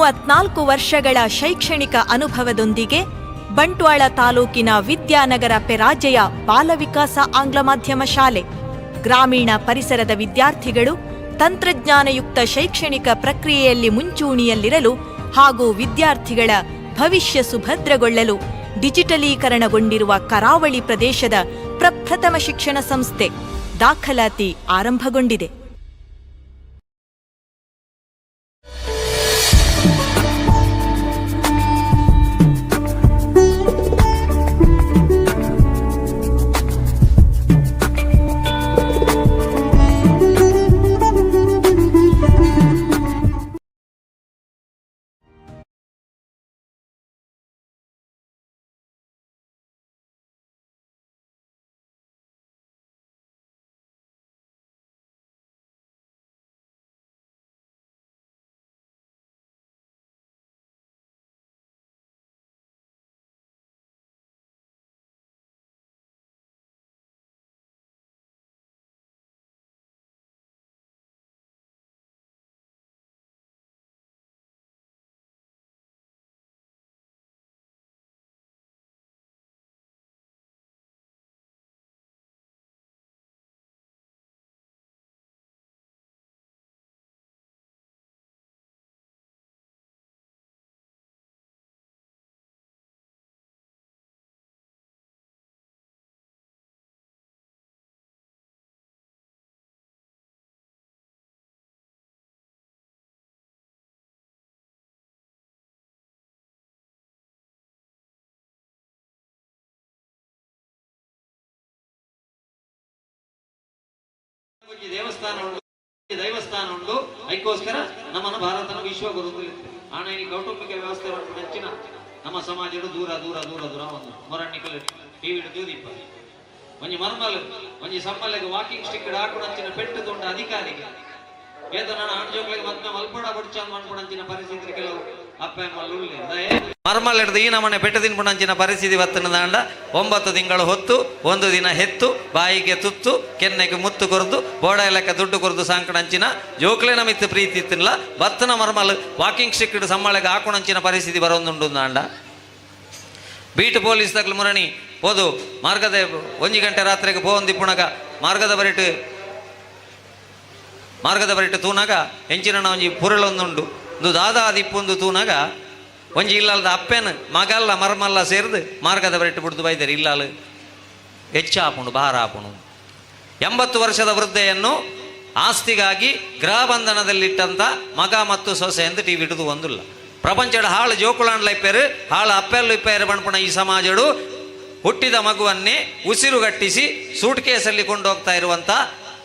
34 ವರ್ಷಗಳ ಶೈಕ್ಷಣಿಕ ಅನುಭವದೊಂದಿಗೆ ಬಂಟ್ವಾಳ ತಾಲೂಕಿನ ವಿದ್ಯಾನಗರ ಪೆರಾಜೆಯ ಬಾಲವಿಕಾಸ ಆಂಗ್ಲ ಮಾಧ್ಯಮ ಶಾಲೆ ಗ್ರಾಮೀಣ ಪರಿಸರದ ವಿದ್ಯಾರ್ಥಿಗಳು ತಂತ್ರಜ್ಞಾನಯುಕ್ತ ಶೈಕ್ಷಣಿಕ ಪ್ರಕ್ರಿಯೆಯಲ್ಲಿ ಮುಂಚೂಣಿಯಲ್ಲಿರಲು ಹಾಗೂ ವಿದ್ಯಾರ್ಥಿಗಳ ಭವಿಷ್ಯ ಸುಭದ್ರಗೊಳ್ಳಲು ಡಿಜಿಟಲೀಕರಣಗೊಂಡಿರುವ ಕರಾವಳಿ ಪ್ರದೇಶದ ಪ್ರಪ್ರಥಮ ಶಿಕ್ಷಣ ಸಂಸ್ಥೆ. ದಾಖಲಾತಿ ಆರಂಭಗೊಂಡಿದೆ. ಒಂಜಿ ದೇವಸ್ಥಾನ ಉಂಡು, ದೈವಸ್ಥಾನ ಉಂಡು. ಐಕ್ಕೋಸ್ಕರ ನಮ್ಮನ್ನು ಭಾರತನ ವಿಶ್ವ ಗುರು. ಆಣ ಈ ಕೌಟುಂಬಿಕ ವ್ಯವಸ್ಥೆ ಹೆಚ್ಚಿನ ನಮ್ಮ ಸಮಾಜದ ದೂರ ದೂರ ದೂರ ದೂರ. ಒಂದು ಮೊರಣ್ಣಿಕಲ್ ಟಿವಿ ದೂದಿಪ್ಪ ಒಂಜಿ ಮರ್ಮಲ್ ಒಂಜಿ ಸಮ್ಮಲೆಗ್ ವಾಕಿಂಗ್ ಸ್ಟಿಕ್ ಹಾಕುನಂಚಿನ ಪೆಟ್ಟು ತೊಂಡ ಅಧಿಕಾರಿಗೆ ಏತ ನಾನು ಆಣ್ಜೋಕ್ಲೆಗ್ ಮದ್ಮೆ ಮಲ್ಪಡ ಬುಡ್ಚಂದ್ ಮನ್ಪುಣಂಚಿನ ಪರಿಸ್ಥಿತಿ ಕೆಲವು ಅಪ್ಪ ಅಮ್ಮ ಉಲ್ಲೆ. ಮರ್ಮಲ್ ಹಿಡ್ದು ಈ ನಮನೆ ಪೆಟ್ಟು ತಿನ್ಪುಣಂಚಿನ ಪರಿಸ್ಥಿತಿ ಬತ್ತನದಾಂಡ 9 ತಿಂಗಳು ಹೊತ್ತು, ಒಂದು ದಿನ ಹೆತ್ತು, ಬಾಯಿಗೆ ತುತ್ತು, ಕೆನ್ನೆಗೆ ಮುತ್ತು ಕೊರ್ದು, ಬೋಡ ಲೆಕ್ಕ ದುಡ್ಡು ಕೊರ್ದು ಸಾಂಕಣಂಚಿನ ಜೋಕ್ಲೆನ ಮಿತ್ತು ಪ್ರೀತಿ ತಿನ್ಲ ಬತ್ತನ ಮರ್ಮಲ್ ವಾಕಿಂಗ್ ಸ್ಟಿಕ್ ಸಮ್ಮಳೆಗೆ ಹಾಕುಣಂಚಿನ ಪರಿಸ್ಥಿತಿ ಬರೋದುಂಡು ದಾಂಡ. ಬೀಟ್ ಪೊಲೀಸ್ ತಗ್ಲು ಮುರಣಿ ಪೋದು ಮಾರ್ಗದ 1 ಗಂಟೆ ರಾತ್ರಿಗೆ ಪೋವೊಂದಿಪ್ಪುನಗ ಮಾರ್ಗದ ಬರಿಟ್ ತೂನಗ ಎಂಚಿನ ಒಂಜಿ ಪುರಳೊಂದುಂಡು. ಒಂದು ದಾದಾ ದಿಪ್ಪೊಂದು ತೂನಗ ಒಂಜಿ ಇಲ್ಲಲ್ದ ಅಪ್ಪೆನ್ ಮಗಲ್ಲ ಮರ್ಮಲ್ಲ ಸೇರ್ದು ಮಾರ್ಗದ ಬರಿಟ್ ಬಿಡ್ದು ಬೈದರು. ಇಲ್ಲಾಲು ಹೆಚ್ಚಾಪುಂಡು ಭಾರ ಆಪುಂಡು. 80 ವರ್ಷದ ವೃದ್ಧೆಯನ್ನು ಆಸ್ತಿಗಾಗಿ ಗೃಹಬಂಧನದಲ್ಲಿಟ್ಟಂಥ ಮಗ ಮತ್ತು ಸೊಸೆ ಎಂದು ಟಿವಿ ಹಿಡಿದು ಒಂದಿಲ್ಲ. ಪ್ರಪಂಚದ ಹಾಳು ಜೋಕುಲಾಂಡ್ಲ ಇಪ್ಪೇರು, ಹಾಳು ಅಪ್ಪೆಲ್ಲು ಇಪ್ಪೇರು ಬಣ್ಪುಣ ಈ ಸಮಾಜಡು ಹುಟ್ಟಿದ ಮಗುವನ್ನೇ ಉಸಿರುಗಟ್ಟಿಸಿ ಸೂಟ್ ಕೇಸಲ್ಲಿ ಕೊಂಡೋಗ್ತಾ ಇರುವಂಥ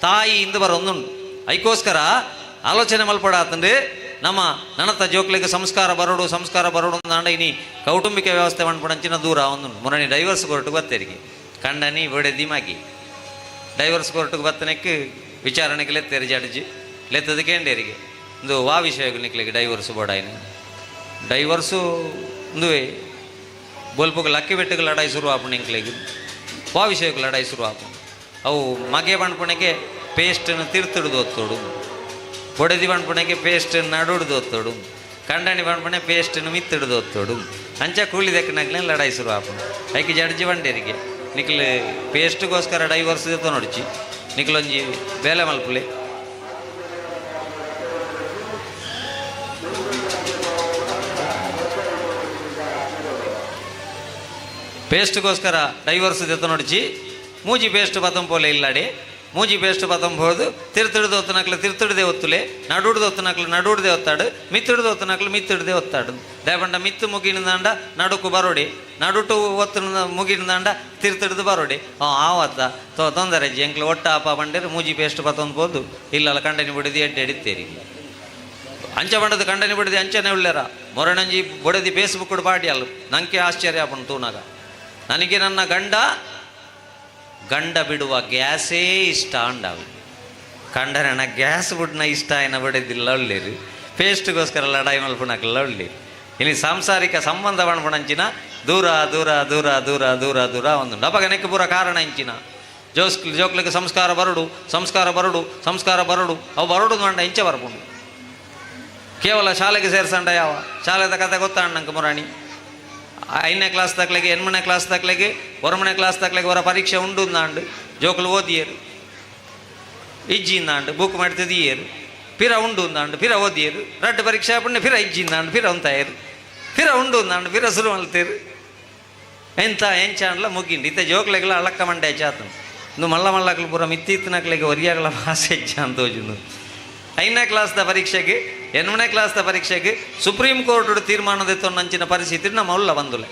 ತಾಯಿ ಇಂದು ಬರೋದುಂಟು. ಐಕೋಸ್ಕರ ಆಲೋಚನೆ ಮಲ್ಪಡಾತಂದ್ರೆ ನಮ್ಮ ನನತ ಜೋಕ್ಲಿಗೆ ಸಂಸ್ಕಾರ ಬರೋಡು, ಸಂಸ್ಕಾರ ಬರೋಡು ಅಂದ ಇನಿ ಕೌಟುಂಬಿಕ ವ್ಯವಸ್ಥೆ ಮನ್ಪುಣಂಚಿನ ದೂರ ಒಂದು ಮೊನ್ನೆ ಡೈವರ್ಸ್ ಕೋರ್ಟ್ಗೆ ಬತ್ತೇರಿಗೆ ಕಂಡನಿ ಬೊಡೆದಿ ಮಾಗಿ ಡೈವರ್ಸ್ ಕೋರ್ಟ್ಗೆ ಬತ್ತನೆಕ್ ವಿಚಾರಣೆಗೆ ಲೆತ್ತೇರಿ ಜಡ್ಜಿ ಲೆತ್ತದ ಕೇಂಡೇರಿಗೆ ಒಂದು ವಾ ವಿಷಯ ನಿಕ್ಲಿಗೆ ಡೈವರ್ಸ್ ಬೋಡಾಯಿನ ಡೈವರ್ಸು ಒಂದುವೆ ಬೊಲ್ಪುಗೆ ಲಕ್ಕಿ ಬೆಟ್ಟಗೆ ಲಡಾಯಿ ಶುರು ಆಪುಂಡು. ಇಂಕ್ಲೆಗ್ ವಾ ವಿಷಯಕ್ಕೆ ಲಡಾಯಿ ಶುರು ಆಪುಂಡು? ಅವು ಮಗೆ ಪಣ್ಪುಣೆಗೆ ಪೇಸ್ಟನ್ನು ತಿರ್ತಿಡ್ದು ಒತ್ತೋಡು, ಬೊಡೆದಿ ಪಣ್ಪುಣೆಗೆ ಪೇಸ್ಟ್ ನಡುಡ್ದು ಒತ್ತೋಡು, ಕಂಡಣಿ ಪಣ್ಪುಣೆ ಪೇಸ್ಟನ್ನು ಮಿತ್ತಿಡ್ದು ಒತ್ತೋಡು. ಅಂಚ ಕೂಲಿ ದಕ್ಕನಾಗ್ಲೇ ಲಡಾಯಿ ಶುರು ಆಪುಂಡು. ಐಕೆ ಜಡ್ಜಿ ಬಂಡೇರಿಗೆ ನಿಕ್ಲು ಪೇಸ್ಟ್ಗೋಸ್ಕರ ಡೈವರ್ಸ್ ನೋಡಿಚಿ, ನಿಕ್ಲೊಂಜಿ ಬೇಲೆ ಮಲ್ಪುಲೆ. ಪೇಸ್ಟ್ಗೋಸ್ಕರ ಡೈವರ್ಸ್ ನೋಡಿಚಿ, ಮೂಜಿ ಪೇಸ್ಟ್ ಪತಂಪೋಲೆ ಇಲ್ಲಾಡಿ ಮೂಜಿ ಪೇಸ್ಟ್ ಪತಂಬೋದು ತಿರ್ತಿಡ್ದು ಒತ್ತನಕ್ಲು ತಿರ್ತಿಡ್ದೆ ಒತ್ತುಲೆ, ನಡುಡ್ದು ಒತ್ತನಕ್ಲು ನಡುಡ್ದೆ ಒತ್ತಾಡು, ಮಿತ್ತಿಡ್ದು ಒತ್ತನಕ್ಲು ಮಿತ್ತಿಡ್ದೆ ಒತ್ತಾಡು. ದೇಪಂಡ ಮಿತ್ತು ಮುಗಿನದಾಂಡ ನಡುಕು ಬರೋಡಿ, ನಡುಟು ಒತ್ತು ಮುಗಿನದಾಂಡ ತಿರ್ತಿಡ್ದು ಬರೋಡಿ. ಆವತ್ತ ತೊಂದರೆ ಎಂಕ್ಲು ಒಟ್ಟ ಅಪ್ಪ ಬಂಡೇರು ಮೂಜಿ ಪೇಸ್ಟ್ ಪತ್ತೊಂದು ಇಲ್ಲಲ್ಲ ಕಂಡನಿ ಬಿಡಿದು ಎಡ್ಡೆ ಎಡಿತೇರಿ. ಅಂಚ ಬಂಡದ ಕಂಡನಿ ಬಿಡಿದೆ ಅಂಚನೆ ಉಳ್ಳೇರ ಮೊರಣಂಜಿ ಬೊಡೆದಿ ಫೇಸ್ಬುಕ್ ಪಾಡಿ ಅಲ್ಲ. ನಂಗೆ ಆಶ್ಚರ್ಯ ಆಪುಂಡು ತೂನಾಗ. ನನಗೆ ನನ್ನ ಗಂಡ ಗಂಡ ಬಿಡುವ ಗ್ಯಾಸೇ ಇಷ್ಟ ಅಂಡವು. ಕಂಡರಣ ಗ್ಯಾಸ್ ಬಿಡ್ನ ಇಷ್ಟ ಏನ ಬಡಿದಿಲ್ಲ ಒಳ್ಳೇರು. ಪೇಸ್ಟ್ಗೋಸ್ಕರ ಲಡಾಯಿ ಮಲ್ಪುಣಕ್ಕೆಲ್ಲ ಒಳ್ಳೇರು. ಇಲ್ಲಿ ಸಾಂಸಾರಿಕ ಸಂಬಂಧ ಪಣಪಣಂಚಿನ ದೂರ ದೂರ ದೂರ ದೂರ ದೂರ ದೂರ ಒಂದು ಅಪಗ ನೆಕ್ಕೆ ಪೂರ ಕಾರಣ ಇಂಚಿನ ಜೋಕ್ಲಿಗೆ ಸಂಸ್ಕಾರ ಬರಡು, ಸಂಸ್ಕಾರ ಬರಡು, ಸಂಸ್ಕಾರ ಬರಡು. ಅವು ಬರಡು ಮಂಡ ಇಂಚ ಬರ್ಪುಂಡು. ಕೇವಲ ಶಾಲೆಗೆ ಸೇರ್ಸಂಡ ಯಾವ ಶಾಲೆದ ಕತೆ ಗೊತ್ತಾಂಡ್ ನಂಗೆ ಮುರಾಣಿ. 5ನೇ ಕ್ಲಾಸ್ ತಕ್ಲೆಗೆ, 8ನೇ ಕ್ಲಾಸ್ ತಕ್ಲೆಗೆ, 1ನೇ ಕ್ಲಾಸ್ ತಕ್ಲೆಗೆ ಹೊರ ಪರೀಕ್ಷೆ ಉಂಡು ಅಂದಾಂಡು. ಜೋಕುಲು ಓದಿಯರು, ಇಜ್ಜಿಂದಾಂಡು ಬುಕ್ ಮಾಡ್ತಿದ್ದೀಯರು. ಪಿರ ಉಂಡು ಅಂದಾಂಡು, ಪಿರ ಓದಿಯರು. ರಡ್ಡು ಪರೀಕ್ಷೆ ಪುಣ್ಯ ಪಿರ ಇಜ್ಜಿಂದಾಂಡು, ಪಿರ ಉಂತಾಯರು. ಪಿರ ಉಂಡು ಅಂದಾಂಡು, ಪಿರ ಶುರು ಮಲ್ತೇರು. ಎಂತ ಎಂಚಾಂಡ್ಲ ಮುಗಿಂಡು. ಇತ್ತ ಜೋಕ್ಲೆಗ್ಲ ಅಳಕ್ಕ ಮಂಡೆ ಚಾತನು. ಇಂದು ಮಲ್ಲ ಮಲ್ಲಕ್ಲು ಪೂರ ಮಿತ್ತಿತ್ತಿನಕ್ಲೆಗೆ ಒರಿಯಾಗಲ ಭಾಷೆ ಹೆಚ್ಚ ಅಂತ ತೋಜುಂಡು. 5ನೇ ಕ್ಲಾಸ್ದ ಪರೀಕ್ಷೆಗೆ, 8ನೇ ಕ್ಲಾಸ್ದ ಪರೀಕ್ಷೆಗೆ ಸುಪ್ರೀಂ ಕೋರ್ಟ್ ತೀರ್ಮಾನದ ನಂಚಿನ ಪರಿಸ್ಥಿತಿ ನಮ್ಮ ಉಲ್ಲ ಬಂದುಲೆ.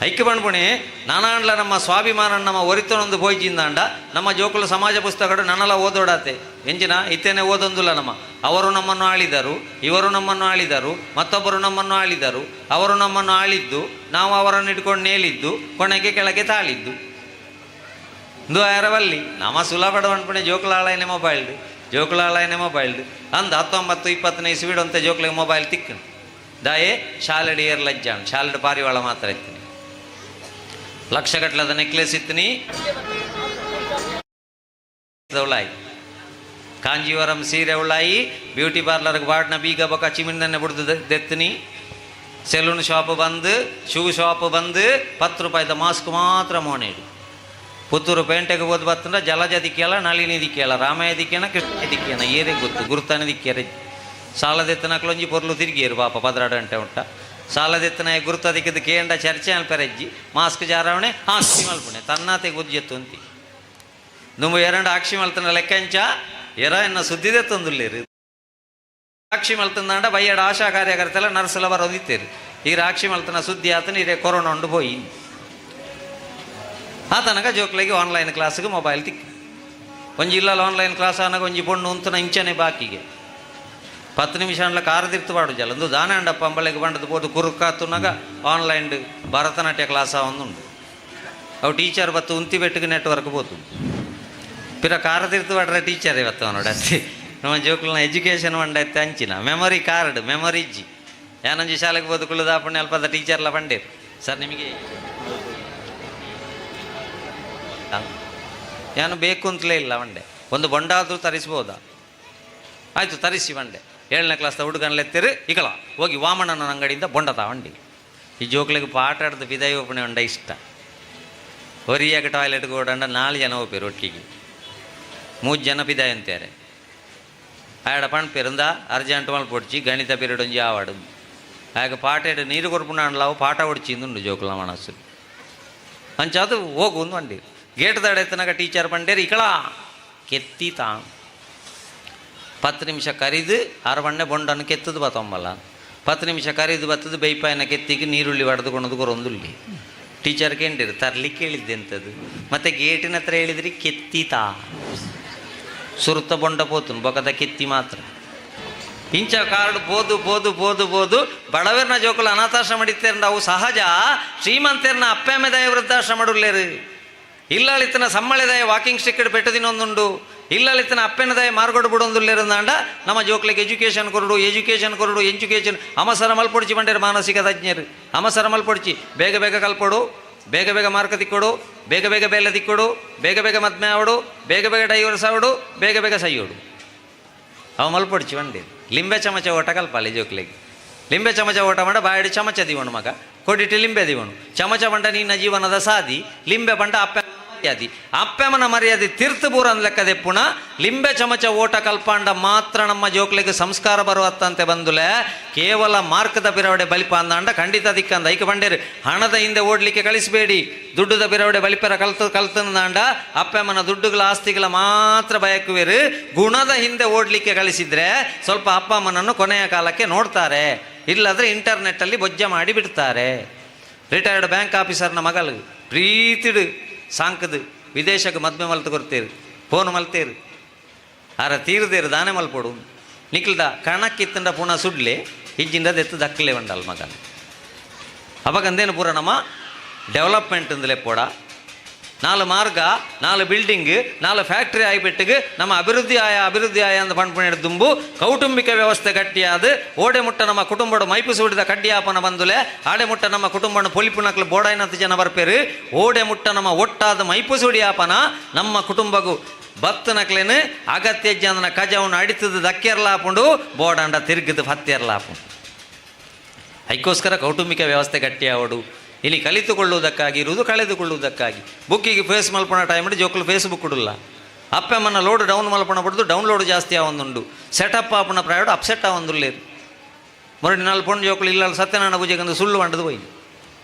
ಐಕ್ಯ ಪಣ್ಪುಣಿ ನಾನಾಂಡ್ಲ ನಮ್ಮ ಸ್ವಾಭಿಮಾನ ನಮ್ಮ ಒರಿತನೊಂದು ಪೋಯ್ಜಿಂದಾಂಡ ನಮ್ಮ ಜೋಕುಲು ಸಮಾಜ ಪುಸ್ತಕಡು ನನ್ನಲ ಓದೋಡಾತೆ ಎಂಜಿನ ಇತ್ತೇನೆ ಓದೊಂದುಲ್ಲ. ನಮ್ಮ ಅವರು ನಮ್ಮನ್ನು ಆಳಿದರು, ಇವರು ನಮ್ಮನ್ನು ಆಳಿದರು, ಮತ್ತೊಬ್ಬರು ನಮ್ಮನ್ನು ಆಳಿದರು, ಅವರು ನಮ್ಮನ್ನು ಆಳಿದ್ದು, ನಾವು ಅವರನ್ನು ಇಟ್ಕೊಂಡು ನೇಲಿದ್ದು, ಕೊನೆಗೆ ಕೆಳಗೆ ತಾಳಿದ್ದು. ಇಂದು ಆಯರವಲ್ಲಿ ನಮ್ಮ ಸುಲಭ ಪಣಪುಣೆ ಜೋಕುಲಾಳಾಯನೆ ಮೊಬೈಲ್ದು, ಜೋಕುಲಾಳಾಯನೆ ಮೊಬೈಲ್ದು ಅಂದ 19 20ನೇ ಇಸ್ವಿಡಂತೆ ಜೋಕ್ಲಿಗೆ ಮೊಬೈಲ್ ತಿಕ್ಕನು. ದಾಯೆ ಶಾಲೆಡ್ ಏರ್ ಲಜ್ಜಾನ್, ಶಾಲೆಡ್ ಪಾರಿವಾಳ ಮಾತ್ರ ಇತ್ತೀನಿ. ಲಕ್ಷಗಟ್ಟಲದ ನೆಕ್ಲೆಸ್ ಇತ್ತೀನಿ, ಉಳಾಯಿ ಕಾಂಜೀವರಂ ಸೀರೆ ಉಳಾಯಿ, ಬ್ಯೂಟಿ ಪಾರ್ಲರ್ಗೆ ಬಾಡ್ನ ಬೀಗ ಬೊಕ ಚಿಮಿಂದನ್ನೆ ಬಿಡ್ದು ದೆತ್ತೀನಿ. ಸೆಲೂನ್ ಶಾಪ್ ಬಂದು, ಶೂ ಶಾಪ್ ಬಂದು, 10 ರೂಪಾಯಿದ ಮಾಸ್ಕ್ ಮಾತ್ರ ಮೋನೇಡು. ಪುತ್ತೂರು ಪೇಂಟೆಗೆ ಹೋದ್ ಬತ್ತಂದ್ರೆ ಜಲಜ ದಿಕ್ಕಿಯಲ್ಲ, ನಳಿನಿ ದಿಕ್ಕಿಯಲ್ಲ, ರಾಮಯ್ಯ ದಿಕ್ಕೇನ, ಕೃಷ್ಣ ದಿಕ್ಕೇನ, ಏರೇ ಗೊತ್ತು ಗುರುತಾನೆ ದಿಕ್ಕಿಯರೆ. ಸಾಲದೆತ್ತನಕ್ಲೊಂಜಿ ಪೊರ್ಲು ತಿರುಗಿಯರು ಪಾಪ 12 ಗಂಟೆ ಉಂಟ. ಸಾಲದೆತ್ತನ ಗುರುತ ದಿಕ್ಕದ ಕೇಂಡ ಚರ್ಚೆ ಅಲ್ಪೆರಜ್ಜಿ ಮಾಸ್ಕ್ ಜಾರವಣೆ ಆಕ್ಷಿ ಮಲ್ಪುಣೆ ತನ್ನಾತೆ ಗುಜ್ಜೆತ್ತು ಅಂತಿ. ನುಂಬು ಎರಡು ಆಕ್ಷಿ ಮಲ್ತನ ಲೆಕ್ಕಂಚ ಎರ ಎನ್ನ ಸುದ್ದಿದೆ ತಂದುಲ್ಲೇರು. ಆಕ್ಷಿ ಮಲ್ತಂದಾಂಡ ಬಯ್ಯಡ ಆಶಾ ಕಾರ್ಯಕರ್ತೆಲ್ಲ ನರ್ಸಲ ಬರೋದಿತ್ತೇರು. ಈ ರಾಕ್ಷಿ ಮಲ್ತನ ಸುದ್ದಿ ಆತನ ಇರೇ ಕೊರೋನಾ ಉಂಡು ಪೋಯಿ. ಆತನಗ ಜೋಕ್ಲೆಗೆ ಆನ್ಲೈನ್ ಕ್ಲಾಸ್ಗೆ ಮೊಬೈಲ್ ತಿಕ್. ಒಂಜಿ ಇಲ್ಲಲ್ಲ ಆನ್ಲೈನ್ ಕ್ಲಾಸ್ ಆನಾಗ ಒಂಜಿ ಪೊಣ್ಣು ಉಂತನ ಇಂಚನೆ ಬಾಕಿಗೆ 10 ನಿಮಿಷ ಅಂಡ್ಲ ಕಾರ್ ತಿರ್ತು ಪಾಡು ಜಲ ಒಂದು ದಾನ ಅಂಡಪ್ಪ ಅಂಬಳೆಗೆ ಬಂಡದ ಪೋದು ಕುರುಕಾತುನಾಗ ಆನ್ಲೈನ್ ಭರತನಾಟ್ಯ ಕ್ಲಾಸ್ ಒಂದುಂಡು. ಅವು ಟೀಚರ್ ಬತ್ತು ಉಂತಿ ಬೆಟ್ಟಿಗೆ ನೆಟ್ವರ್ಕ್ ಪೋತು. ಪಿರ ಕಾರ ತಿರ್ತು ಪಾಡ್ರೆ ಟೀಚರ್ ಇವತ್ತು ನೋಡ. ನಮ್ಮ ಜೋಕುಲ್ನ ಎಜುಕೇಷನ್ ಮಂಡೈತೆ ಅಂಚಿನ ಮೆಮೊರಿ ಕಾರ್ಡ್ ಮೆಮೊರಿ ಇಜ್ಜಿ. ಯಾನಂಜಿ ಶಾಲೆಗೆ ಹೋದ ಕುಳ್ಳುದಾಪಣ್ಣೆ ಅಲ್ಪದ ಟೀಚರ್ಲ ಪಂಡೇರು ಸರ್ ನಿಮಗೆ ಏನು ಬೇಕು ಅಂತಲೇ ಇಲ್ಲ ಬಂಡೆ. ಒಂದು ಬೊಂಡಾದರೂ ತರಿಸ್ಬೋದಾ? ಆಯಿತು ತರಿಸಿ ಬಂಡೆ. 7ನೇ ಕ್ಲಾಸ್ದ ಹುಡುಗನ್ಲೆತ್ತಿರು ಇಕಲ ಹೋಗಿ ವಾಮಣ್ಣನ ಅಂಗಡಿಯಿಂದ ಬೊಂಡ ತಾವಂಡಿ. ಈ ಜೋಕ್ಲಿಗೆ ಪಾಠ ಆಡ್ದು ಬಿದಾಯಿ ಒಪ್ಪಣೆ ಉಂಡ ಇಷ್ಟ. ಹೊರಿಯಾಗ ಟಾಯ್ಲೆಟ್ಗೆ ಓಡಂಡ 4 ಜನ ಹೋಗ್ಪೇರು ಒಟ್ಟಿಗೆ, 3 ಜನ ಬಿದಾಯಿ ಅಂತಾರೆ. ಆಯಡ ಪಣ್ಪೇರುಂದ ಅರ್ಜೆಂಟ್ ಮಲ್ಪೊಡ್ಚಿ ಗಣಿತ ಪೀರಿಯಡ್ ಒಂಜಿ ಆವಾಡು. ಆಗ ಪಾಠ ಇಡು ನೀರು ಕೊರ್ಪುಂಡಾಂಡ್ಲಾವು ಪಾಠ ಹೊಡ್ಚಿಂದುಂಡು ಜೋಕುಲ ಮನಸ್ಸು ಅಂಚಾದು ಹೋಗು ಒಂದು ಬಂಡಿ. ಗೇಟ್ ದಾಡೆತ್ತನಾಗ ಟೀಚರ್ ಬಂಡೇರು ಇಕಳ ಕೆತ್ತಿ ತಾಂ 10 ನಿಮಿಷ ಕರಿದು ಅರವಣ್ಣೆ ಬೊಂಡನ್ನು ಕೆತ್ತದು ಬತ್ತೊಂಬಲ್ಲ. 10 ನಿಮಿಷ ಕರಿದು ಬತ್ತದು ಬೇಯ್ಪಾಯನ ಕೆತ್ತಿಗೆ ನೀರುಳ್ಳಿ ಹೊಡೆದುಕೊಂಡು ಕೊರೊಂದುಳ್ಳಿ. ಟೀಚರ್ ಕೇಂಡಿರು ತರ್ಲಿಕ್ಕೆ ಹೇಳಿದ್ದೆ ಎಂಥದ್ದು ಮತ್ತೆ ಗೇಟಿನ ಹತ್ರ ಹೇಳಿದ್ರಿ ಕೆತ್ತಿತಾ ಸುರುತ್ತ ಬೊಂಡ ಪೋತುನು ಬೊಕದ ಕೆತ್ತಿ ಮಾತ್ರ. ಇಂಚ ಕಾರ್ಡ್ ಬೋದು ಬೋದು ಬೋದು ಬೋದು ಬಡವರ್ನ ಜೋಕುಲು ಅನಾಥಾಶ್ರಮ ಇತ್ತೇರಂಡ ಅವು ಸಹಜ. ಶ್ರೀಮಂತರ್ನ ಅಪ್ಪೆಮೆದಾಯ ವೃದ್ಧಾಶ್ರಮ ಉಲ್ಲೇರು. ಇಲ್ಲಳಿತನ ಸಮ್ಮಳೆದಾಯ ವಾಕಿಂಗ್ ಸ್ಟಿಕ್ ಪೆಟ್ಟದಿನೊಂದುಂಡು. ಇಲ್ಲಳಿತನ ಅಪ್ಪೆನದಾಯ ಮಾರ್ಗೋಡು ಬಿಡೊಂದುಲ್ಲೇರಂದಾಂಡ ನಮ್ಮ ಜೋಕ್ಲಿಗೆ ಎಜುಕೇಷನ್ ಕೊರಡು, ಎಜುಕೇಷನ್ ಕೊರಡು, ಎಜುಕೇಷನ್ ಅಮಸರ ಮಲ್ಪೊಡಿಚಿ ಬಂಡೇರು ಮಾನಸಿಕ ತಜ್ಞರು. ಅಮಸರ ಮಲ್ಪೊಡಿಚಿ ಬೇಗ ಬೇಗ ಕಲ್ಪೊಡು, ಬೇಗ ಬೇಗ ಮಾರ್ಕ ತಿಕ್ಕೊಡು, ಬೇಗ ಬೇಗ ಬೇಲೆ ತಿಕ್ಕೊಡು, ಬೇಗ ಬೇಗ ಮದ್ಮೆ ಆವಡು, ಬೇಗ ಬೇಗ ಡೈವರ್ಸ್ ಆವಡು, ಬೇಗ ಬೇಗ ಸೈಯೋಡು. ಅವ ಮಲ್ಪೊಡಿಚಿ ಬಂಡೇರು. ಲಿಂಬೆ ಚಮಚ ಓಟ ಕಲ್ಪಾಲಿ ಜೋಕ್ಲಿಗೆ. ಲಿಂಬೆ ಚಮಚ ಓಟ ಮಾಡ ಬಾಯಡಿ ಚಮಚ ದಿವಣು ಮಗ ಕೊಡಿಟ್ಟು ಲಿಂಬೆ ದಿವಣು. ಚಮಚ ಬಂಡ ನಿನ್ನ ಜೀವನದ ಸಾದಿ, ಲಿಂಬೆ ಬಂಡ ಅಪ್ಪ ಮರ್ಯಾದಿ, ಅಪ್ಪಮ್ಮನ ಮರ್ಯಾದೆ ತೀರ್ಥ ಬೂರನ್ ಲೆಕ್ಕದೆ ಪುಣ ಲಿಂಬೆ ಚಮಚ ಓಟ ಕಲ್ಪಾಂಡ ಮಾತ್ರ ನಮ್ಮ ಜೋಕ್ಲಿಗೆ ಸಂಸ್ಕಾರ ಬರುವತ್ತಂತೆ ಬಂದುಲೆ. ಕೇವಲ ಮಾರ್ಕದ ಬಿರವಡೆ ಬಲಿಪ ಅಂದಾಂಡ ಖಂಡಿತ ದಿಕ್ಕಂದ. ಐಕ ಬಂಡೇರು ಹಣದ ಹಿಂದೆ ಓಡ್ಲಿಕ್ಕೆ ಕಳಿಸಬೇಡಿ. ದುಡ್ಡುದ ಬಿರವಡೆ ಬಲಿಪರ ಕಲ್ತು ಕಲ್ತಂದಾಂಡ ಅಪ್ಪಮ್ಮನ ದುಡ್ಡುಗಳ ಆಸ್ತಿಗಳ ಮಾತ್ರ ಬಯಕುವೇರು. ಗುಣದ ಹಿಂದೆ ಓಡ್ಲಿಕ್ಕೆ ಕಳಿಸಿದ್ರೆ ಸ್ವಲ್ಪ ಅಪ್ಪ ಅಮ್ಮನನ್ನು ಕೊನೆಯ ಕಾಲಕ್ಕೆ ನೋಡ್ತಾರೆ, ಇಲ್ಲಾದ್ರೆ ಇಂಟರ್ನೆಟ್ಟಲ್ಲಿ ಬೊಜ್ಜೆ ಮಾಡಿ ಬಿಡ್ತಾರೆ. ರಿಟೈರ್ಡ್ ಬ್ಯಾಂಕ್ ಆಫೀಸರ್ನ ಮಗಳು ಪ್ರೀತಿಡು ಸಾಂಕದು ವಿದೇಶಕ್ಕೆ ಮದ್ಮೆ ಮಲ್ತು ಕೊಡ್ತೀರಿ, ಫೋನ್ ಮಲ್ತೇರು, ಆರ ತೀರ್ದೇರು ದಾನೆ ಮಲ್ಪೊಡು ನಿಕ್ಲ್ದ ಕಣಕ್ಕಿತ್ತಂಡ ಪುಣ ಸುಡ್ಲೆ ಇಜ್ಜಿಂದ ದೆತ್ತು ದಕ್ಕಲೆ ಬಂಡಲ್ ಮಗನ. ಅಪಗಂದೇನು ಪೂರ ನಮ್ಮ ಡೆವಲಪ್ಮೆಂಟ್ ಅಂದಲೆ ಪೋಡ 4 ಮಾರ್ಗ 4 ಬಿಲ್ಡಿಂಗ್ 4 ಫ್ಯಾಕ್ಟ್ರಿ ಆಯ್ಬಿಟ್ಟಿಗೆ ನಮ್ಮ ಅಭಿವೃದ್ಧಿ ಆಯ ಅಭಿವೃದ್ಧಿ ಆಯ ಅಂತ ಪಣ್ಪುಣಿಡ ದುಂಬು ಕೌಟುಂಬಿಕ ವ್ಯವಸ್ಥೆ ಗಟ್ಟಿಯಾದ ಓಡೆ ಮುಟ್ಟ ನಮ್ಮ ಕುಟುಂಬದ ಮೈಪು ಸುಡಿದ ಕಡ್ಡಿಯಾಪನ ಬಂದುಲೆ ಆಡೆ ಮುಟ್ಟ ನಮ್ಮ ಕುಟುಂಬನ ಪೊಲಿಪುನಕ್ಲು ಬೋಡಾಯಿನಂತ ಜನ ಬರ್ಪೇರು. ಓಡೆ ಮುಟ್ಟ ನಮ್ಮ ಒಟ್ಟಾದ ಮೈಪು ಸುಡಿಯಾಪನ ನಮ್ಮ ಕುಟುಂಬಗೂ ಬತ್ತನಕ್ಲೇನು ಅಗತ್ಯ ಜನ ಕಜವನು ಅಡಿತದ ದಕ್ಕೆರ್ಲಾಪುಂಡು ಬೋಡಂಡ ತಿರುಗಿದ ಹತ್ಯರ್ಲಾಪುಂಡು. ಅದಕ್ಕೋಸ್ಕರ ಕೌಟುಂಬಿಕ ವ್ಯವಸ್ಥೆ ಗಟ್ಟಿಯಾವಡು. ಇಲ್ಲಿ ಕಲಿತುಕೊಳ್ಳುವುದಕ್ಕಾಗಿ ಇರುವುದು ಕಳೆದುಕೊಳ್ಳುವುದಕ್ಕಾಗಿ. ಬುಕ್ಕಿಗೆ ಫೇಸ್ ಮಲ್ಪಣ ಟೈಮ್ ಜೋಕುಲು ಫೇಸ್ಬುಕ್ ಇಡಲ್ಲ. ಅಪ್ಪಮ್ಮನ ಲೋಡ್ ಡೌನ್ ಮಲ್ಪಣ ಬಿಡ್ದು ಡೌನ್ಲೋಡ್ ಜಾಸ್ತಿ ಆವೊಂದುಂಡು. Setup ಆಪುಣ ಪ್ರಾಯೋಡು upset ಆವೊಂದುಲ್ಲೇರು. ಮೊರಡಿ ನಾಲ್ ಪೊಣ್ಣು ಜೋಕುಲು ಇಲ್ಲ ಸತ್ಯನಾರಾಯಣ ಪೂಜೆಗೆ ಸುಳ್ಳು వంಡದು ಪೋಯಿನಿ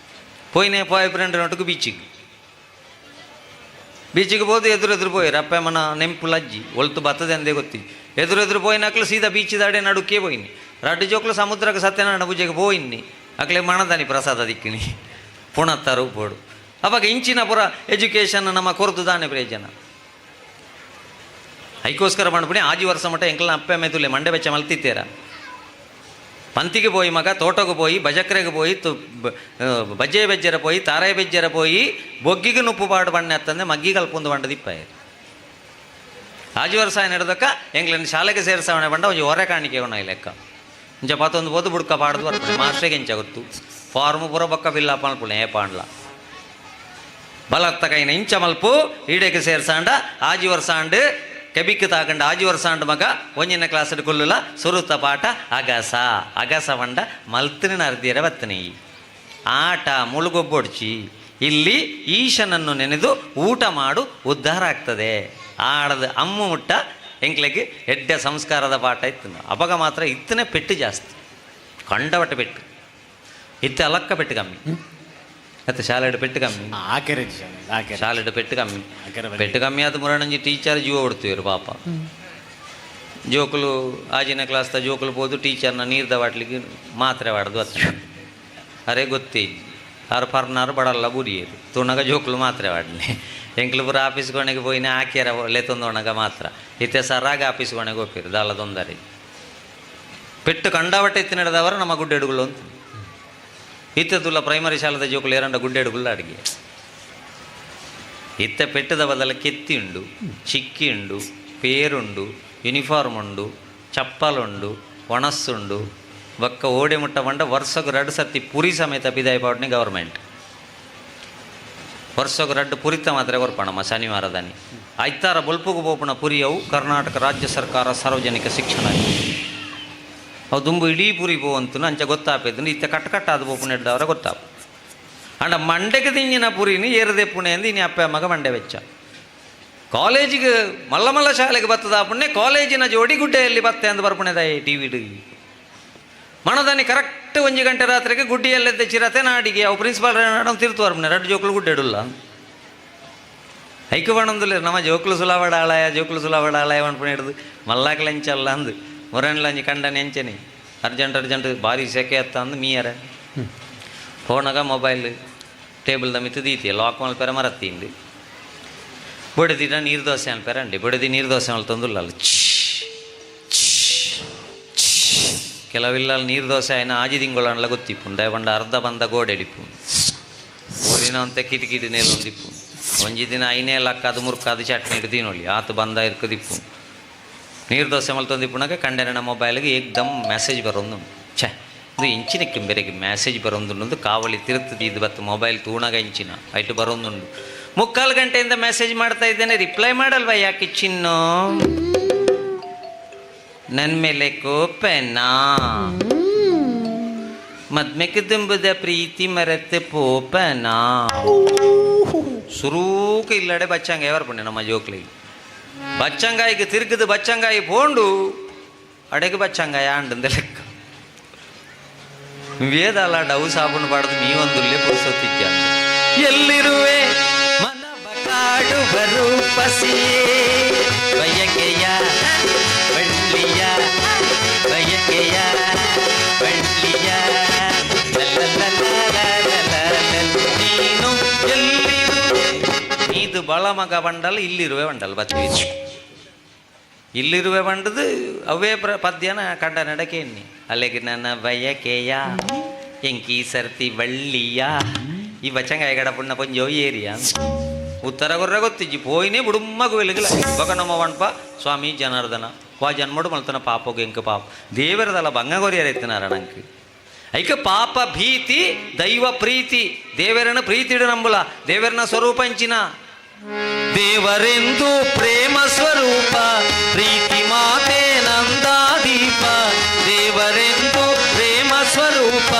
ಪೋಯಿನೇ ಬಾಯ್ ಫ್ರೆಂಡ್ ನೊಟ್ಟುಗು ಬೀಚಿಗೆ ಬೀಚಿಗೆ ಹೋದು ಎದುರು ಎದುರು ಪೋಯರು. ಅಪ್ಪಮ್ಮನ ನೆಂಪು ಲಜ್ಜಿ ಒಲ್ತು ಬತ್ತದೆ ಅಂದೇ ಗೊತ್ತಿ. ಎದುರು ಎದುರು ಪೋಯಿನಕ್ಲು ಸೀದಾ ಬೀಚ್ ದಾಡೆ ನಡುಕೇ ಪೋಯಿನಿ. ರಡ್ಡು ಜೋಕ್ಲು ಸಮುದ್ರಕ್ಕೆ ಸತ್ಯನಾರಾಯಣ ಪೂಜೆಗೆ ಪೋಯಿನಿ. ಅಕ್ಲೆ ಮಣದಾನಿ ಪ್ರಸಾದ ದಿಕ್ಕಿನಿ ಪುಣತ್ತಾರು ಪೋಡು. ಅವಾಗ ಇಂಚಿನ ಪುರ ಎಜುಕೇಷನ್ ನಮ್ಮ ಕೊರತು ದಾನೆ ಪ್ರಯೋಜನ. ಐಕೋಸ್ಕರ ಪಂಡ್ಪುಣಿ ಆಜಿ ವರ್ಷ ಮಟ್ಟ ಎಂಕಲ್ನ ಅಪ್ಪೆ ಮೆದುಲೆ ಮಂಡೆ ಬೆಚ್ಚ ಮಲ್ತಿತ್ತೇರ. ಪಂತಿಗೆ ಪೋಯಿ ಮಗ ತೋಟಕ್ಕೆ ಪೋಯಿ ಬಜಕ್ರೆಗೆ ಪೋಯಿ ಬಜ್ಜೆ ಬೆಜ್ಜರ ಪೋಯಿ ತಾರೈ ಬೆಜ್ಜರ ಪೋಯಿ ಬೊಗ್ಗಿಗೆ ನುಪ್ಪು ಪಾಡು ಬಣ್ಣ ಅತ್ತಂದೆ ಮಗ್ಗಿ ಕಲ್ಪೊಂದು ಬಂಡ ದಿಪ್ಪಾಯ. ಆಜಿ ವರ್ಷ ನಡೆದಕ್ಕ ಎಂಗ್ಲನ್ನು ಶಾಲೆಗೆ ಸೇರ್ಸಾವಣೆ ಬಂಡ ಒಂಜಿ ಹೊರೆ ಕಾಣಿಕೆ ಉಣ ಲೆಕ್ಕ ಇಂಚ ಪತ್ತೊಂದು ಪೋದು ಬುಡ್ಕ ಪಾಡ್ದು ಬರ್ಪುಣೆ. ಮಾಸ್ಟ್ರಿಗೆ ಎಂಚ ಗೊತ್ತು ಫಾರ್ಮ್ ಪೂರ ಬೊಕ್ಕ ಫಿಲ್ ಅಪ್ ಮಲ್ಪುಣೆ ಏ ಪಾಂಡ್ಲ ಬಲತ್ತ ಕೈನ ಇಂಚ ಮಲ್ಪು ಈಡೆಗೆ ಸೇರ್ಸಾಂಡ ಆಜಿ ವರ್ಷ ಆಂಡ್ ಕೆಬಿಕ್ ತಾಕಂಡ ಆಜಿ ವರ್ಷ ಆಂಡ್ ಮಗ ಒಂಜಿನ ಕ್ಲಾಸ್ ಕೊಲ್ಲುಲ ಸುರುತ ಪಾಠ ಅಗಸ ಅಗಸ ಬಂಡ ಮಲ್ತಿನ ಅರ್ದಿಯರ ಬತ್ತನೆ. ಆಟ ಮುಳುಗೊಬ್ಬೊಡ್ಚಿ ಇಲ್ಲಿ ಈಶನನ್ನು ನೆನೆದು ಊಟ ಮಾಡು ಉದ್ಧಾರ ಆಗ್ತದೆ. ಆಡದ ಅಮ್ಮ ಮುಟ್ಟ ಎಂಕ್ಲೆಗೆ ಎಡ್ಡೆ ಸಂಸ್ಕಾರದ ಪಾಠ ಇತ್ತು. ಅವಾಗ ಮಾತ್ರ ಇತ್ತನೇ ಪೆಟ್ಟು ಜಾಸ್ತಿ ಕಂಡವಟ ಪೆಟ್ಟು ಇತ್ತೆ ಅಲಕ್ಕ ಪೆಟ್ಟು ಕಮ್ಮಿ. ಮತ್ತೆ ಶಾಲೆಡ್ ಪೆಟ್ಟು ಕಮ್ಮಿ. ಆಕೆರೆ ಆಕೆರೆ ಶಾಲೆಡ್ ಪೆಟ್ಟು ಕಮ್ಮಿ. ಆಕೆರೆ ಬಲ್ಲಿ. ಪೆಟ್ಟು ಕಮ್ಮಿ ಆದ ಮುರಣಂಜಿ ಟೀಚರ್ ಜೀವ ಕೊಡ್ತೀವಿ ಪಾಪ. ಜೋಕುಲು ಆಜಿನ ಕ್ಲಾಸ್ದ ಜೋಕುಲು ಪೋದು ಟೀಚರ್ನ ನೀರ್ದ ಬಾಟ್ಲಿಗೆ ಮಾತ್ರೆ ವಾಡ್ದು ಅತ್ತ ಅರೆ ಗೊತ್ತೇ ಆರು ಪರ್ನಾರು ಬಡಲ್ಲ ಬುರಿಯರು ತುಣಗ ಜೋಕುಲು ಮಾತ್ರೆ ವಾಡ್ಲಿ. ಎಂಕ್ಲು ಪೂರ ಆಫೀಸ್ ಕೊನೆಗೆ ಪೋಯಿನ ಆಕ್ಯಾರ ಲೆತ್ತೊಂದೊಣಗ ಮಾತ್ರ ಇತ್ತೆ ಸರಾಗ ಆಫೀಸ್ ಕೊನೆಗೆ ಹೋಗ್ತೀರಿ ದಾಲ ತೊಂದರೆ. ಪೆಟ್ಟು ಕಂಡಾವಟ್ಟೆ ಎತ್ತಿ ನಡೆದವರು ನಮ್ಮ ಗುಡ್ಡೆಡುಗಳು ಅಂತ ಇತ್ತದುಲ್ಲ. ಪ್ರೈಮರಿ ಶಾಲೆದ ಜೋಕುಲು ಏರಂಡ ಗುಡ್ಡೆಡುಗುಳ್ಳ ಅಡಿಗೆ ಇತ್ತ ಪೆಟ್ಟದ ಬದಲ ಕೆತ್ತಿ ಉಂಡು, ಚಿಕ್ಕಿ ಉಂಡು, ಪೇರುಂಡು, ಯೂನಿಫಾರ್ಮ್ ಉಂಡು, ಚಪ್ಪಲುಂಡು, ಒಣಸ್ಸುಂಡು. ಬೊಕ್ಕ ಓಡೆ ಮುಟ್ಟ ಬಂಡ ವರ್ಷಕ್ಕೆ ರಡ್ಡು ಸರ್ತಿ ಪುರಿ ಸಮೇತ ಬಿದಾಯಿ ಪಾಡ್ನಿ ಗವರ್ಮೆಂಟ್. ವರ್ಷಕ್ಕೆ ರಡ್ಡು ಪುರಿತ ಮಾತ್ರ ಕೊರ್ಪಣಮ್ಮ ಶನಿವಾರದಾನಿ ಐತಾರ ಬೊಲ್ಪುಗು ಪೋಪುಣ ಪುರಿಯವು ಕರ್ನಾಟಕ ರಾಜ್ಯ ಸರ್ಕಾರ ಸಾರ್ವಜನಿಕ ಶಿಕ್ಷಣ ಅವು ದುಂಬು ಇಡೀ ಪುರಿ ಪೋವಂತು ಅಂಚ ಗೊತ್ತಾಪೇದು. ಇತ್ತ ಕಟ್ಟ ಕಟ್ಟಾದ ಪೋಪುಣ ಹಿಡ್ದವರ ಗೊತ್ತಾಪ ಅಂಡ ಮಂಡೆಗೆ ತಿಂಜಿನ ಪುರಿನಿ ಏರದೆ ಪುಣೆ ಅಂದು ಇನಿ ಅಪ್ಪ ಮಗ ಮಂಡೆ ವೆಚ್ಚ. ಕಾಲೇಜಿಗೆ ಮಲ್ಲ ಮಲ್ಲ ಶಾಲೆಗೆ ಬತ್ತದ ಪುಣ್ಯ ಕಾಲೇಜಿನ ಜೋಡಿ ಗುಡ್ಡೆಯಲ್ಲಿ ಬತ್ತೆ ಅಂದು ಬರ್ಪುಣೆದಾಯಿ ಟಿ ವಿಡು ಮಣದಾನಿ ಕರೆಕ್ಟ್ ಒಂಜಿ ಗಂಟೆ ರಾತ್ರಿಗೆ ಗುಡ್ಡಿಯಲ್ಲೆದ್ದ ಚಿರತೆ ನಾಡಿಗೆ ಅವು ಪ್ರಿನ್ಸಿಪಾಲ್ ತಿರ್ತು ಬರ್ಪುಣೆ ರಡ್ಡು ಜೋಕುಲು ಗುಡ್ಡೆ ಇಡುಲ್ಲ. ಐಕು ಬಣ್ಣಂದುಲ್ಲ ನಮ್ಮ ಜೋಕುಲು ಸುಲಾವಡ ಆಳಾಯ ಜೋಕುಲು ಸುಲಾವಡ ಆಳಾಯ ಅನ್ಪುಣೆ ಹಿಡ್ದು ಮಲ್ಲಾಕ್ ಲಂಚಲ್ಲ ಅಂದು ಮೊರನ್ ಲಂಚ್ ಕಂಡನೆ ಎಂಚನೆ ಅರ್ಜೆಂಟ್ ಅರ್ಜೆಂಟ್ ಭಾರಿ ಸೆಕೆ ಅತ್ತ ಅಂದು ಮೀಯರ ಫೋನಾಗ ಮೊಬೈಲ್ ಟೇಬಲ್ದ ಮಿತ್ತು ದೀತಿ ಲಾಕ್ ಮಲ್ಪೆರ ಮರತ್ತೀಂದು ಬೊಡೆದಿಡ ನೀರು ದೋಸೆ ಅನ್ಪೆರ ಅಂಡಿ ಬೊಡೆದಿ ನೀರು ದೋಸೆ ಮಲ್ತೊಂದುಲ್ಲ ಕೆಲವಿಲ್ಲ. ನೀರು ದೋಸೆ ಆಯ್ನ ಆಜಿ ತಿಂಗಳನ್ಲ ಗೊತ್ತಿಪ್ಪು ದಯಪಂಡ ಅರ್ಧ ಬಂದ ಗೋಡೆಡಿಪ್ಪು ಊರಿನ ಅಂತ ಕಿಟಕಿಟಿ ನೇಲೊಂದಿಪ್ಪು. ಒಂಜಿ ದಿನ ಐನೇ ಲಕ್ಕ ಅದು ಮುರ್ಕ ಅದು ಚಟ್ನಿ ಇಟ್ಟು ತಿನ್ನೊಳ್ಳಿ ಆತು ಬಂದ ಇರ್ಕದಿಪ್ಪು. ನೀರು ದೋಸೆ ಮಲ್ತೊಂದಿಪ್ಪುನಾಗ ಕಂಡೆನ ಮೊಬೈಲ್ಗೆ ಏಕ್ದಮ್ ಮೆಸೇಜ್ ಬರೋದು. ಛೆ, ಇದು ಇಂಚಿನಕ್ಕೆ ಬೆರಗೆ ಮೆಸೇಜ್ ಬರೋದುಂಡು. ಕಾವಲಿ ತಿರುತ್ತದೆ ಇದು ಬತ್ತು ಮೊಬೈಲ್ ತೂಣಗ ಇಂಚಿನ ಐಟು ಬರೋದುಂಡು. ಮುಕ್ಕಾಲು ಗಂಟೆಯಿಂದ ಮೆಸೇಜ್ ಮಾಡ್ತಾ ಇದ್ದೇನೆ, ರಿಪ್ಲೈ ಮಾಡಲ್ವಾ ಯಾಕೆ ಚಿನ್ನು? ನನ್ನ ಮೇಲೆ ಕೋಪನಾ? ಮದ್ಮೆಗೆ ತುಂಬುದ ಪ್ರೀತಿ ಮರೆತು ಪೋಪನಾ? ಸುರೂಕ ಇಲ್ಲಡೆ ಬಚ್ಚಂಗಾಯಿ ಬರ್ಪುಂಡೆ ನಮ್ಮ ಜೋಕ್ಲಿಗೆ ಬಚ್ಚಂಗಾಯಿಗೆ ತಿರುಗದು ಬಚ್ಚಂಗಾಯಿ ಪೋಂಡು ಅಡೆಗೆ ಬಚ್ಚಂಗಾಯ ಅಂಡಂದ ಲೆಕ್ಕ. ವೇದಲ್ಲ ಡವ್ ಸಾಬೂನು ಬಾಡದು ನೀವೊಂದುಲ್ಲೇ ಪುರುಸೊತ್ತಿದ್ಯ. ಎಲ್ಲಿರುವೆ ಮನವ ಕಾಡುವ ರೂಪಸಿಯೇ, ಬಯಕೆಯ ಬಳ್ಳಿಯ ಬಯಕೆಯ ಬಳ್ಳಿಯ ನೀನು ಎಲ್ಲಿರುವೆ? ಇದು ಬಳ ಮಗ ಬಂಡಲ್ ಇಲ್ಲಿರುವೆ ಬಂಡಲ್ ಬತ್ತಿ ಇಲ್ಲಿರುವೆ ಬಂಡದು ಅವೇ ಪ್ರ ಪದ್ಯನ ಕಂಡ ನಡಕೆ ಎನ್ನಿ ಅಲ್ಲಿಗೆ ನನ್ನ ಬಯಕೆಯ ಎಂಕಿ ಸರ್ತಿ ಬಳ್ಳಿಯ ಈ ಬಚ್ಚಂಗಾಯ ಗಡ ಪುಣ್ಣ ಪಂಜೋ ಏರಿಯಾ ಉತ್ತರ ಗೊರ್ರ ಗೊತ್ತಿಜ್ಜಿ ಪೋಯಿನೇ ಬುಡುಮ್ಮ ಗೋವಿಲಿಗಿಲ್ಲ ಬೊಕ ನಮ್ಮ ವಣ್ಪ ಸ್ವಾಮಿ ಜನಾರ್ದನ ವಾ ಜನ್ಮಡು ಮಲ್ತನ ಪಾಪೋಗ ಎಂಕ ಪಾಪ ದೇವರದಲ್ಲ ಬಂಗ ಗೊರಿಯರ ಎತ್ತಿನಾರ ನಂಗೆ ಐಕ ಪಾಪ ಭೀತಿ ದೈವ ಪ್ರೀತಿ ದೇವರನ ಪ್ರೀತಿಡು ನಂಬುಲ ದೇವರನ ಸ್ವರೂಪ ಅಂಚಿನ. ದೇವರೆಂದು ಪ್ರೇಮ ಸ್ವರೂಪ, ಪ್ರೀತಿ ಮಾತೆ ನಂದಾದೀಪ. ದೇವರೆಂದು ಪ್ರೇಮ ಸ್ವರೂಪ,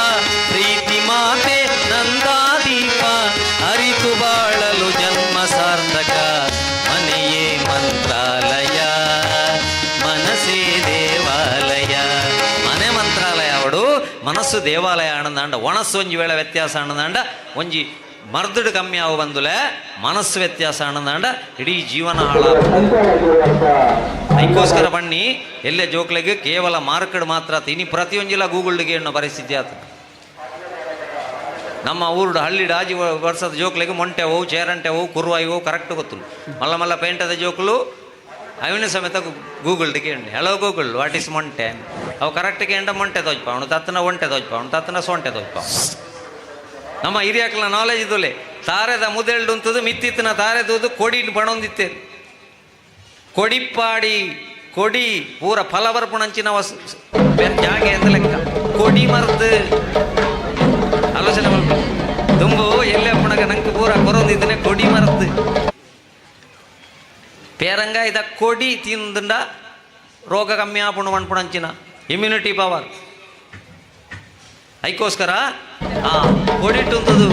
ಪ್ರೀತಿ ಮಾತೆ ನಂದಾದೀಪ. ಅರಿತು ಬಾಳಲು ಜನ್ಮ ಸಾರ್ಥಕ, ಮನೆಯೇ ಮಂತ್ರಾಲಯ, ಮನಸ್ಸೇ ದೇವಾಲಯ. ಮನೆ ಮಂತ್ರಾಲಯ ಅವಡು, ಮನಸ್ಸು ದೇವಾಲಯ ಆನಂದಾಂಡ. ಒಣಸ್ಸು ಒಂಜಿ ವೇಳೆ ವ್ಯತ್ಯಾಸ ಆನಂದಾಂಡ, ಒಂಜಿ ಮರ್ದಡು ಕಮ್ಮಿ ಆವು ಬಂದುಲೆ ಮನಸ್ಸು ವ್ಯತ್ಯಾಸ ಆನಂದಾಂಡ ಇಡೀ ಜೀವನ ಹಾಳ. ಅದಕ್ಕೋಸ್ಕರ ಬನ್ನಿ ಎಲ್ಲೇ ಜೋಕ್ಲೆಗೆ ಕೇವಲ ಮಾರ್ಕೆಟ್ ಮಾತ್ರ ಆತು. ಇನಿ ಪ್ರತಿಯೊಂಜಿಲ ಗೂಗಲ್ಗೆ ಎಣ್ಣೋ ಪರಿಸ್ಥಿತಿ ಆತು. ನಮ್ಮ ಊರುಡು ಹಳ್ಳಿ ಆಜಿ ವರ್ಷದ ಜೋಕ್ಲೆಗೆ ಮೊಂಟೆ ಹೋವು, ಚೇರಂಟೆ ಹೋವು, ಕುರುವಾಯಿ ಹೋವು ಕರೆಕ್ಟ್ ಗೊತ್ತು. ಮಲ್ಲ ಮಲ್ಲ ಪೇಂಟದ ಜೋಕ್ಲು ಅವಿನ ಸಮೇತ ಗೂಗಲ್ಗೆ ಎಣ್ಣೆ, hello Google what is Monte, ಅವು ಕರೆಕ್ಟ್ ಕೇಂಡ ಮೊಂಟೆ ತೋಜ್ಪ ಅವನು ತತ್ತನ ಒಂಟೆ ತೋಜ್ಪ ಅವನು ತತ್ತನ ಸೊಂಟೆ ತೋಜ್ಪ. ನಮ್ಮ ಹಿರಿಯಕ್ಲ ನಾಲೆಜ್ ಇದುಲೆ ತಾರೆದ ಮುದೆಲ್ಡುಂತದು ಮಿತ್ತಿತ್ತಿನ ತಾರೆದುದು ಕೊಡಿ ಬಣೊಂದಿತ್ತೇರು ಕೊಡಿಪಾಡಿ ಕೊಡಿ ಪೂರ ಫಲ ಬರ್ಪುಣಂಚಿನ ವಸ್ ಜಾಗೆ ಅಂತ ಲೆಕ್ಕ ಕೊಡಿ ಮರ್ದು ಆಲೋಚನೆ ಮಲ್ಪ ದುಂಬು ಎಲ್ಲೆ ಅಪ್ಪಣಗ ನಂಗೆ ಪೂರ ಕೊರೊಂದಿದ್ದನೆ ಕೊಡಿ ಮರದ್ದು ಪೇರಂಗ ಇದ ಕೊಡಿ ತಿಂದುಂಡ ರೋಗ ಕಮ್ಮಿ ಆಪುಣು ಮನ್ಪುಣಂಚಿನ ಇಮ್ಯುನಿಟಿ ಪವರ್. ಅದಕ್ಕೋಸ್ಕರ ಆ ಕೊಡಿಟ್ಟುಂತದು.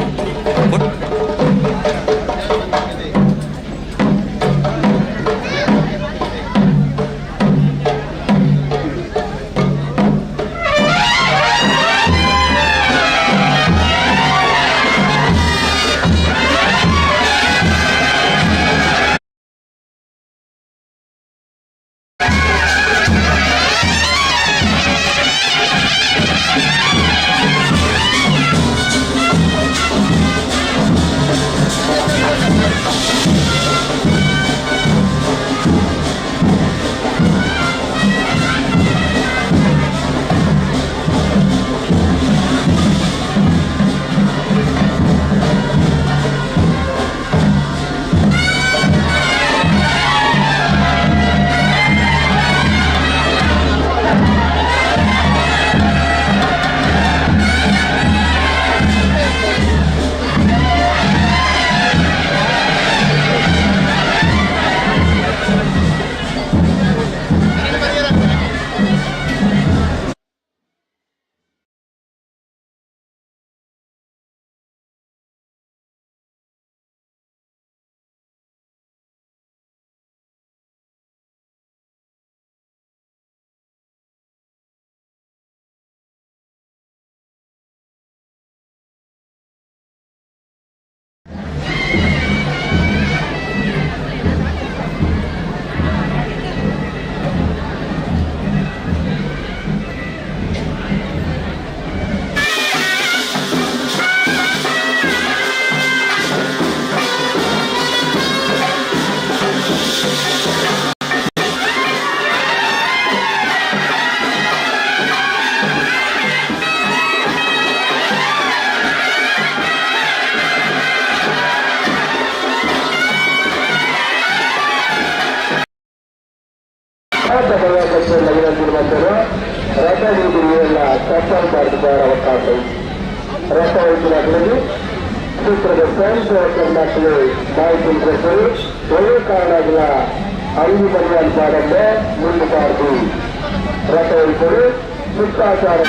ಶಿಷ್ಟಾಚಾರ.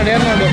ಏರ್ನೋಡು ಏರ್ನೋಡು.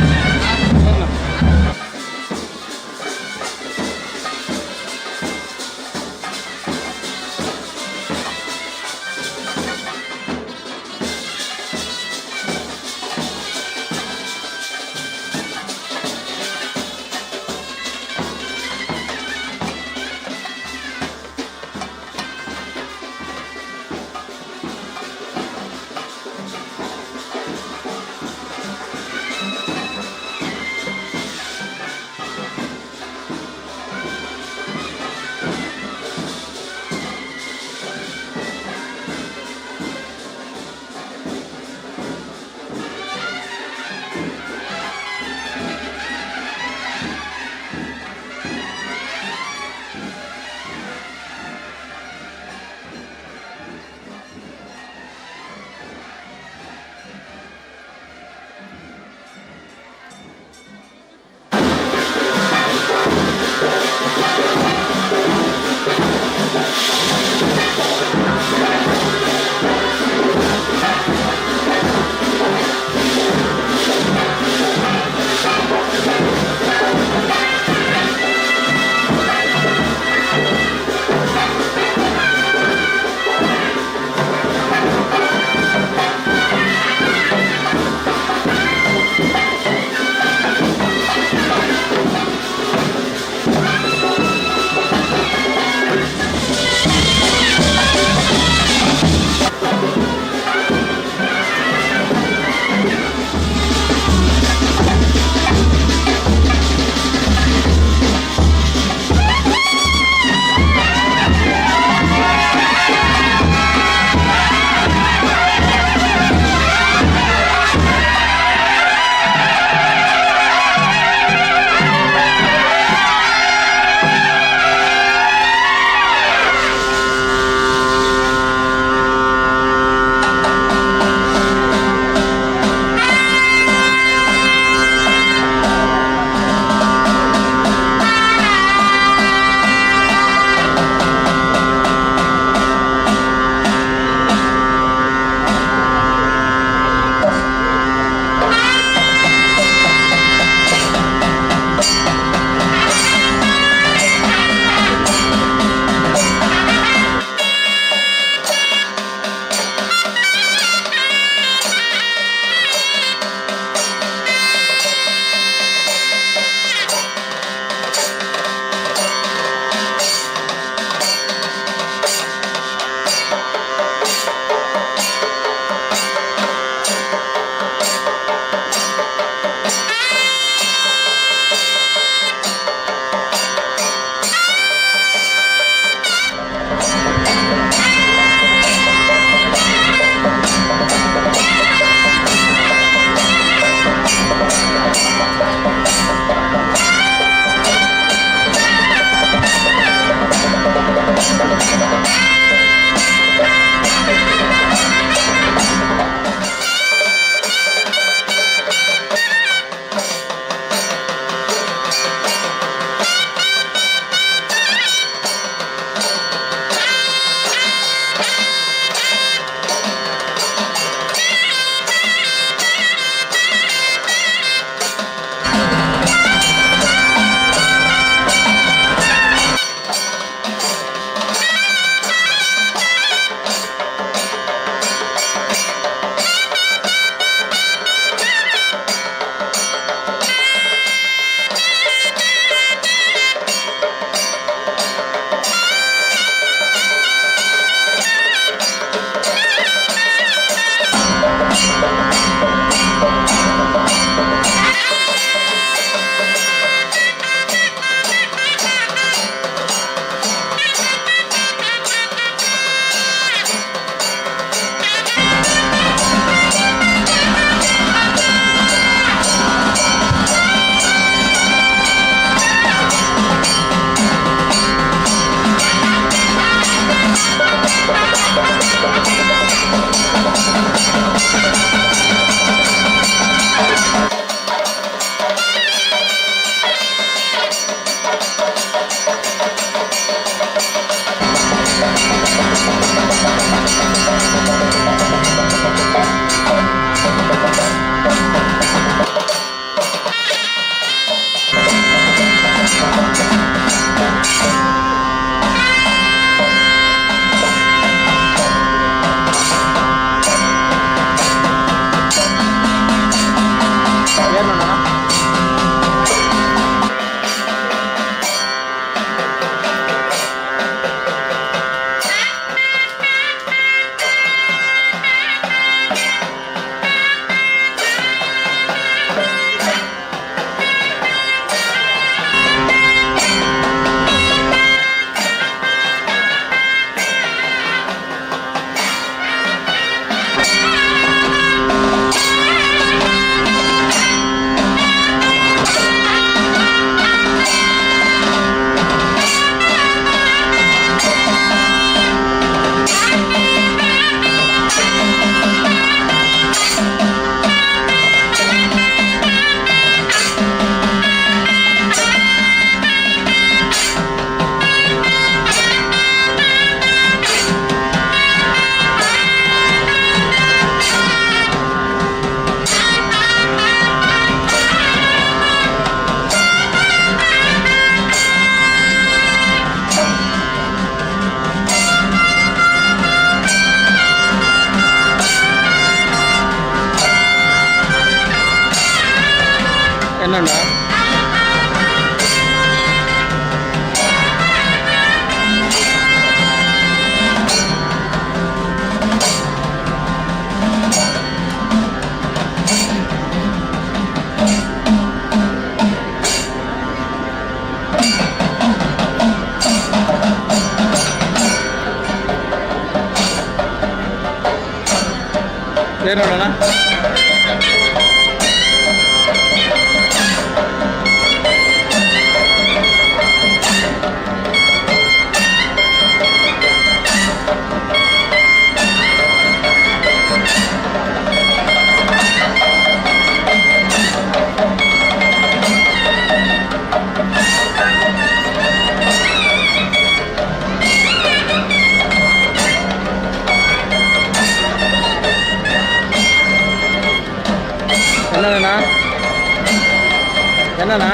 ಎನ್ನಂಡ. ಏನ್ ನೋಡೋಣ. என்னண்ணா, என்னண்ணா?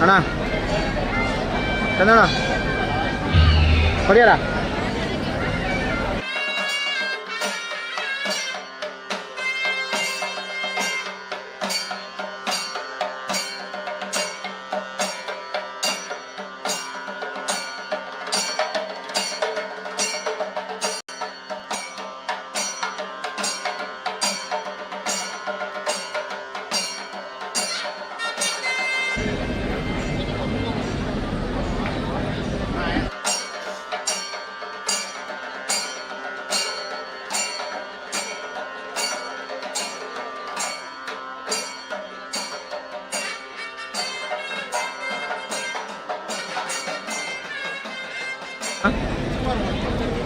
ಅಣ್ಣ, ಚಂದಣ್ಣ, ಹೊಡಿಯಾರ.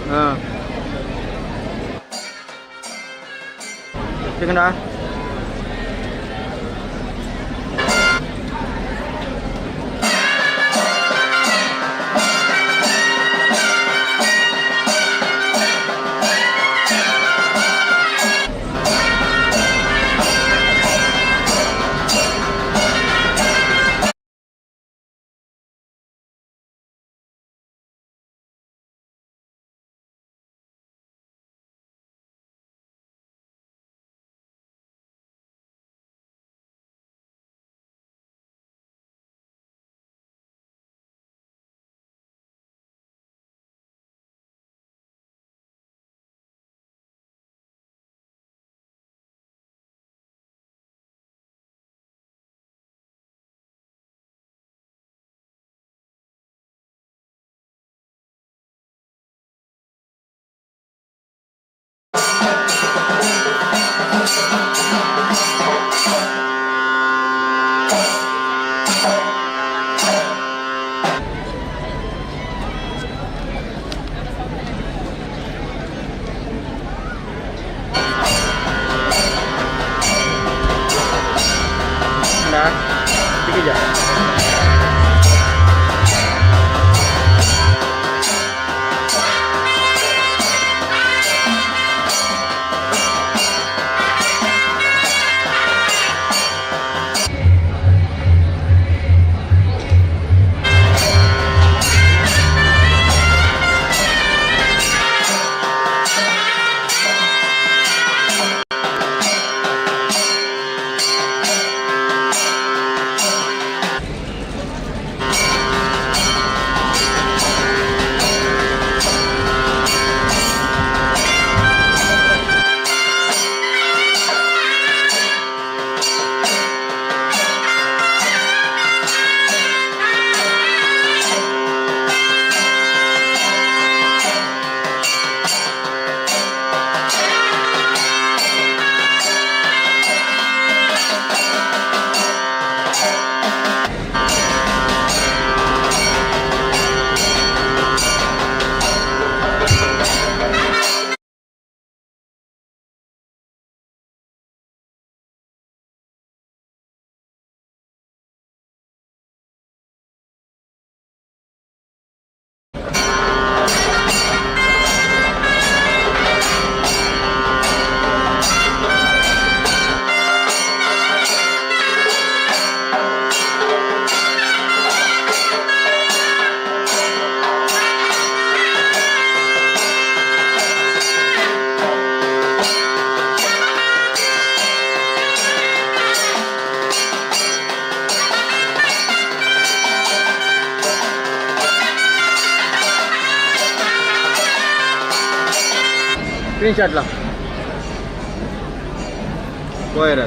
ಹಾಂ, ಚಿಕನಾ. ಸ್ಕ್ರೀನ್ ಶಾಟ್ಲ ಪೋಯರ.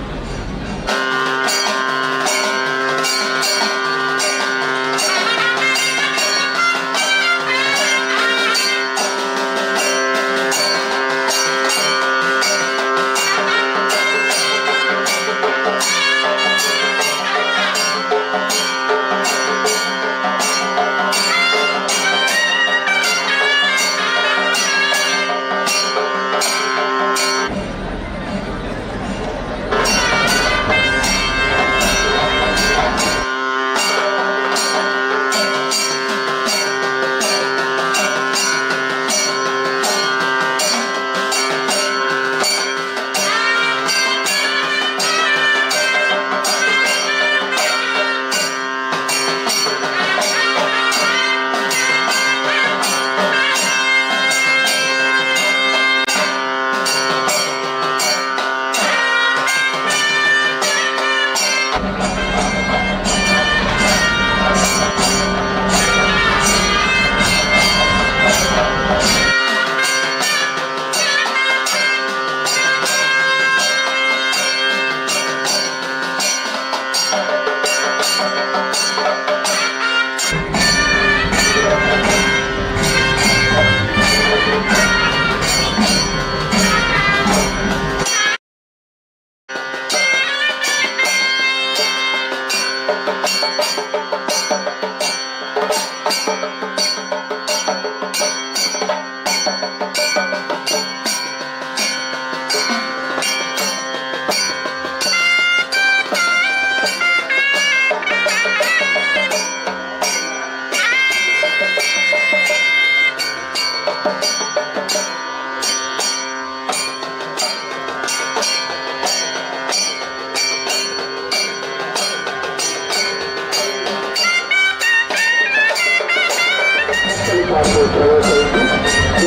ಪ್ರವೇಶ ಇದ್ದು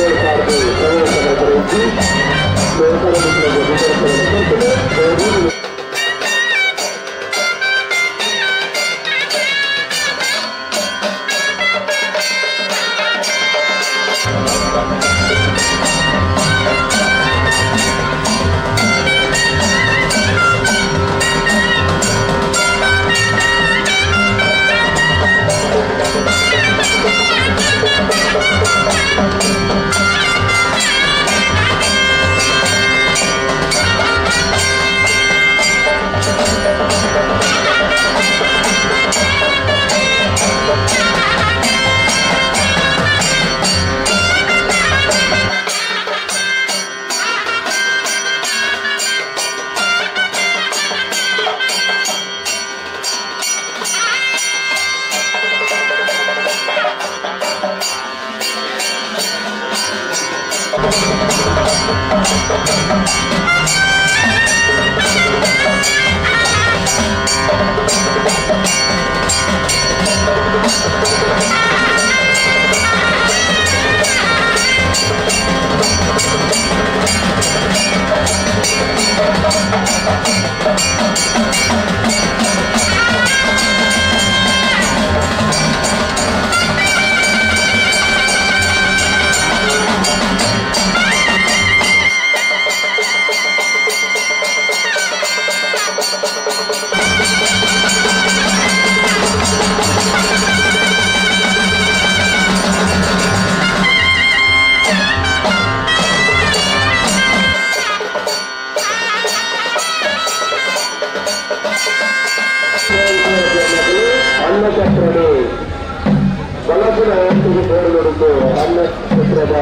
7 ಸಾವಿರದ ಪ್ರವೇಶ ಇದ್ದು. ಅನ್ನಛತ್ರಡು ಬಲಸಿನ ವ್ಯವಸ್ಥೆಗೆ ಪೇರುಗೊಡುತ್ತು. ಅನ್ನಛತ್ರದ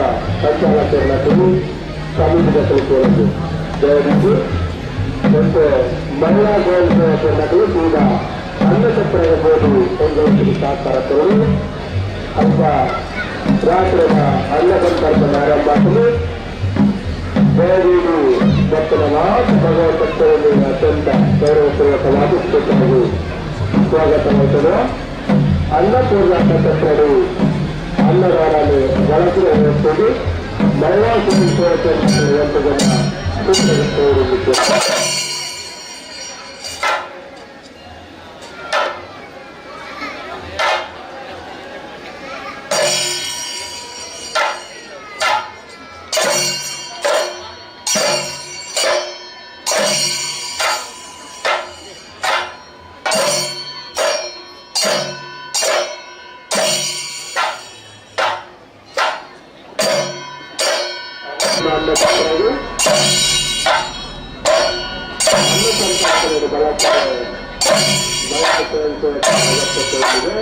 ಸಂಚಾಲಕರು ಸಮೀಪದ ತಿಳ್ಕೊಳ್ಳೋದು ದಯವಿಟ್ಟು. ಮತ್ತು ಮಹಿಳಾ ಸ್ವಯಂ ಸೇವಕರು ಕೂಡ ಅನ್ನಛತ್ರದ ಬೋರ್ಡು ಎಂಗಳಿಗೆ ಸಹಕಾರ ಕೊಡಲು. ಅಲ್ಪ ರಾತ್ರಿಯ ಅನ್ನ ಸಂಪರ್ಕ ಆರಂಭ. ದಯವಿಟ್ಟು ಮತ್ತು ಮಾತ ಭಗವತ್ತತ್ವವನ್ನು ಅತ್ಯಂತ ಗೌರವಪೂರ್ವಕವಾಗಿ ಸ್ವಾಗತ ಮಾಡ್ತದೆ. ಅನ್ನಪೂರ್ಣ ಅನ್ನಛತ್ರಡು ಅನ್ನದಾನವನ್ನು ಬಳಸಿದ ವ್ಯವಸ್ಥೆಗೆ ಮಹಿಳಾ ಸ್ವಯಂ ಸೇವಕರು ಸೂಚನೆ. ಅನ್ನ ಸಂತರ್ಪಣೆ ಬಳಕೆ ಅಗತ್ಯತೆ ಇದೆ.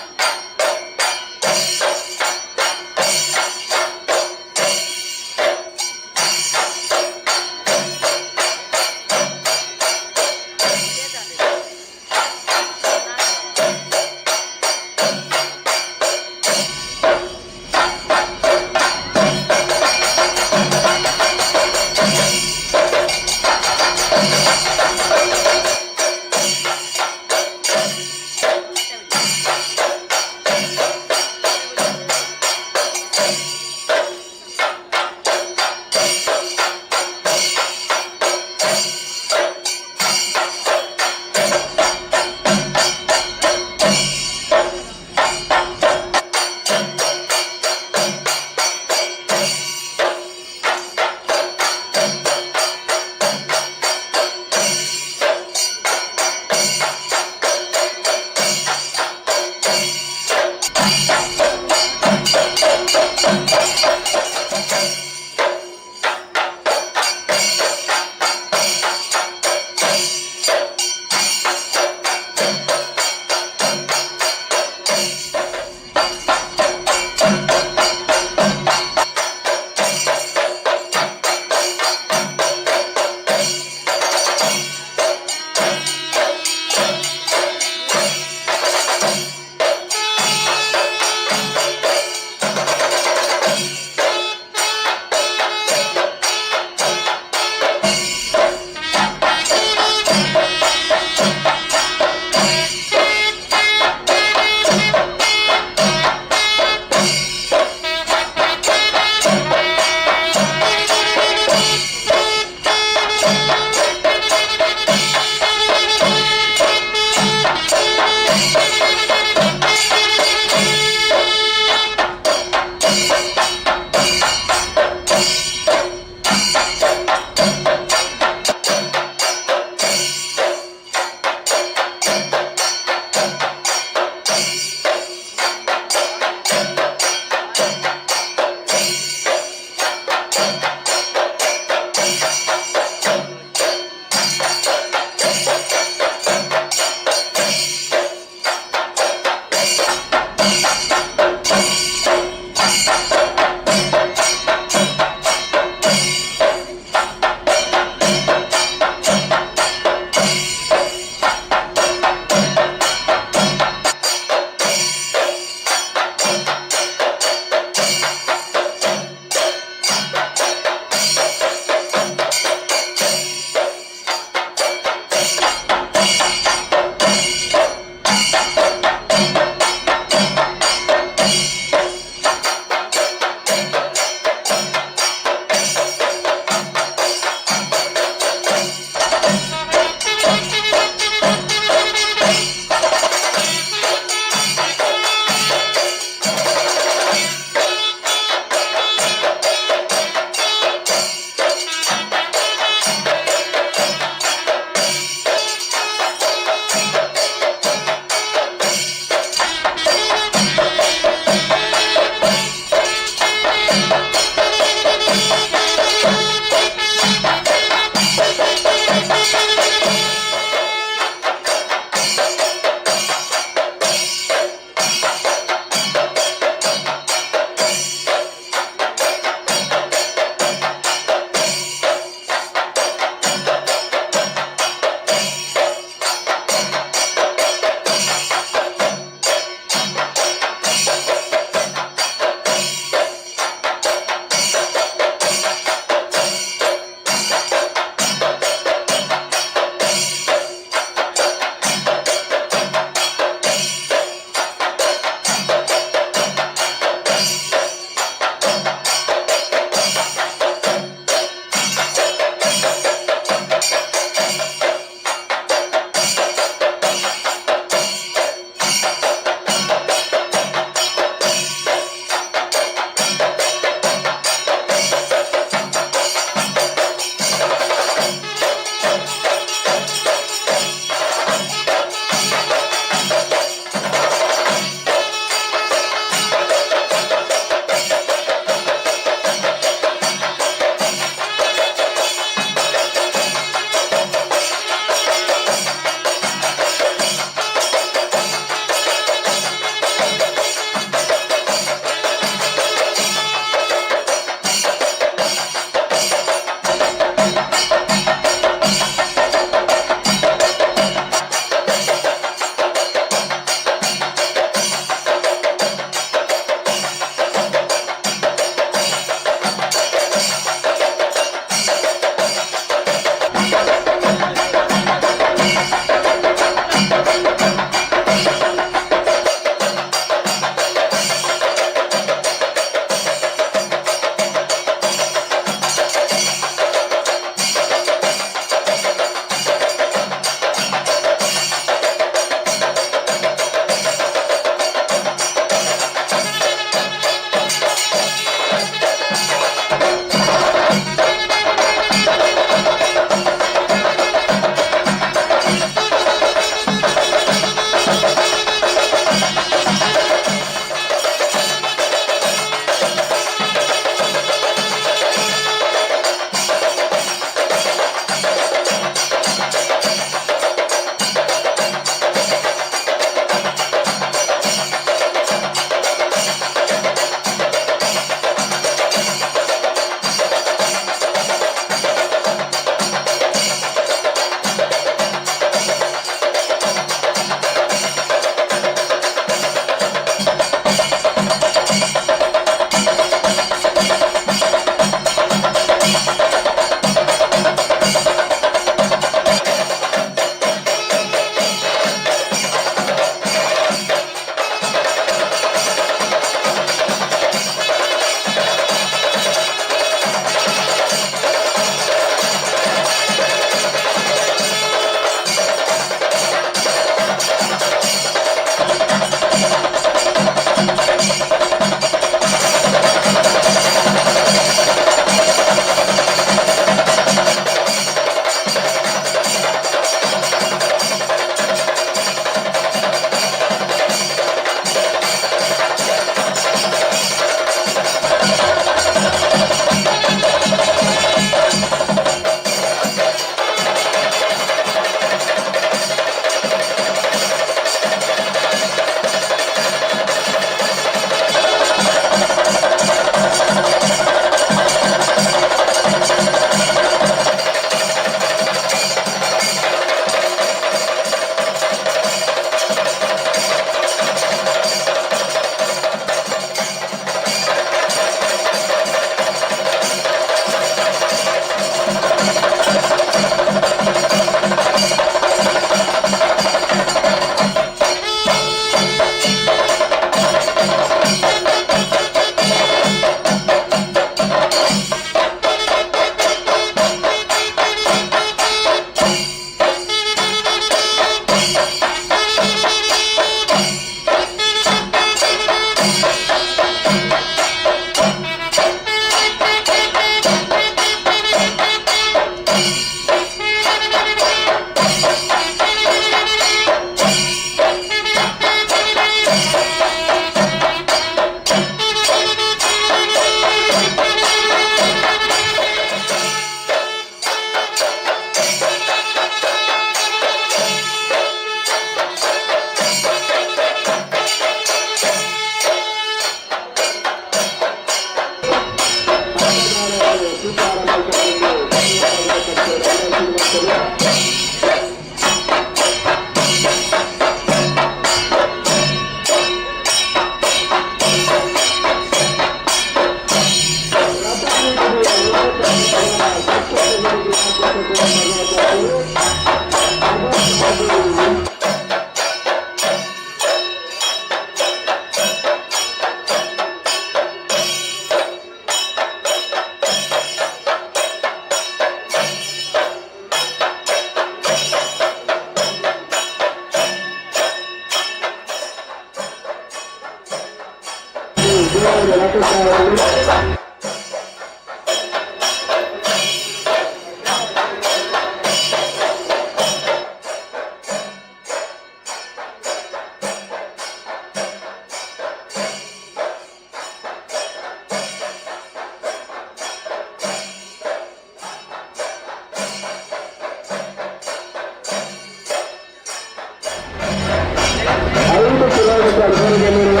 ದೂರದಲ್ಲಿರುವ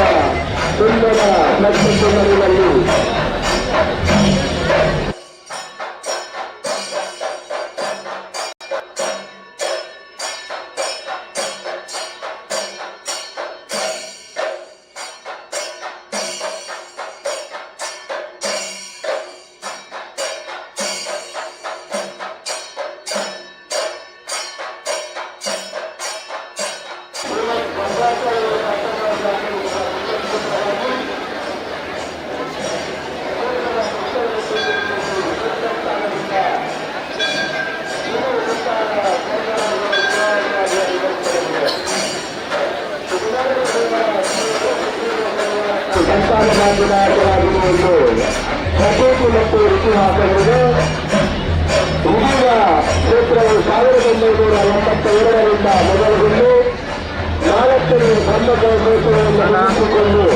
ಸುಂದರ ನಕ್ಷತ್ರಗಳಲ್ಲಿ. ಸಂತಾನ ಭಾಗ್ಯದಾಯಕವಾಗಿರುವುದು ಪ್ರಕೃತಿ ಮತ್ತು ಇತಿಹಾಸಗಳಿದೆ. ಇದೀಗ ಕ್ಷೇತ್ರವು 1982ರಿಂದ ಮೊದಲುಗೊಂಡು ನಾಲ್ಕನೇ ಬ್ರಹ್ಮಕಲಶೋತ್ಸವವನ್ನು ಮುಗಿಸಿಕೊಂಡು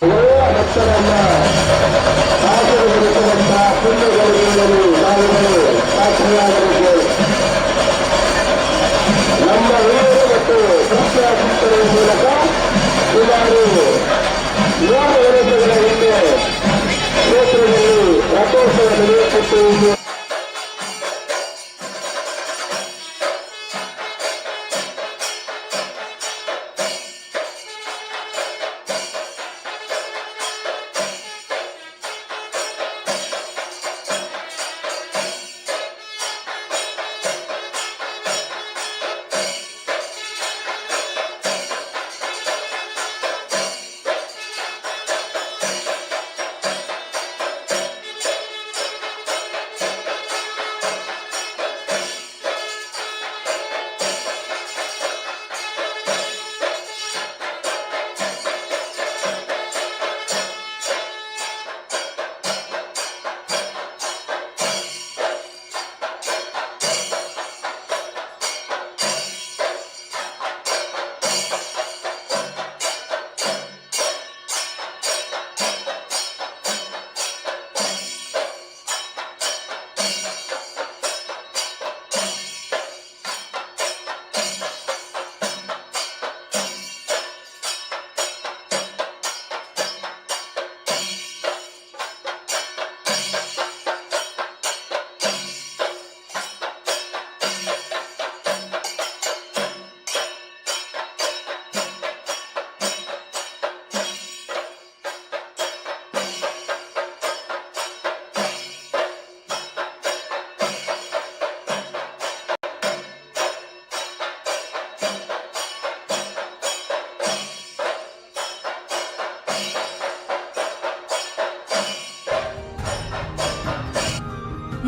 ಎಲ್ಲ ಭಕ್ತರನ್ನ ಆಶೀರ್ವದಿಸುವಂತಹ ಪುಣ್ಯಗಳಿಗೆಲ್ಲರೂ ನಾವುಗಳು ಸಾಕ್ಷಿಯಾಗಬೇಕು. ನಮ್ಮ ಹಿರಿಯರು ಮತ್ತು ಪ್ರಖ್ಯಾತರ ಮೂಲಕ ಸುಮಾರು 100 ವರ್ಷಗಳ ಹಿಂದೆ ಕ್ಷೇತ್ರದಲ್ಲಿ ರಥೋತ್ಸವ ನಡೆಯುತ್ತಿತ್ತು ಎಂದು.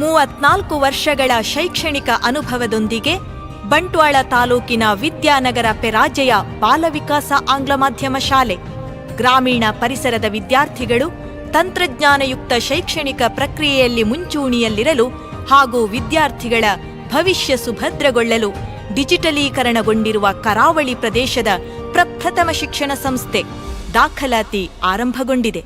34 ವರ್ಷಗಳ ಶೈಕ್ಷಣಿಕ ಅನುಭವದೊಂದಿಗೆ ಬಂಟ್ವಾಳ ತಾಲೂಕಿನ ವಿದ್ಯಾನಗರ ಪೆರಾಜೆಯ ಬಾಲವಿಕಾಸ ಆಂಗ್ಲ ಮಾಧ್ಯಮ ಶಾಲೆ, ಗ್ರಾಮೀಣ ಪರಿಸರದ ವಿದ್ಯಾರ್ಥಿಗಳು ತಂತ್ರಜ್ಞಾನಯುಕ್ತ ಶೈಕ್ಷಣಿಕ ಪ್ರಕ್ರಿಯೆಯಲ್ಲಿ ಮುಂಚೂಣಿಯಲ್ಲಿರಲು ಹಾಗೂ ವಿದ್ಯಾರ್ಥಿಗಳ ಭವಿಷ್ಯ ಸುಭದ್ರಗೊಳ್ಳಲು ಡಿಜಿಟಲೀಕರಣಗೊಂಡಿರುವ ಕರಾವಳಿ ಪ್ರದೇಶದ ಪ್ರಪ್ರಥಮ ಶಿಕ್ಷಣ ಸಂಸ್ಥೆ. ದಾಖಲಾತಿ ಆರಂಭಗೊಂಡಿದೆ.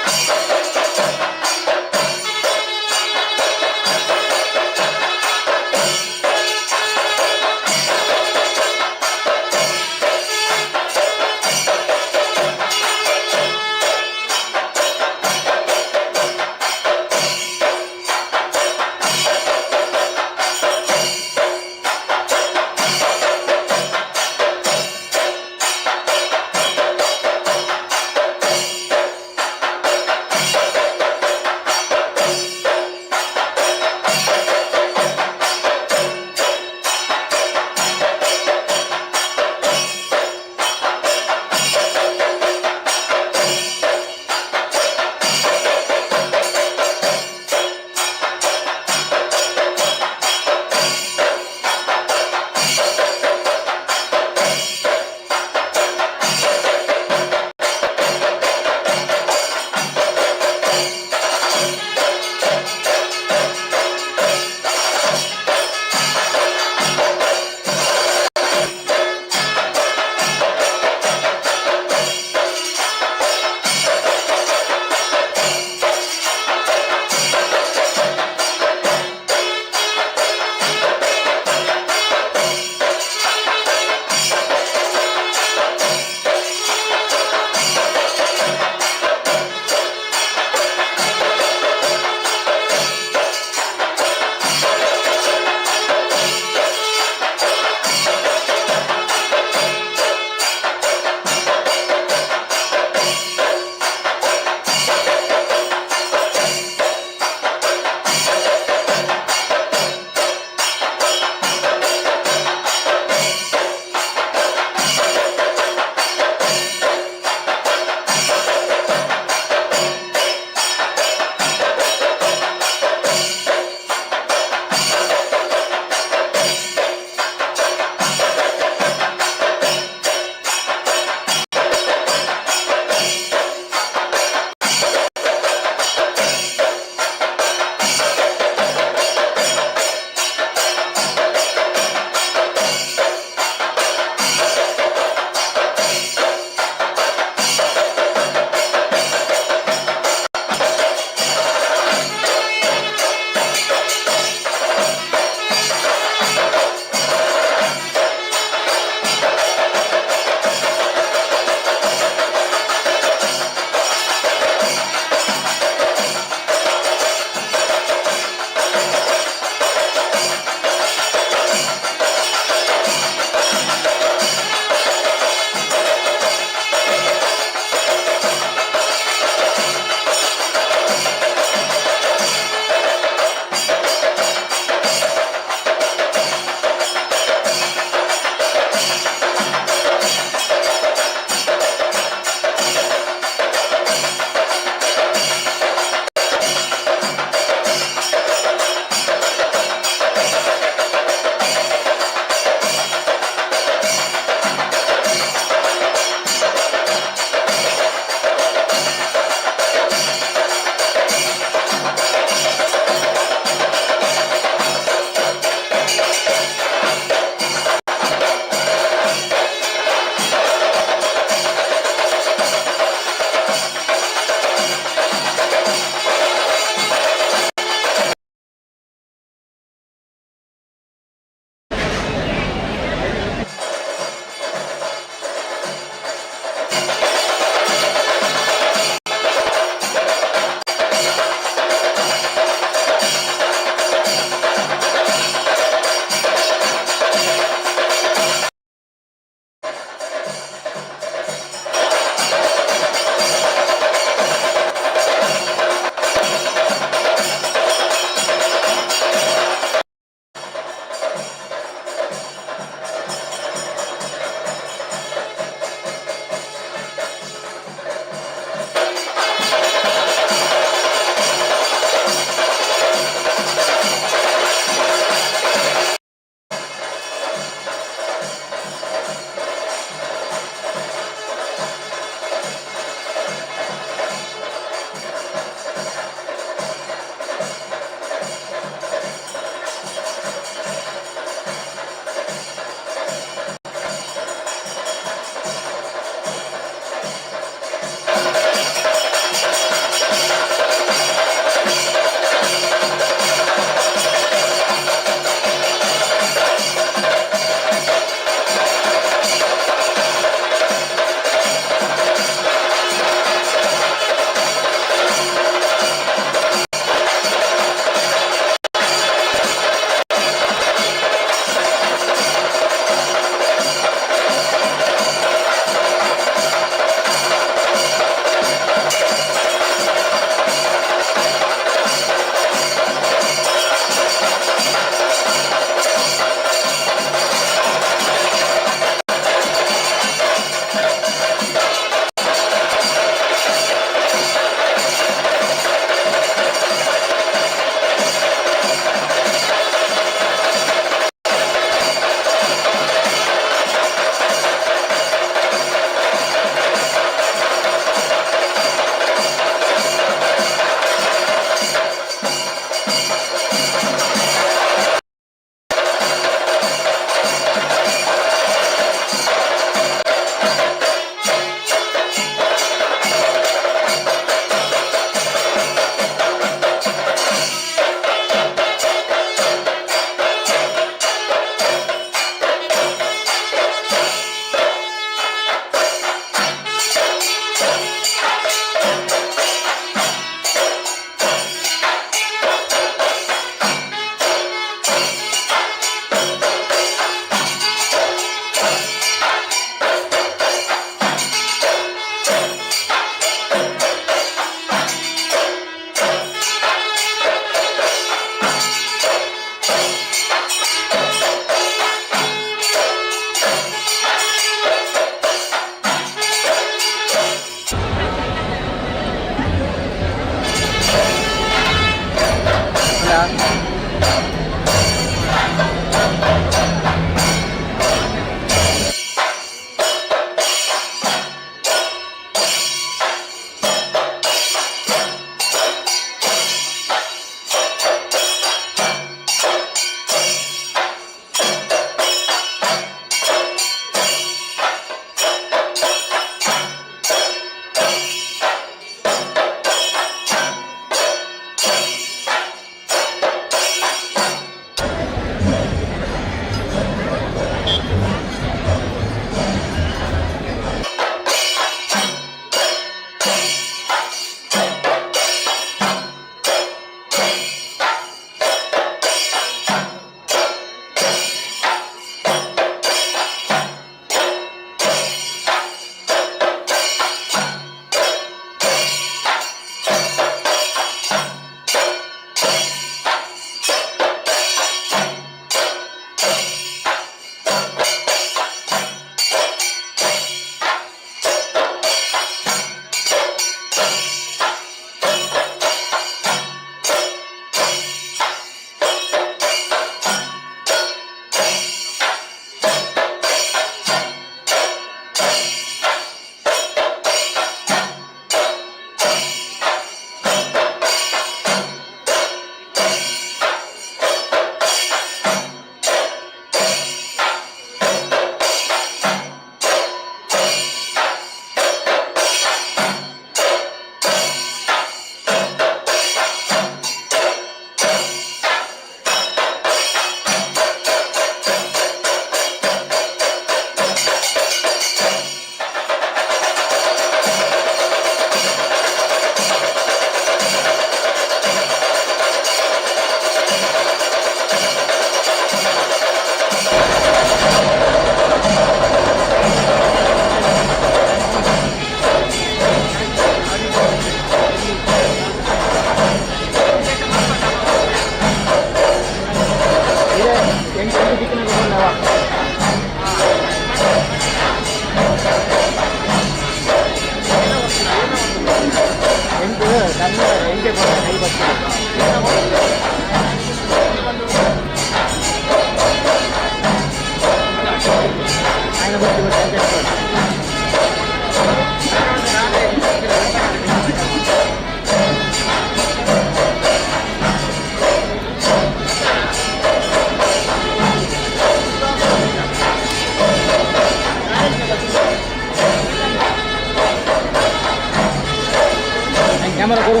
ಕ್ಯಾಮರಾ ಕೊಡು.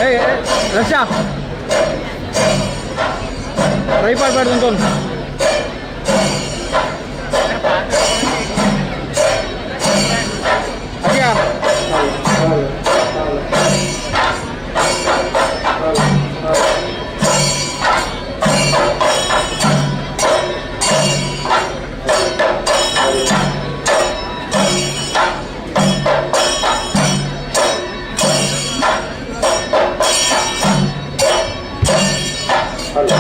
ಏಯ್ ರಶ್ಯಾ, ಟ್ರೈಪಾಡ್ ಬೇಡ ಅಂತ. ಅದ್ಯಾ. ಹಲೋ.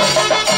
14 ಜನ ಸ್ವಯಂ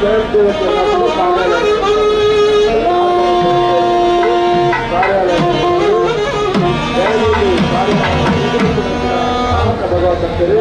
ಸೇವಕರು ಭಗವಂತರು.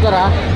ತೋರ.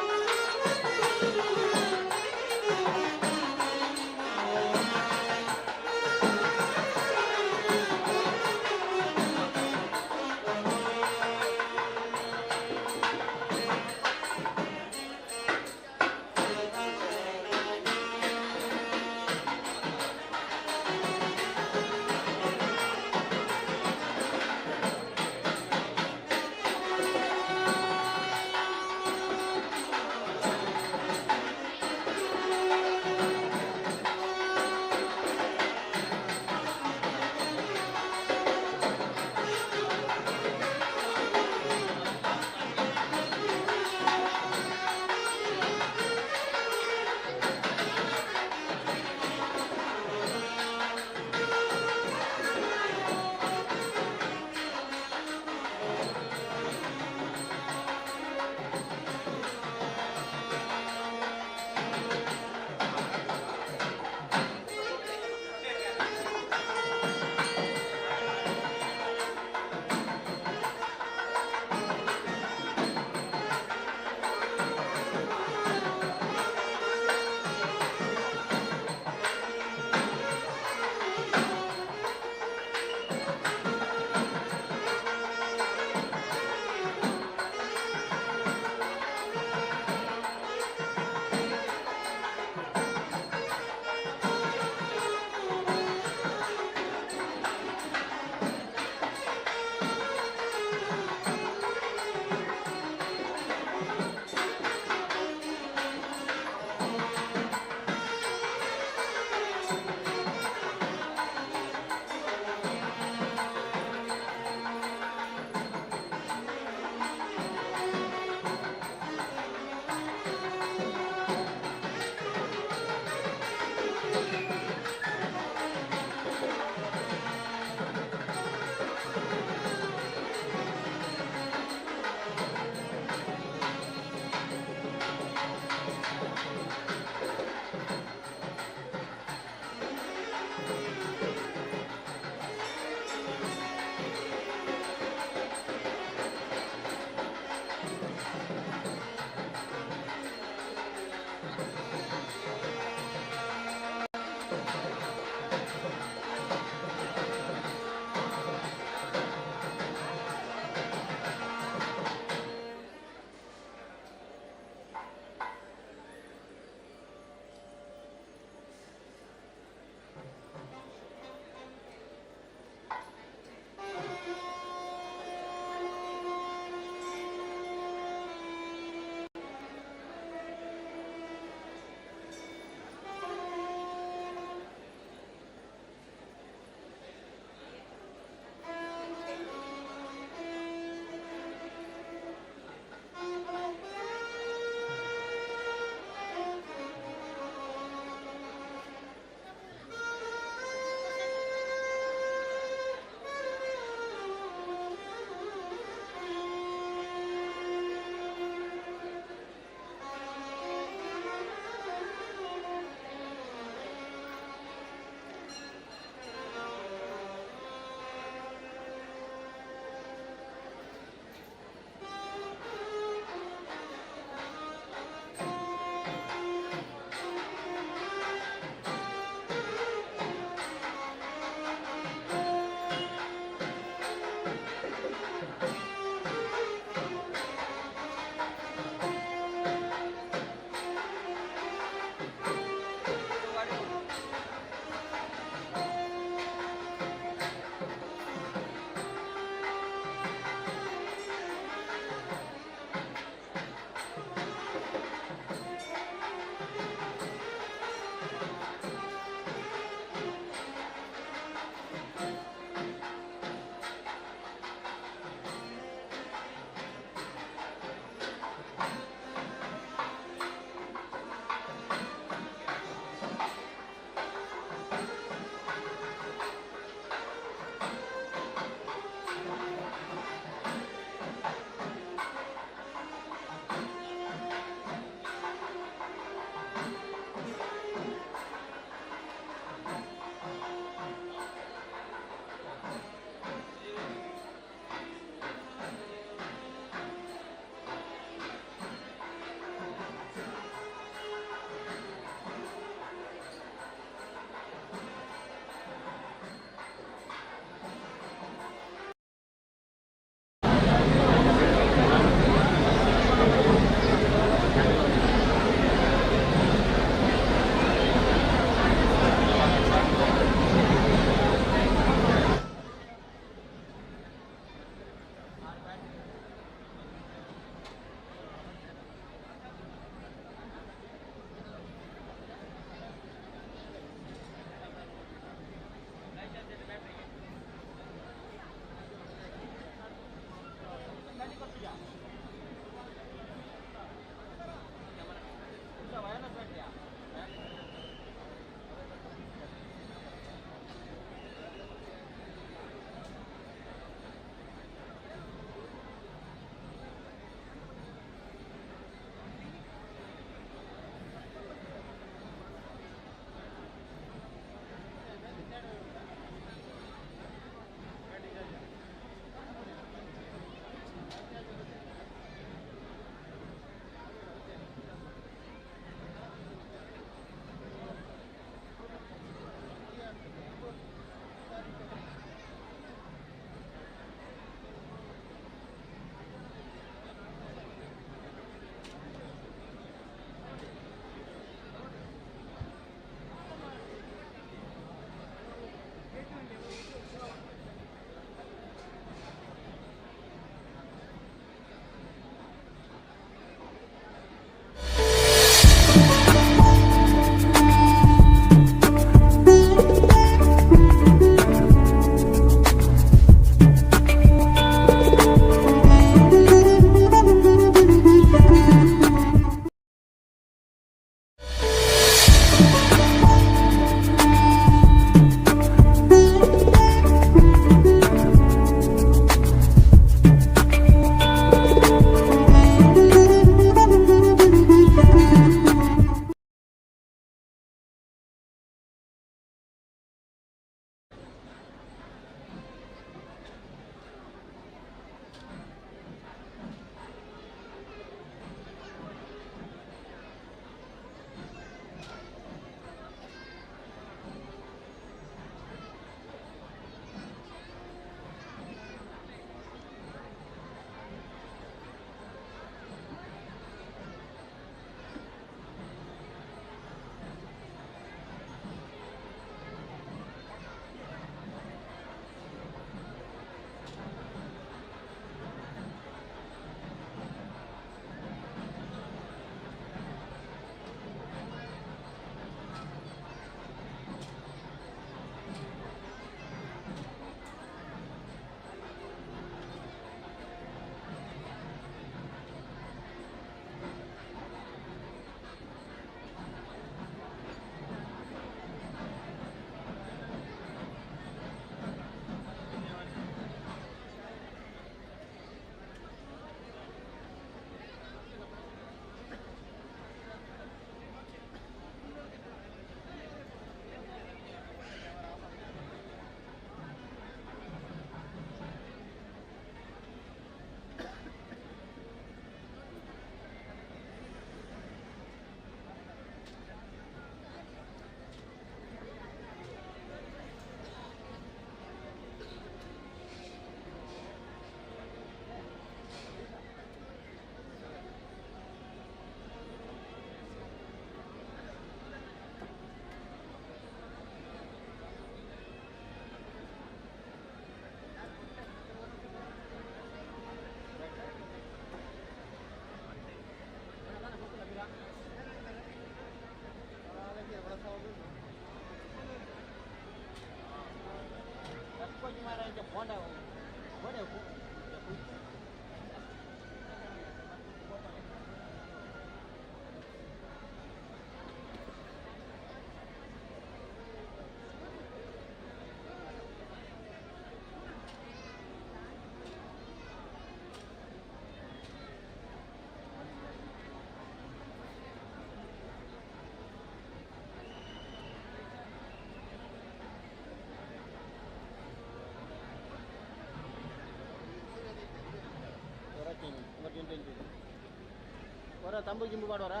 ತಂಬು ಗಿಂಬು ಮಾಡೋರಾ?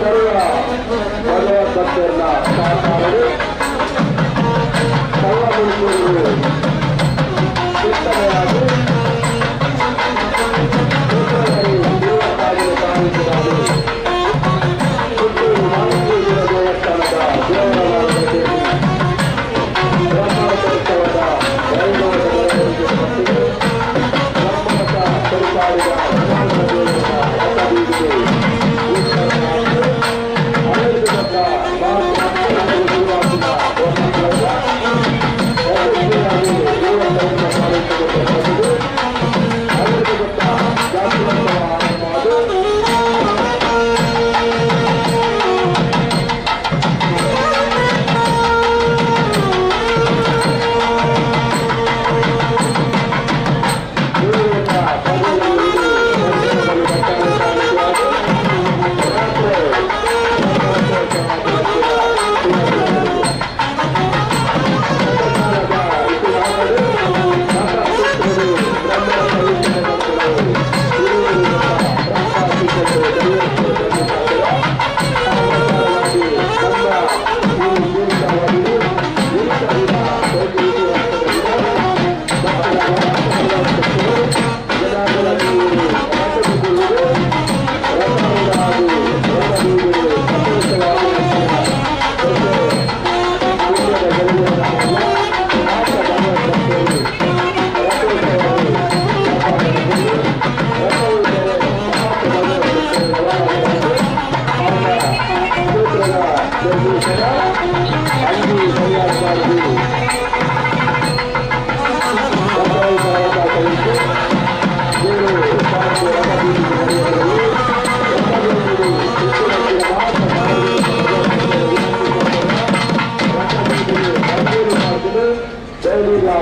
ಸರ್ವ ಭಗವಂತ ಭಕ್ತರನ್ನ ಸಹಕಾರವು ಕಳ್ಳಮುಳುಕೂರು ಕೀರ್ತನೆಯಾಗಿ ಪುತ್ತೂರು ಮಾಣಿಕ್ಯೇಶ್ವರ ದೇವಸ್ಥಾನದ ದೇವರ ಬ್ರಹ್ಮೋತ್ಸವದ ವೈಭವದ ಮೆರವಣಿಗೆ ಮಟ್ಟಿಗೆ ಬ್ರಹ್ಮಮಠ ಪರಿಪಾಲಿನ ದೇವರ ರಥಬೀದಿಗೆ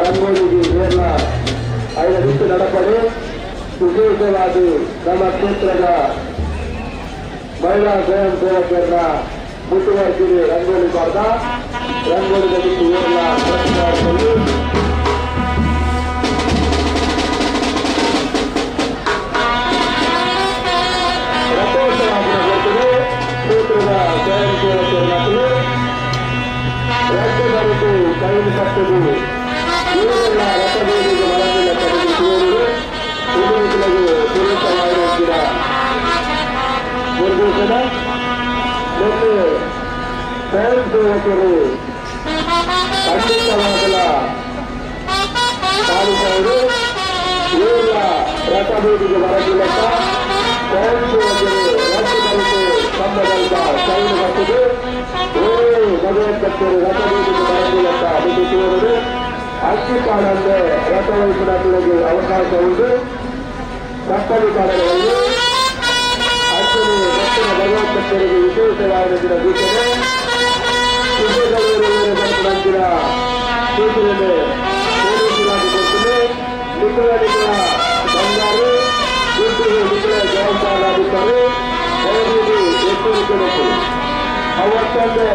ರಂಗೋಲಿಗೆ ನೇರ್ಲ ಐದು ಬಿಟ್ಟು ನಡಪಡೆ. ವಿಶೇಷವಾಗಿ ನಮ್ಮ ಕ್ಷೇತ್ರದ ಮಹಿಳಾ ಸ್ವಯಂ ಸೇವಕರನ್ನ ಮುತುವರ್ಜಿಗೆ ರಂಗೋಲಿ ಪಾರ್ದ ರಂಗೋಲಿ ಬಿಟ್ಟು ಏರ್ಲ ರಥೋತ್ಸವ ಕ್ಷೇತ್ರದ ಸ್ವಯಂ ಸೇವಕರನ್ನ ರಾಜ್ಯದವರೆಗೂ ಕೈಲು ಕಟ್ಟುವುದು ಇವರೆಲ್ಲ ರಥಬೇಡಿಗೆ ಮರವಿಲ್ಲ ತಡೆದು ಸುರಕ್ಷವಾಗಿರುತ್ತೀರ ನಿರ್ದೇಶನ ಮತ್ತು ಸ್ವಯಂ ಸೇವಕರು ಖಂಡಿತವಾಗಲ ಪಾಲಿಸುವುದು. ಇವರೆಲ್ಲ ರಥಬೇಡಿಗೆ ಬರದಿಲ್ಲಕ್ಕ ಸ್ವಯಂ ಸೇವಕರು ರಾಜ್ಯದವರೆಗೂ ತಮ್ಮದಲ್ಪ ಕೈಲು ಕಟ್ಟುದು ಭಗವಂತರು ರಥಬೇಡಿಗೆ ಬರದಿಲ್ಲಕ್ಕ ಬಿಟ್ಟು ಅಕ್ಕಿ ಕಾಳಂದ್ರೆ ರಥ ವಹಿಸಿದಾಗಲಿಗೆ ಅವಕಾಶ ಉಂಟು. ಕಪ್ಪಲಿ ಕಾಲಗಳಲ್ಲಿ ಅರ್ಜುನ ಭಕ್ತರ ಭಗವಂತರಿಗೆ ವಿಶೇಷವಾದ ದಿನ ಸೂಚನೆ. ನಂತರ ಸೂಚನೆ ಪೊಲೀಸ್ ಇಲಾಖೆ ಕೊಡ್ತೀನಿ. ನಿಖರ ನಿಖರ ಬಂಗಾರು ದುಡ್ಡು ನಿಖರ ಜವಾಬ್ದಾರರಾಗುತ್ತಾರೆ. ದಯವಿಟ್ಟು ಎಚ್ಚರಿಕೆ. ಅವತ್ತಂದ್ರೆ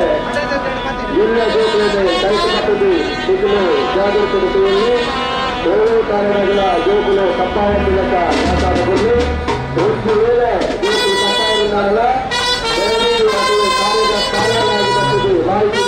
ಎಲ್ಲ ಜೋಕುలను ಕೈಕಟ್ಟದು ನಿಖಲು ಜಾಗೃತತೆ. ಏಳು ಕಾರಣಗಳ ಜೋಕುಲು ತಪ್ಪಾಯತಿಲಕ ಮಾತಾಡಬಹುದು. ಒಂದು ವೇಳೆ ಜೋಕುಲು ತಪ್ಪಾಯಿರುತ್ತಾರಲ್ಲ, ದಯವಿಟ್ಟು ಅದು ಕಾರ್ಯದ ಕಾರ್ಯವಾಗಿ ಬರ್ತದೆ. ಮಾಹಿತಿ.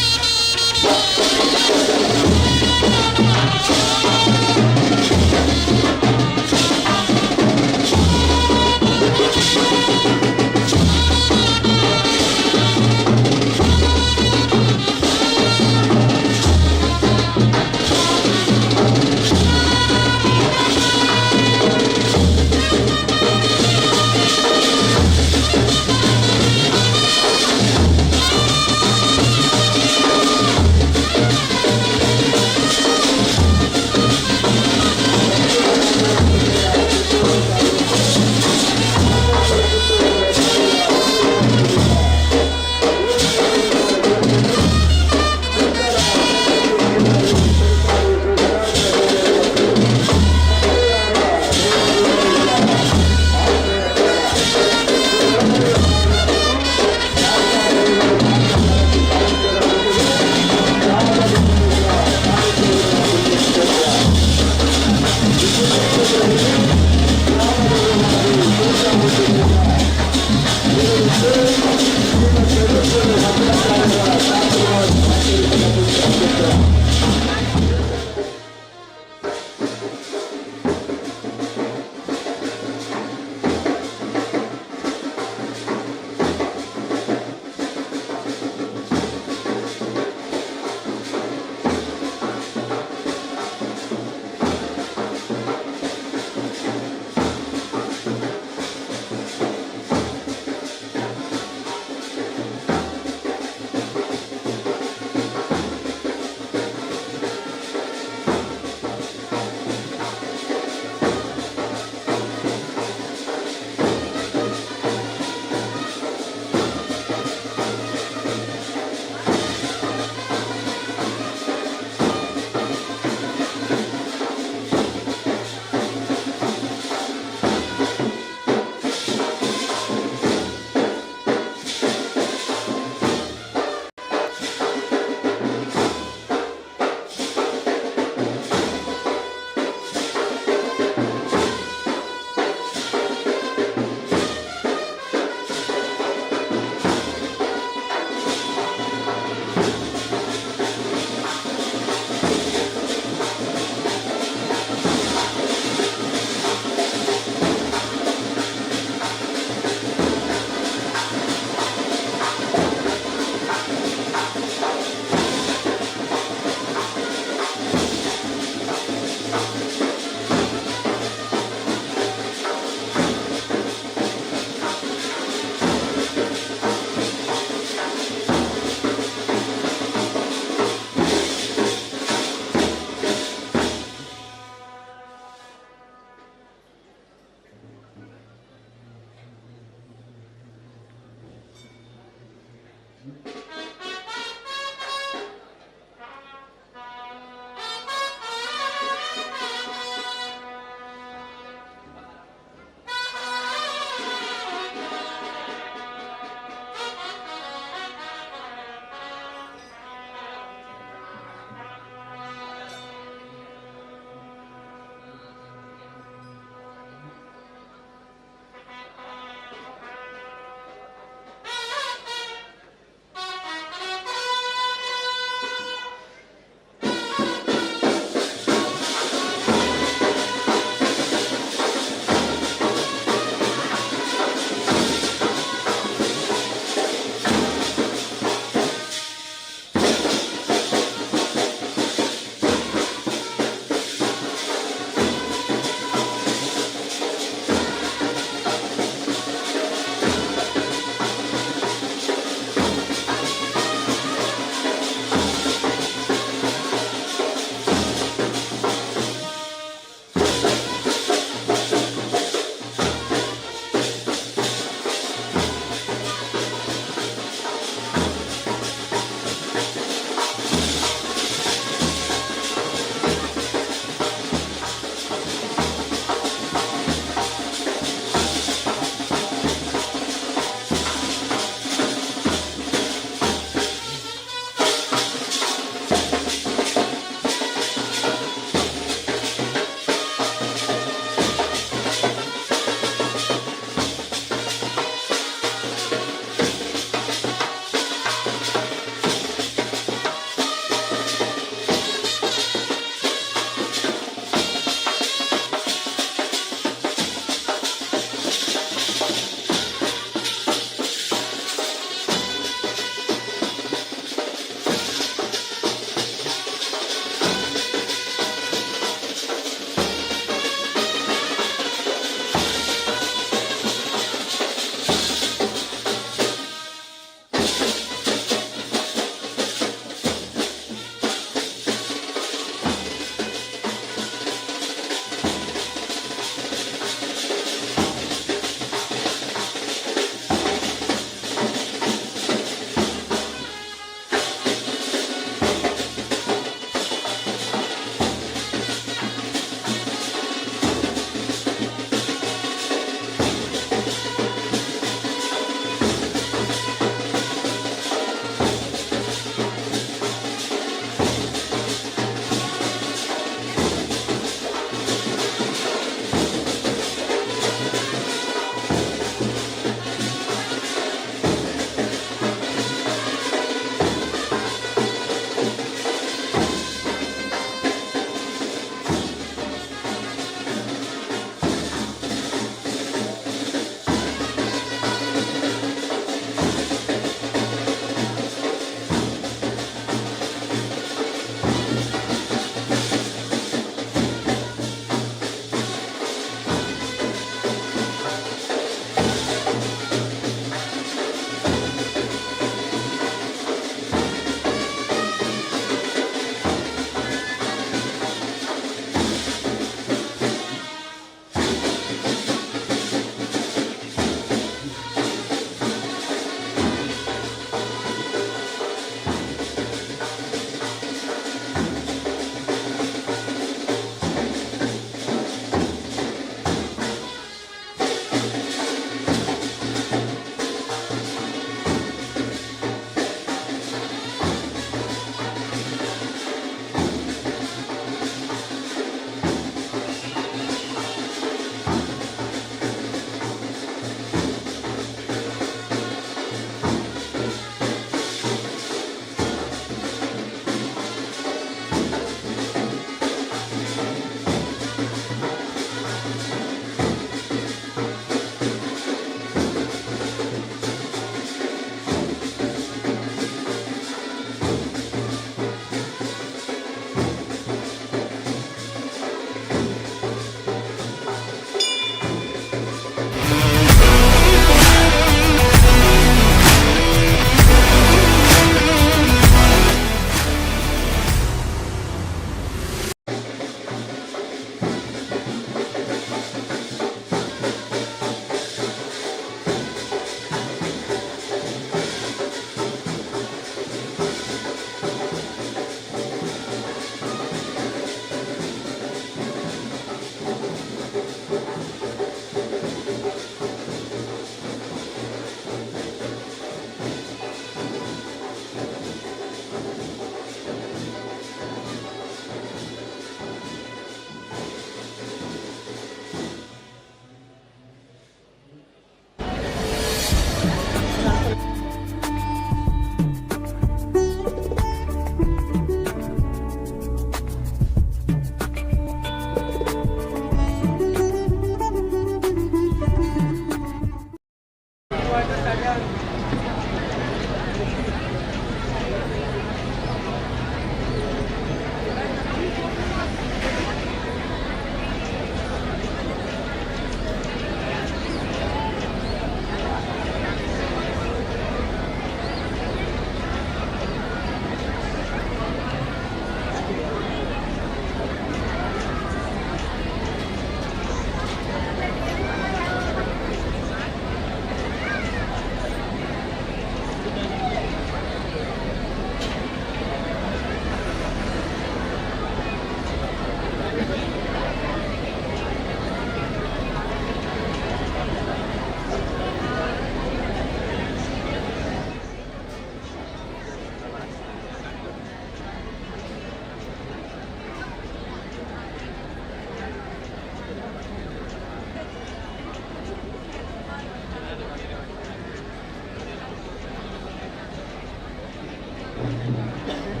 Thank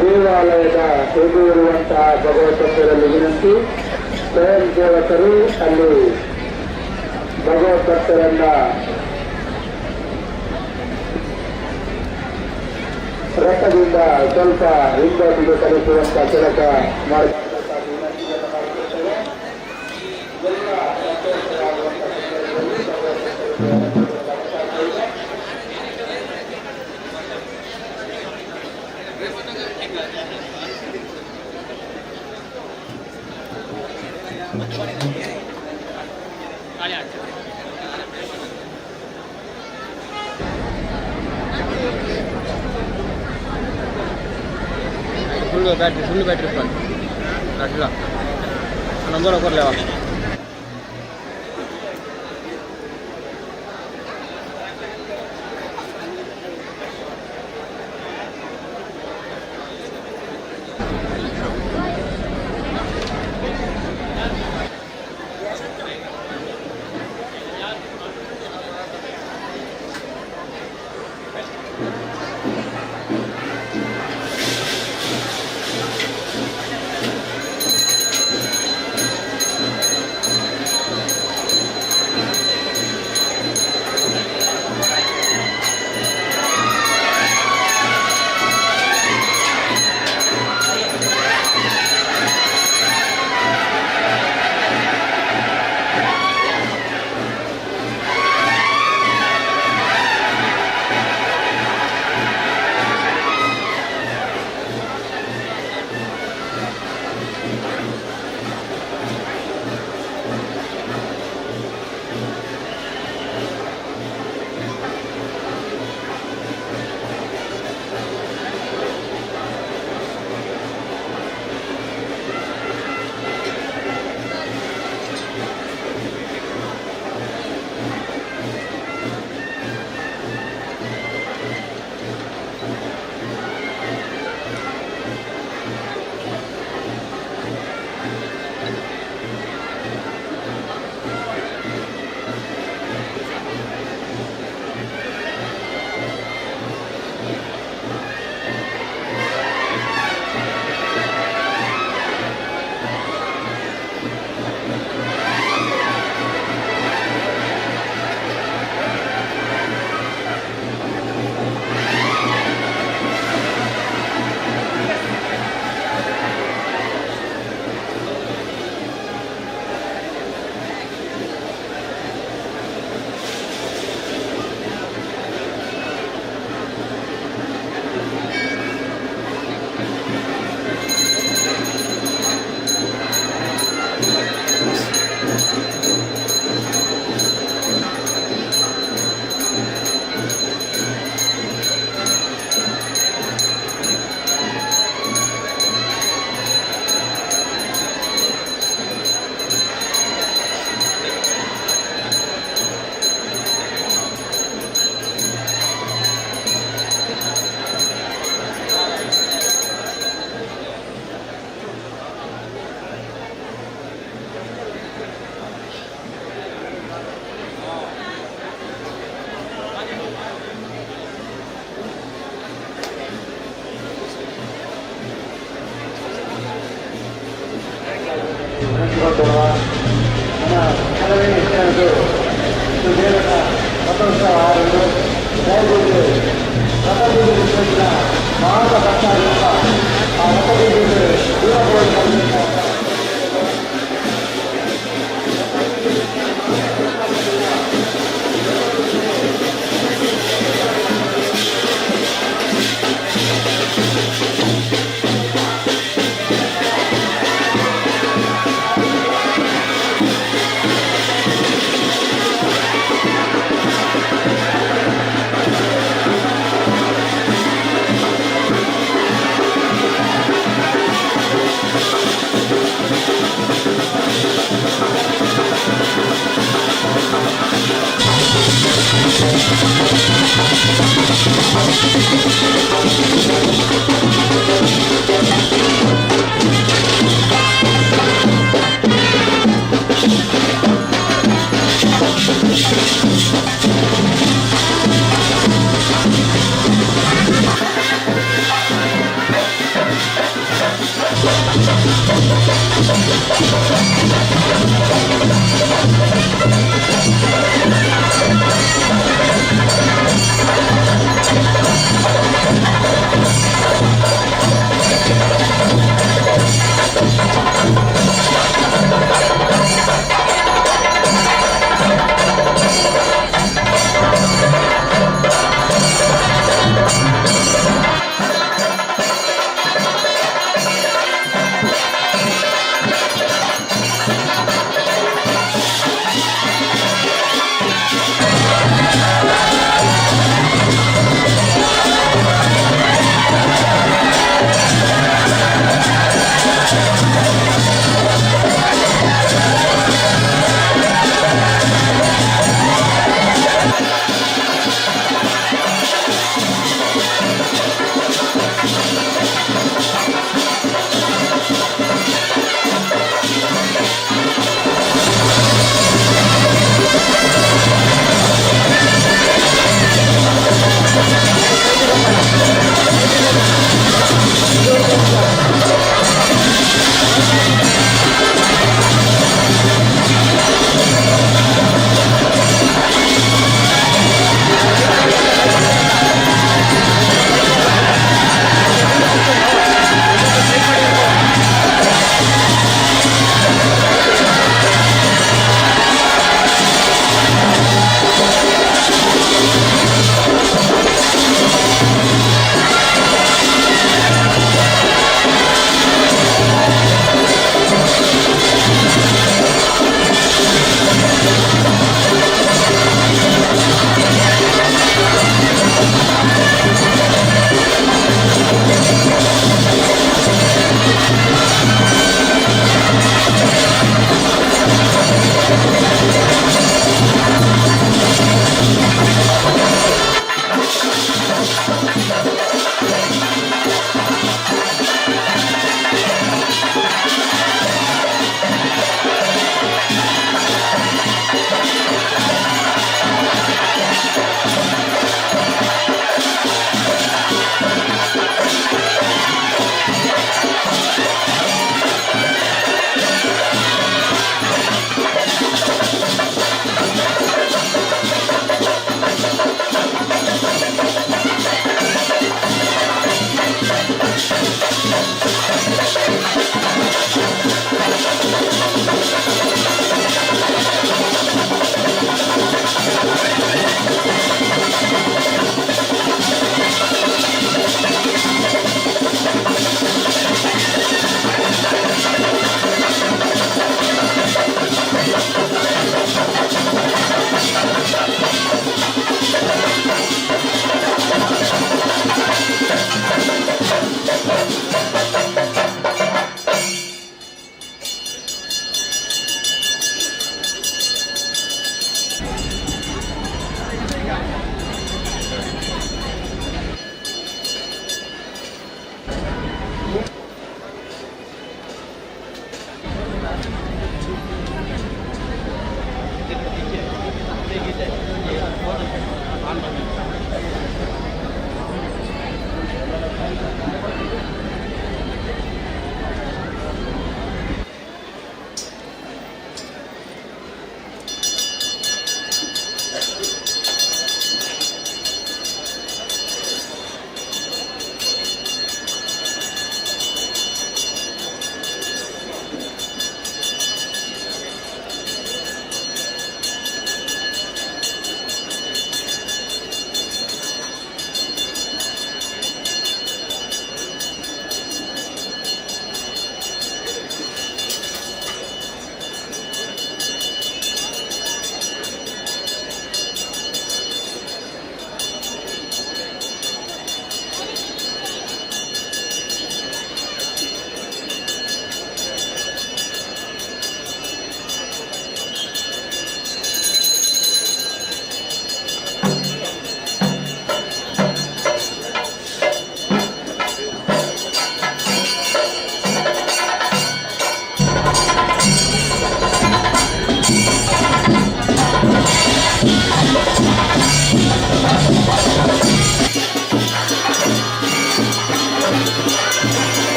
ದೇವಾಲಯದ ಎದುರಿರುವಂತಹ ಭಗವತ್ ಭಕ್ತರಲ್ಲಿ ವಿನಂತಿ. ಸ್ವಯಂ ಸೇವಕರು ಅಲ್ಲಿ ಭಗವತ್ ಭಕ್ತರನ್ನ ರಥದಿಂದ ಸ್ವಲ್ಪ ಹಿಂಬದಿಗೆ ಕಳಿಸುವಂತ ಕೆಲಸ ಮಾಡಬೇಕಾಗಿ ವಿನಂತಿಯನ್ನು ಮಾಡಿಕೊಳ್ಳುತ್ತೇವೆ. ಎಲ್ಲ ಸಂತೋಷವಾಗುವಂತ ಸಂದರ್ಭದಲ್ಲಿ ಭಗವತ್ ಭಕ್ತರಿಗೆ ಅವಕಾಶ ಇದೆ. ಫುಲ್ ಬ್ಯಾಟ್ರಿ, ಫುಲ್ ಬ್ಯಾಟ್ರಿ ಅಡ್ಲ ನಂಬರ್ ಕೊರ್ಲೇವಾ. ವಿನಂತಿಸಿಕೊಳ್ಳುವ. ನಮ್ಮ ಕೆಲವೇ ಹೆಚ್ಚಿನದು ದೇವರ ರಥೋತ್ಸವ ಆರುವುದು. ದಯವಿಟ್ಟು ರಥಬೀದಿ ಮಾರ್ಗ ಭಕ್ತಾದಿಗಳ ಆ ರಥಬೀದಿಗೆ ದೂರ ಹೋಗುವಂತ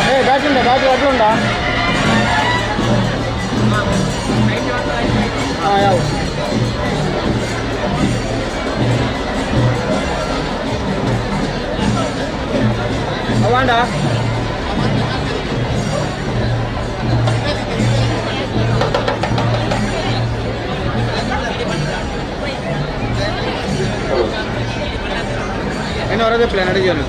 ఏ బ్యాటరీ ఉందా? బ్యాటరీ అట్లా ఉందా? యావు. అవ్వండా. నేను వరదే ప్లాన్ అడిగాను.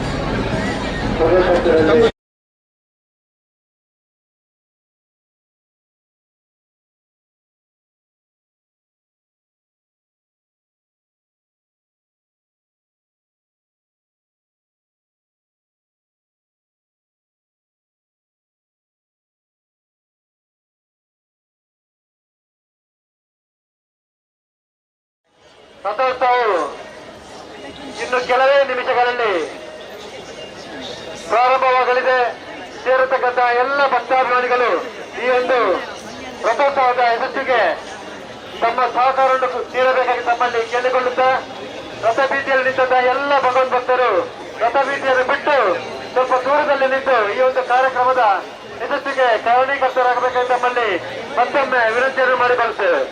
ರಥೋತ್ಸವವು ಇನ್ನು ಕೆಲವೇ ನಿಮಿಷಗಳಲ್ಲಿ ಪ್ರಾರಂಭವಾಗಲಿದೆ. ಸೇರತಕ್ಕಂತಹ ಎಲ್ಲ ಭಕ್ತಾಭಿಮಾನಿಗಳು ಈ ಒಂದು ರಥೋತ್ಸವದ ಯಶಸ್ಸಿಗೆ ತಮ್ಮ ಸಹಕಾರವನ್ನು ನೀಡಬೇಕಾಗಿ ತಮ್ಮಲ್ಲಿ ಕೇಳಿಕೊಳ್ಳುತ್ತಾ, ರಥ ಬೀದಿಯಲ್ಲಿ ನಿಂತಹ ಎಲ್ಲ ಭಗವನ್ ಭಕ್ತರು ರಥ ಬೀದಿಯನ್ನು ಬಿಟ್ಟು ಸ್ವಲ್ಪ ದೂರದಲ್ಲಿ ನಿಂತು ಈ ಒಂದು ಕಾರ್ಯಕ್ರಮದ ಯಶಸ್ಸಿಗೆ ಕಾರಣೀಕರ್ತರಾಗಬೇಕಾಗಿ ತಮ್ಮಲ್ಲಿ ಮತ್ತೊಮ್ಮೆ ವಿನಂತಿಯನ್ನು ಮಾಡಿಕೊಳ್ಳುತ್ತೇವೆ.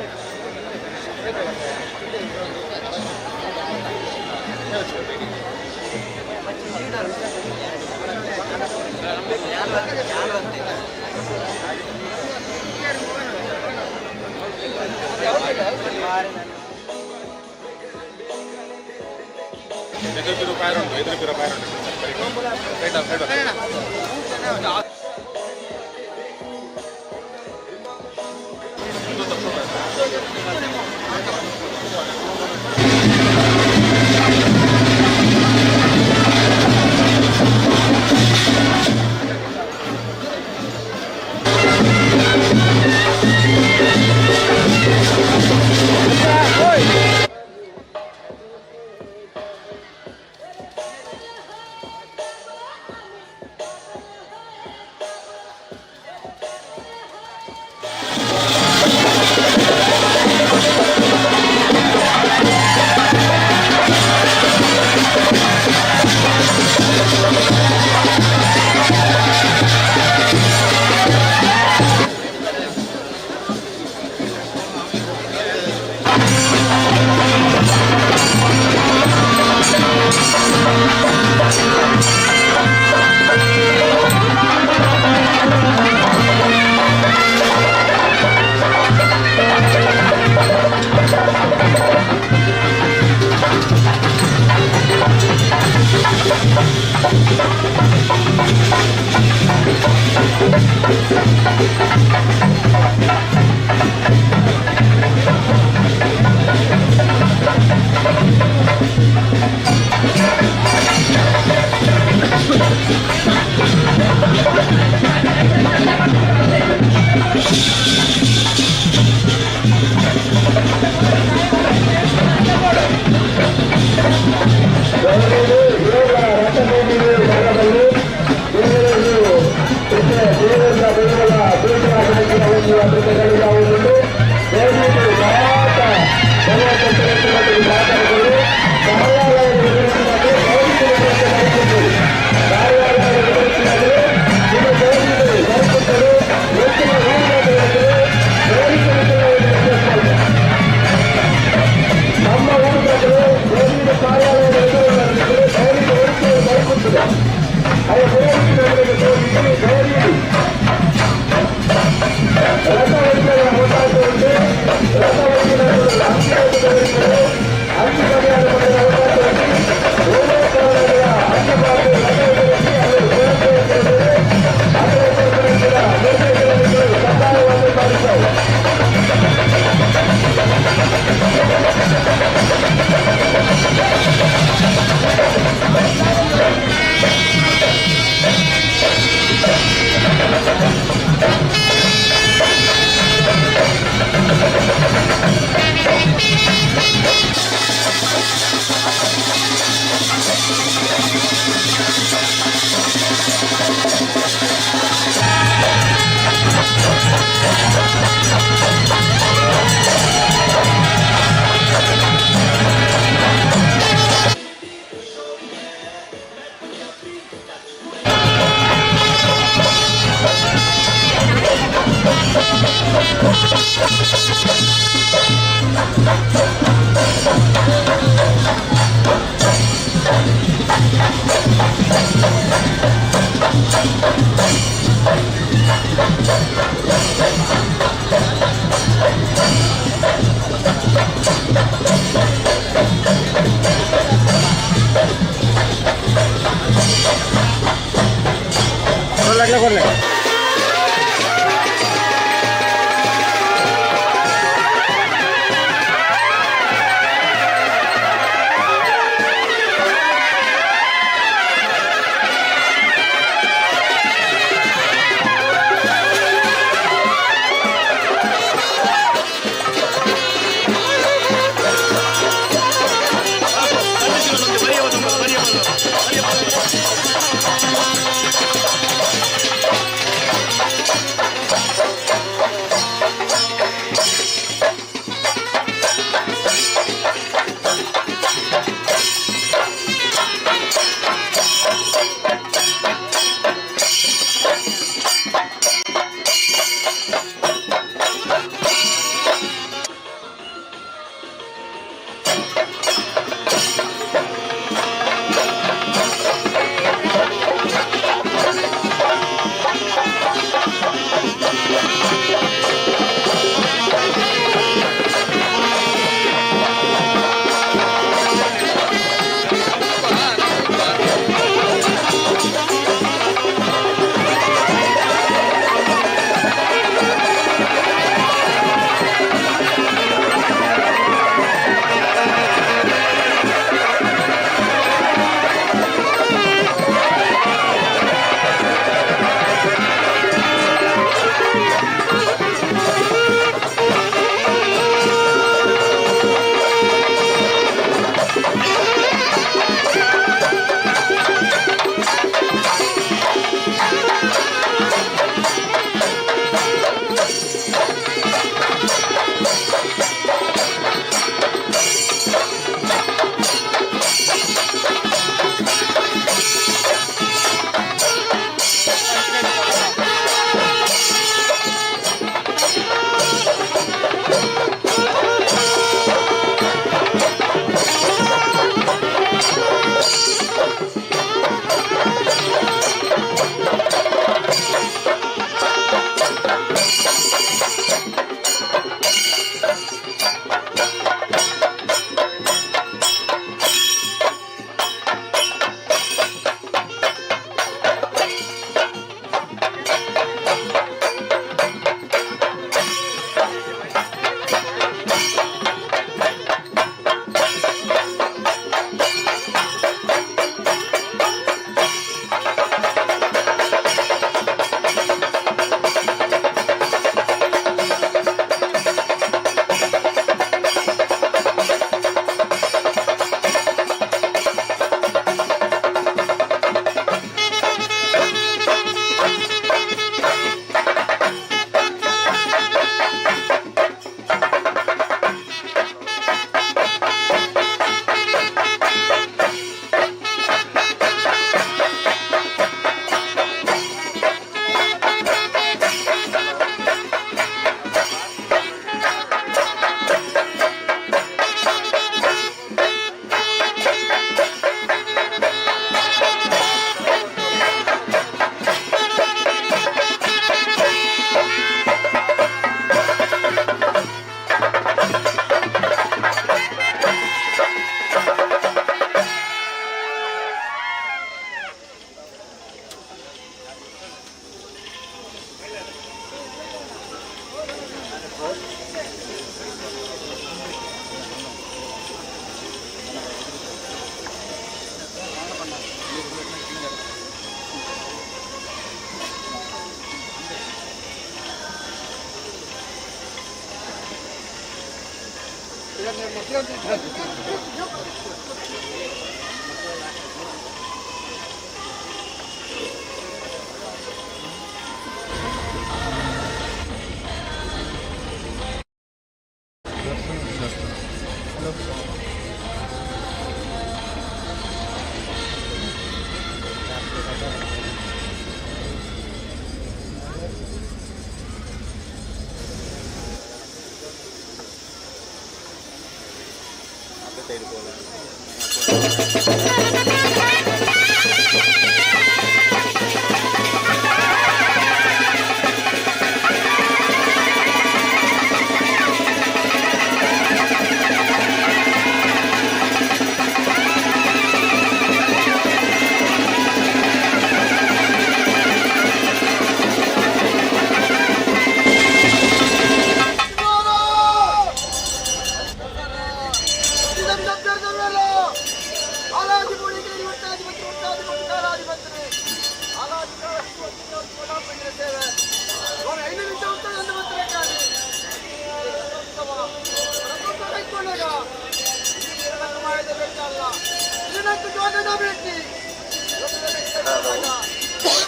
ಅಗಲ ಕೊರ್ಲೆ.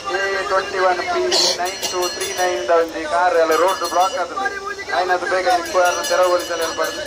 KA 21 P 9239 ಒಂಜಿ ಕಾರ್ ಎಲ್ಲ ರೋಡ್ ಬ್ಲಾಕ್ ಆತದೆ. ಆಯ್ನದು ಬೇಗ ನಿಪ್ಪು ತೆರವುಗೊಳಿಸಲು ಏರ್ಪಡುದು.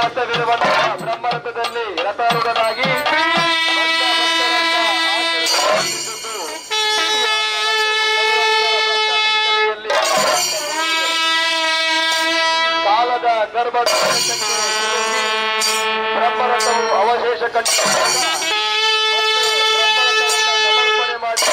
ಕೈಲಾಸವಿರುವಂತಹ ಬ್ರಹ್ಮರಥದಲ್ಲಿ ರಥಾರೂಢನಾಗಿ ಬಂದ ಭಕ್ತರನ್ನ ಆಶೀರ್ವದಿಸಿದ್ದು ಕಾಲದ ಗರ್ಭದ ಬ್ರಹ್ಮರಥವು ಅವಶೇಷ ಕಂಡು ಸಮರ್ಪಣೆ ಮಾಡಿ.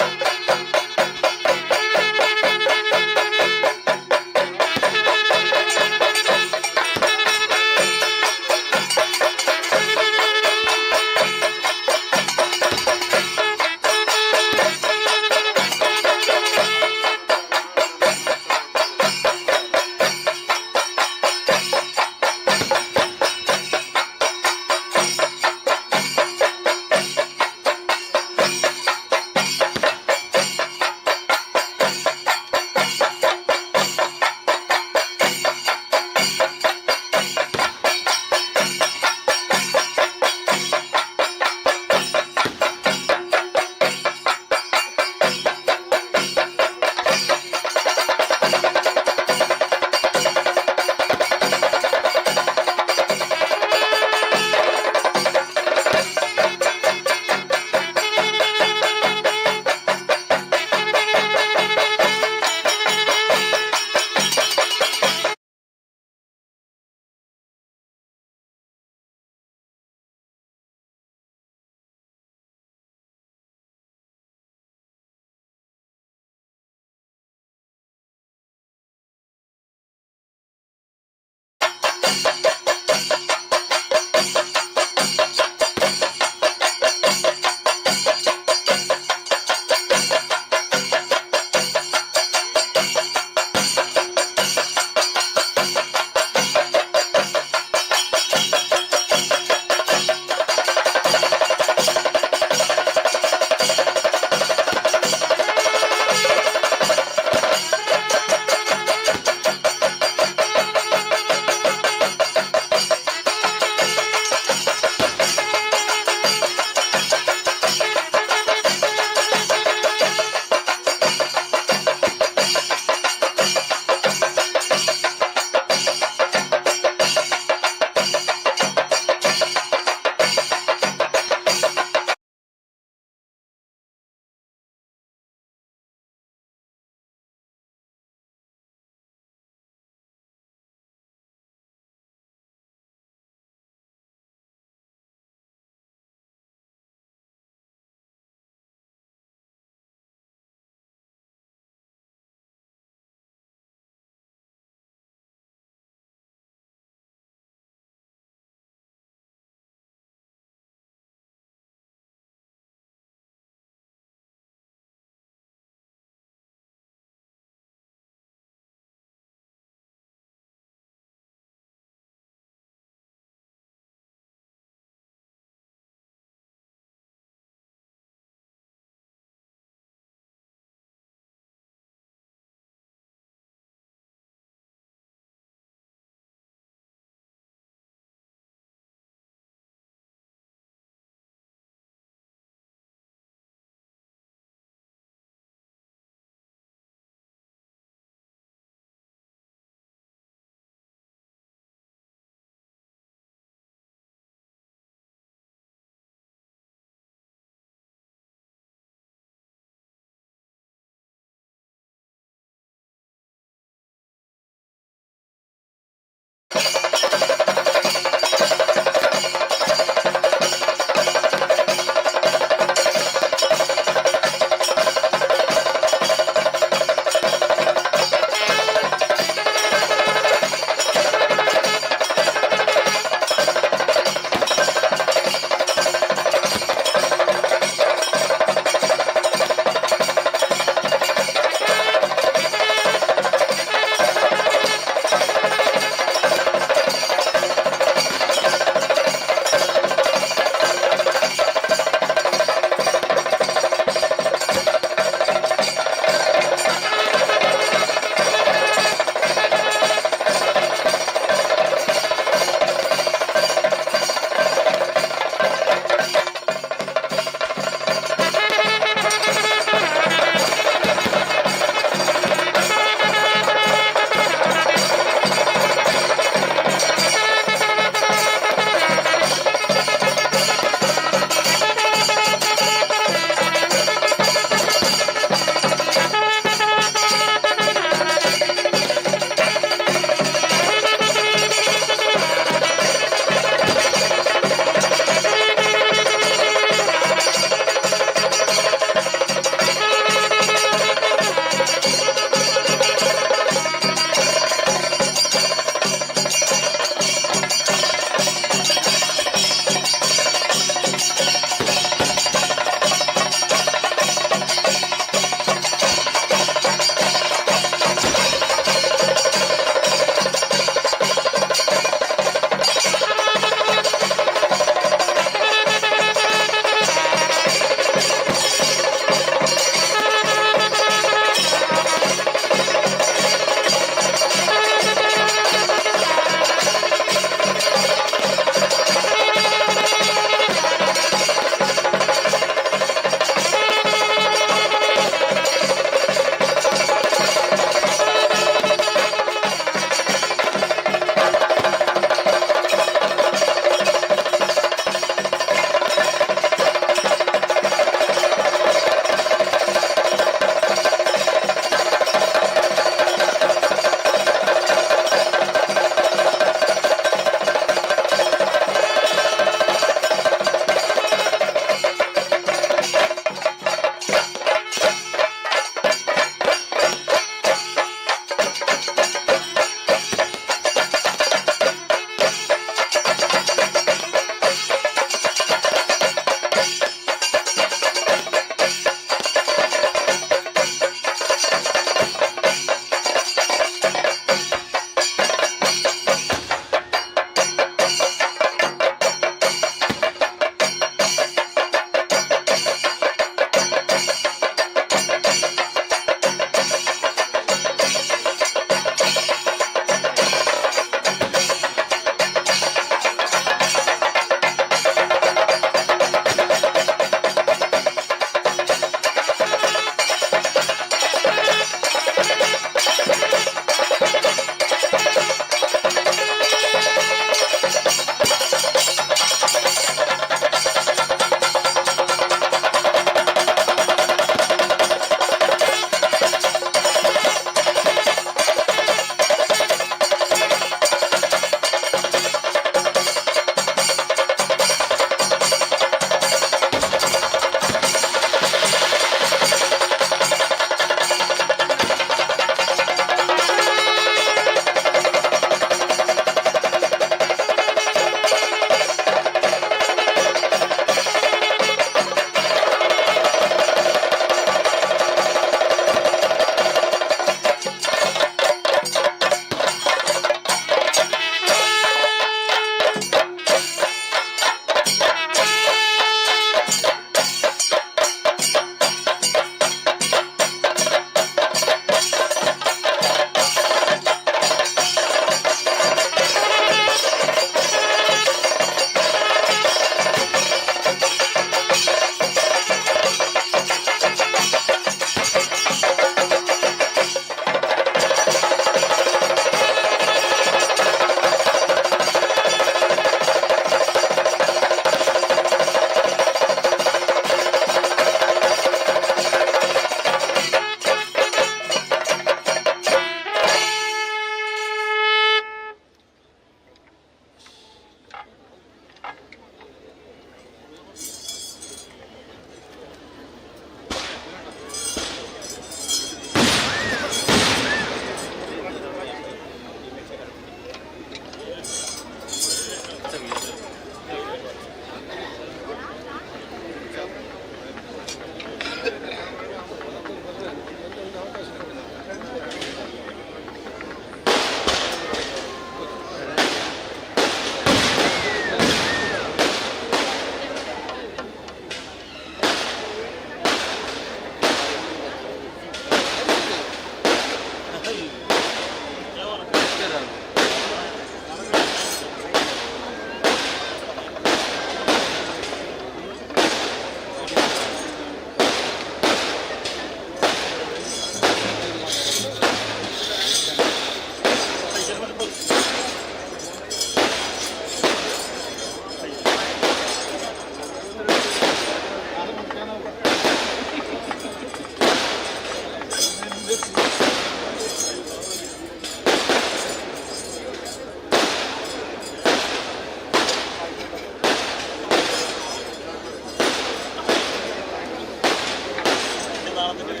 ಆ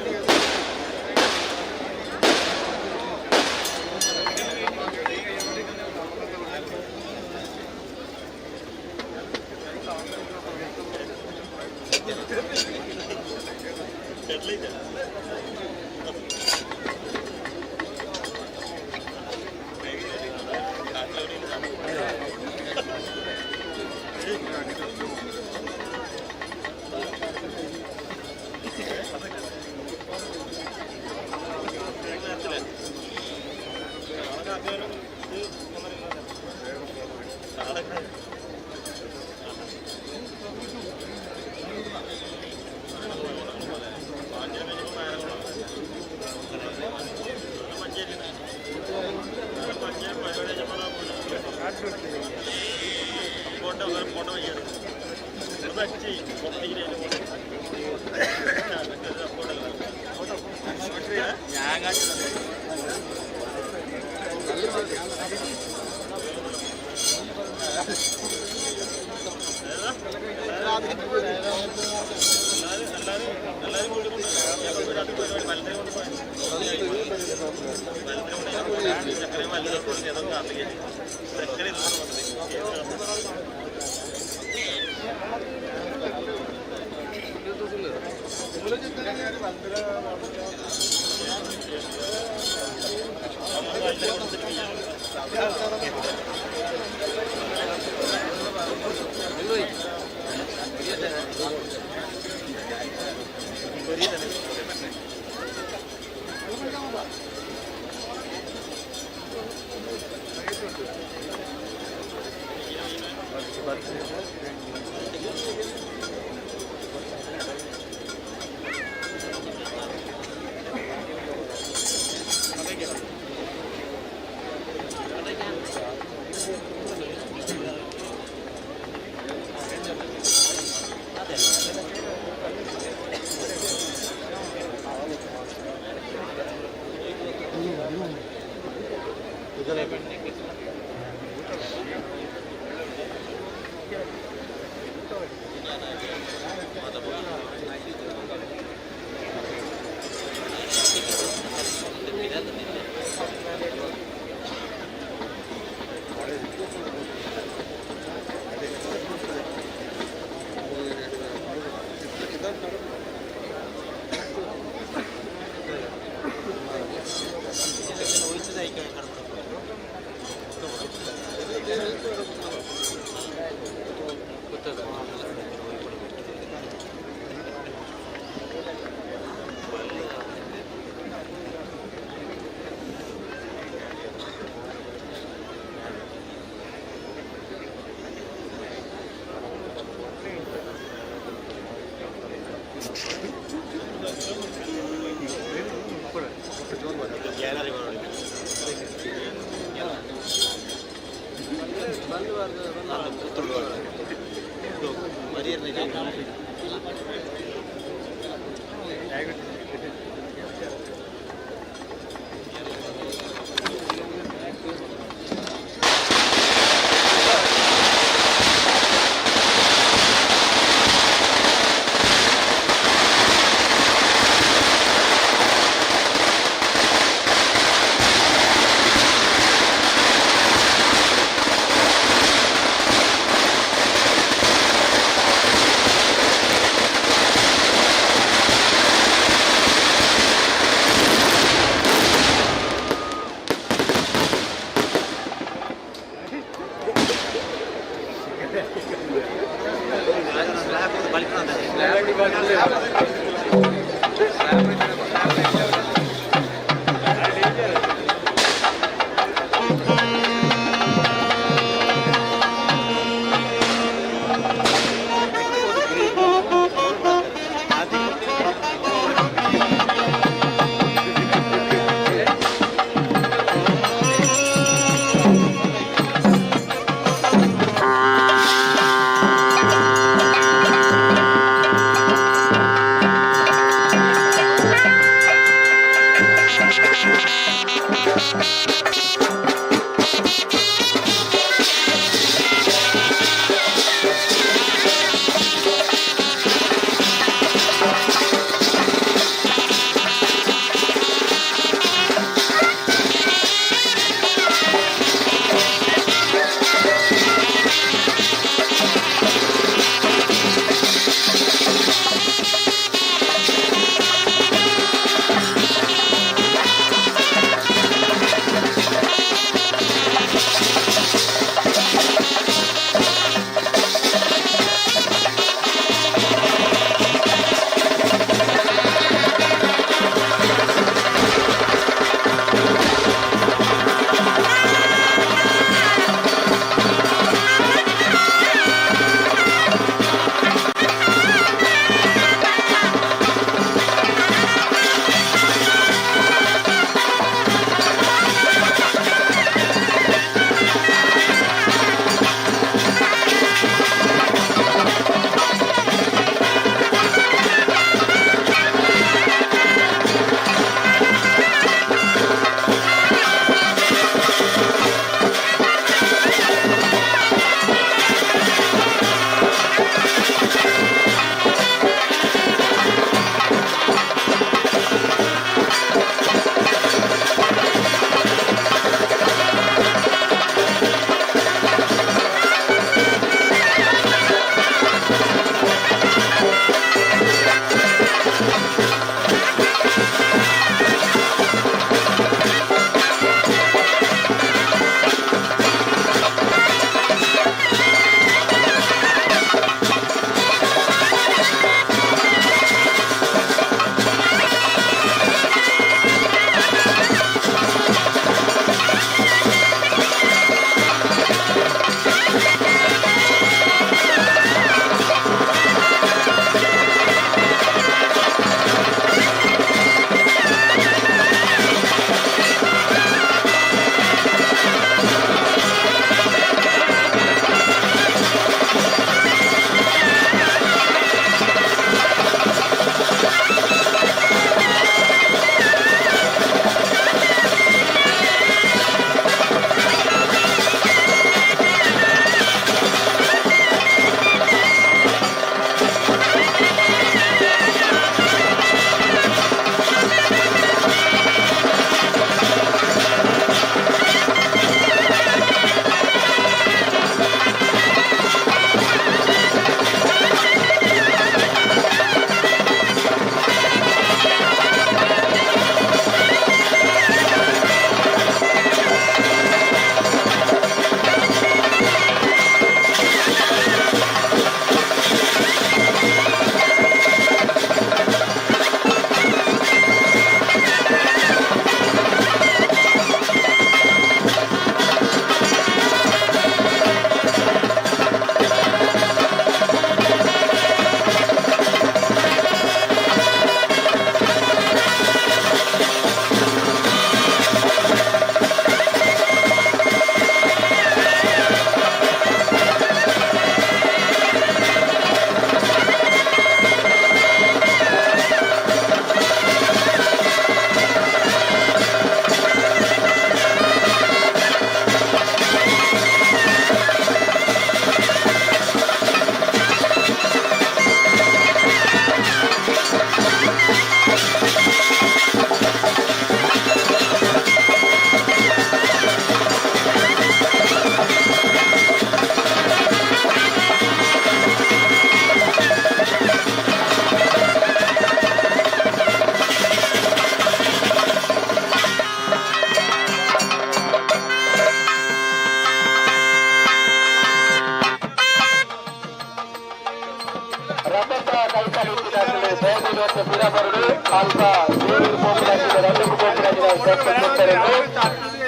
ಇವತ್ತು ಪಿರಬರಡು ಅಲ್ಪ ದೇವರು ಪೋಪುಲಾಗಿದೆ ರಡ್ಡುಕು ಪೋಪುಲಾಗಿದೆ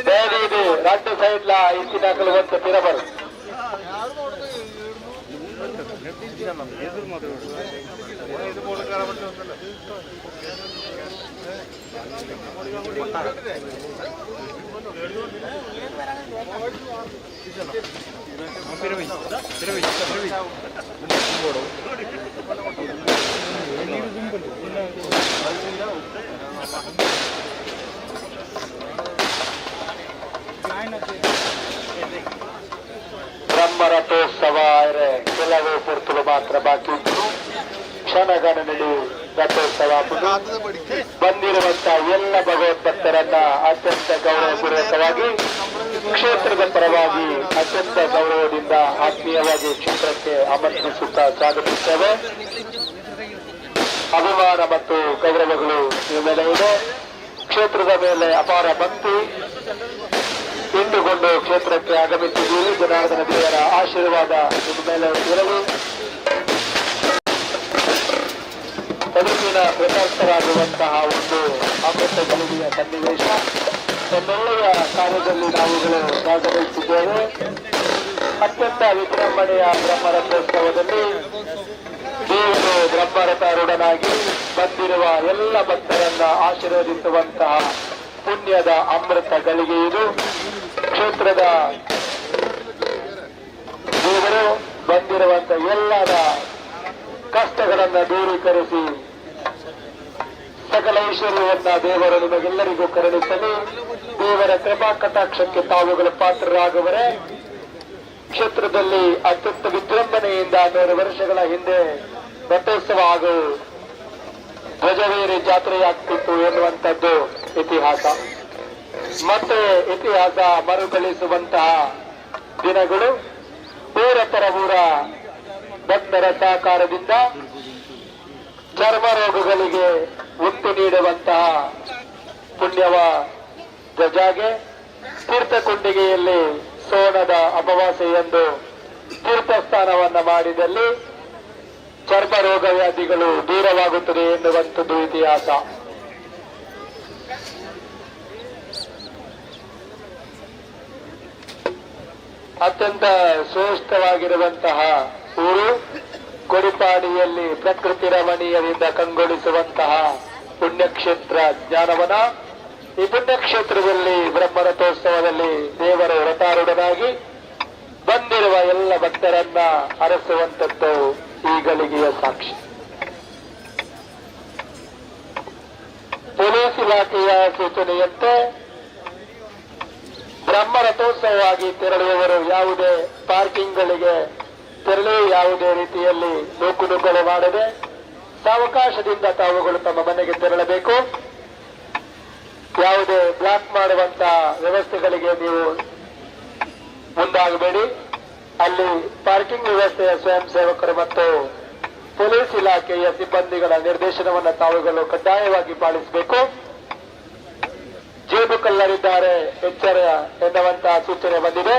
ಬೇರೆ ರಡ್ಡು ಸೈಡ್ಲ ಇತ್ತಿನಾಕಲು ಒಂದು ಪಿರಬರು. ಬ್ರಹ್ಮರಥೋತ್ಸವ ಕೆಲವೇ ಪೊರ್ತುಲು ಮಾತ್ರ ಬಾಕಿ ಉಂಟು. ಕ್ಷಣಗಣನೆಯಲ್ಲಿ ರಥೋತ್ಸವ ಬಂದಿರುವಂತಹ ಎಲ್ಲ ಭಗವದ್ಭಕ್ತರನ್ನ ಅತ್ಯಂತ ಗೌರವಪೂರ್ವಕವಾಗಿ, ಕ್ಷೇತ್ರದ ಪರವಾಗಿ ಅತ್ಯಂತ ಗೌರವದಿಂದ ಆತ್ಮೀಯವಾಗಿ ಕ್ಷೇತ್ರಕ್ಕೆ ಆಮಂತ್ರಿಸುತ್ತಾ ಸ್ವಾಗತಿಸುತ್ತೇವೆ. ಅಭಿಮಾನ ಮತ್ತು ಗೌರವಗಳು ನಿಮ್ಮ ಮೇಲೆ ಇದೆ. ಕ್ಷೇತ್ರದ ಮೇಲೆ ಅಪಾರ ಭಕ್ತಿ ಇಂಡುಕೊಂಡು ಕ್ಷೇತ್ರಕ್ಕೆ ಆಗಮಿಸಿದ್ದೀರಿ. ಜನಾರ್ದನ ದೇವರ ಆಶೀರ್ವಾದ ನಿಮ್ಮ ಮೇಲೆ ಇರಲಿ. ಬದುಕಿನ ಕೃತಾರ್ಥರಾಗುವಂತಹ ಒಂದು ಅಮೃತ ಗಳಿಗೆಯ ಸನ್ನಿವೇಶ. ತಮ್ಮೆಲ್ಲರ ಕಾರ್ಯದಲ್ಲಿ ನಾವುಗಳು ಭಾಗವಹಿಸಿದ್ದೇವೆ. ಅತ್ಯಂತ ವಿಜೃಂಭಣೆಯ ಬ್ರಹ್ಮರಥೋತ್ಸವದಲ್ಲಿ ದೇವರು ಬ್ರಹ್ಮರಥಾರೂಢನಾಗಿ ಬಂದಿರುವ ಎಲ್ಲ ಭಕ್ತರನ್ನ ಆಶೀರ್ವದಿಸುವಂತಹ ಪುಣ್ಯದ ಅಮೃತ ಗಳಿಗೆ ಇದು. ಕ್ಷೇತ್ರದ ದೇವರು ಬಂದಿರುವಂತಹ ಎಲ್ಲರ ಕಷ್ಟಗಳನ್ನ ದೂರೀಕರಿಸಿ ಸಕಲ ಐಶ್ವರ್ಯವನ್ನ ದೇವರು ನಿಮಗೆಲ್ಲರಿಗೂ ಕರುಣಿಸಲಿ. ದೇವರ ಕೃಪಾ ಕಟಾಕ್ಷಕ್ಕೆ ತಾವುಗಳು ಪಾತ್ರರಾಗುವರೆ. ಕ್ಷೇತ್ರದಲ್ಲಿ ಅತ್ಯಂತ ವಿಜೃಂಭಣೆಯಿಂದ 100 ವರ್ಷಗಳ ಹಿಂದೆ ರಥೋತ್ಸವ ಹಾಗೂ ಧ್ವಜವೇರಿ ಜಾತ್ರೆಯಾಗ್ತಿತ್ತು ಎನ್ನುವಂಥದ್ದು ಇತಿಹಾಸ. ಮತ್ತೆ ಇತಿಹಾಸ ಮರುಕಳಿಸುವಂತಹ ದಿನಗಳು. ಊರ ಪರ ಊರ ಭಕ್ತರ ಸಹಕಾರದಿಂದ ಚರ್ಮ ರೋಗಗಳಿಗೆ ಮುಕ್ತಿ ನೀಡುವಂತಹ ಪುಣ್ಯವ ಧ್ವಜಾಗೆ ತೀರ್ಥಕೊಂಡಿಗೆಯಲ್ಲಿ ಸೋಣದ ಅಮಾವಾಸ್ಯೆಯಂದು ತೀರ್ಥಸ್ಥಾನವನ್ನ ಮಾಡಿದಲ್ಲಿ ಚರ್ಮ ರೋಗ ವ್ಯಾಧಿಗಳು ದೂರವಾಗುತ್ತದೆ ಎನ್ನುವಂಥದ್ದು ಇತಿಹಾಸ. ಅತ್ಯಂತ ಶ್ರೇಷ್ಠವಾಗಿರುವಂತಹ ಊರು ಕೊಡಿಪಾಡಿಯಲ್ಲಿ ಪ್ರಕೃತಿ ರಮಣೀಯದಿಂದ ಕಂಗೊಳಿಸುವಂತಹ ಪುಣ್ಯಕ್ಷೇತ್ರ ಜ್ಞಾನವನ. ಈ ಪುಣ್ಯಕ್ಷೇತ್ರದಲ್ಲಿ ಬ್ರಹ್ಮರಥೋತ್ಸವದಲ್ಲಿ ದೇವರು ರಥಾರೂಢನಾಗಿ ಬಂದಿರುವ ಎಲ್ಲ ಭಕ್ತರನ್ನ ಅರಸುವಂತದ್ದು ಈ ಗಳಿಗೆಯ ಸಾಕ್ಷಿ. ಪೊಲೀಸ್ ಇಲಾಖೆಯ ಸೂಚನೆಯಂತೆ ಬ್ರಹ್ಮರಥೋತ್ಸವವಾಗಿ ತೆರಳುವವರು ಯಾವುದೇ ಪಾರ್ಕಿಂಗ್ಗಳಿಗೆ ತೆರಳಿ ಯಾವುದೇ ರೀತಿಯಲ್ಲಿ ನೂಕುನುಗ್ಗಲು ಮಾಡದೆ ಸಾವಕಾಶದಿಂದ ತಾವುಗಳು ತಮ್ಮ ಮನೆಗೆ ತೆರಳಬೇಕು. ಯಾವುದೇ ಬ್ಲಾಕ್ ಮಾಡುವಂತಹ ವ್ಯವಸ್ಥೆಗಳಿಗೆ ನೀವು ಮುಂದಾಗಬೇಡಿ. ಅಲ್ಲಿ ಪಾರ್ಕಿಂಗ್ ವ್ಯವಸ್ಥೆಯ ಸ್ವಯಂ ಸೇವಕರು ಮತ್ತು ಪೊಲೀಸ್ ಇಲಾಖೆಯ ಸಿಬ್ಬಂದಿಗಳ ನಿರ್ದೇಶನವನ್ನು ತಾವುಗಳು ಕಡ್ಡಾಯವಾಗಿ ಪಾಲಿಸಬೇಕು. ಜೇಬು ಕಳ್ಳರಿದ್ದಾರೆ, ಎಚ್ಚರ ಎನ್ನುವಂತಹ ಸೂಚನೆ ಬಂದಿದೆ.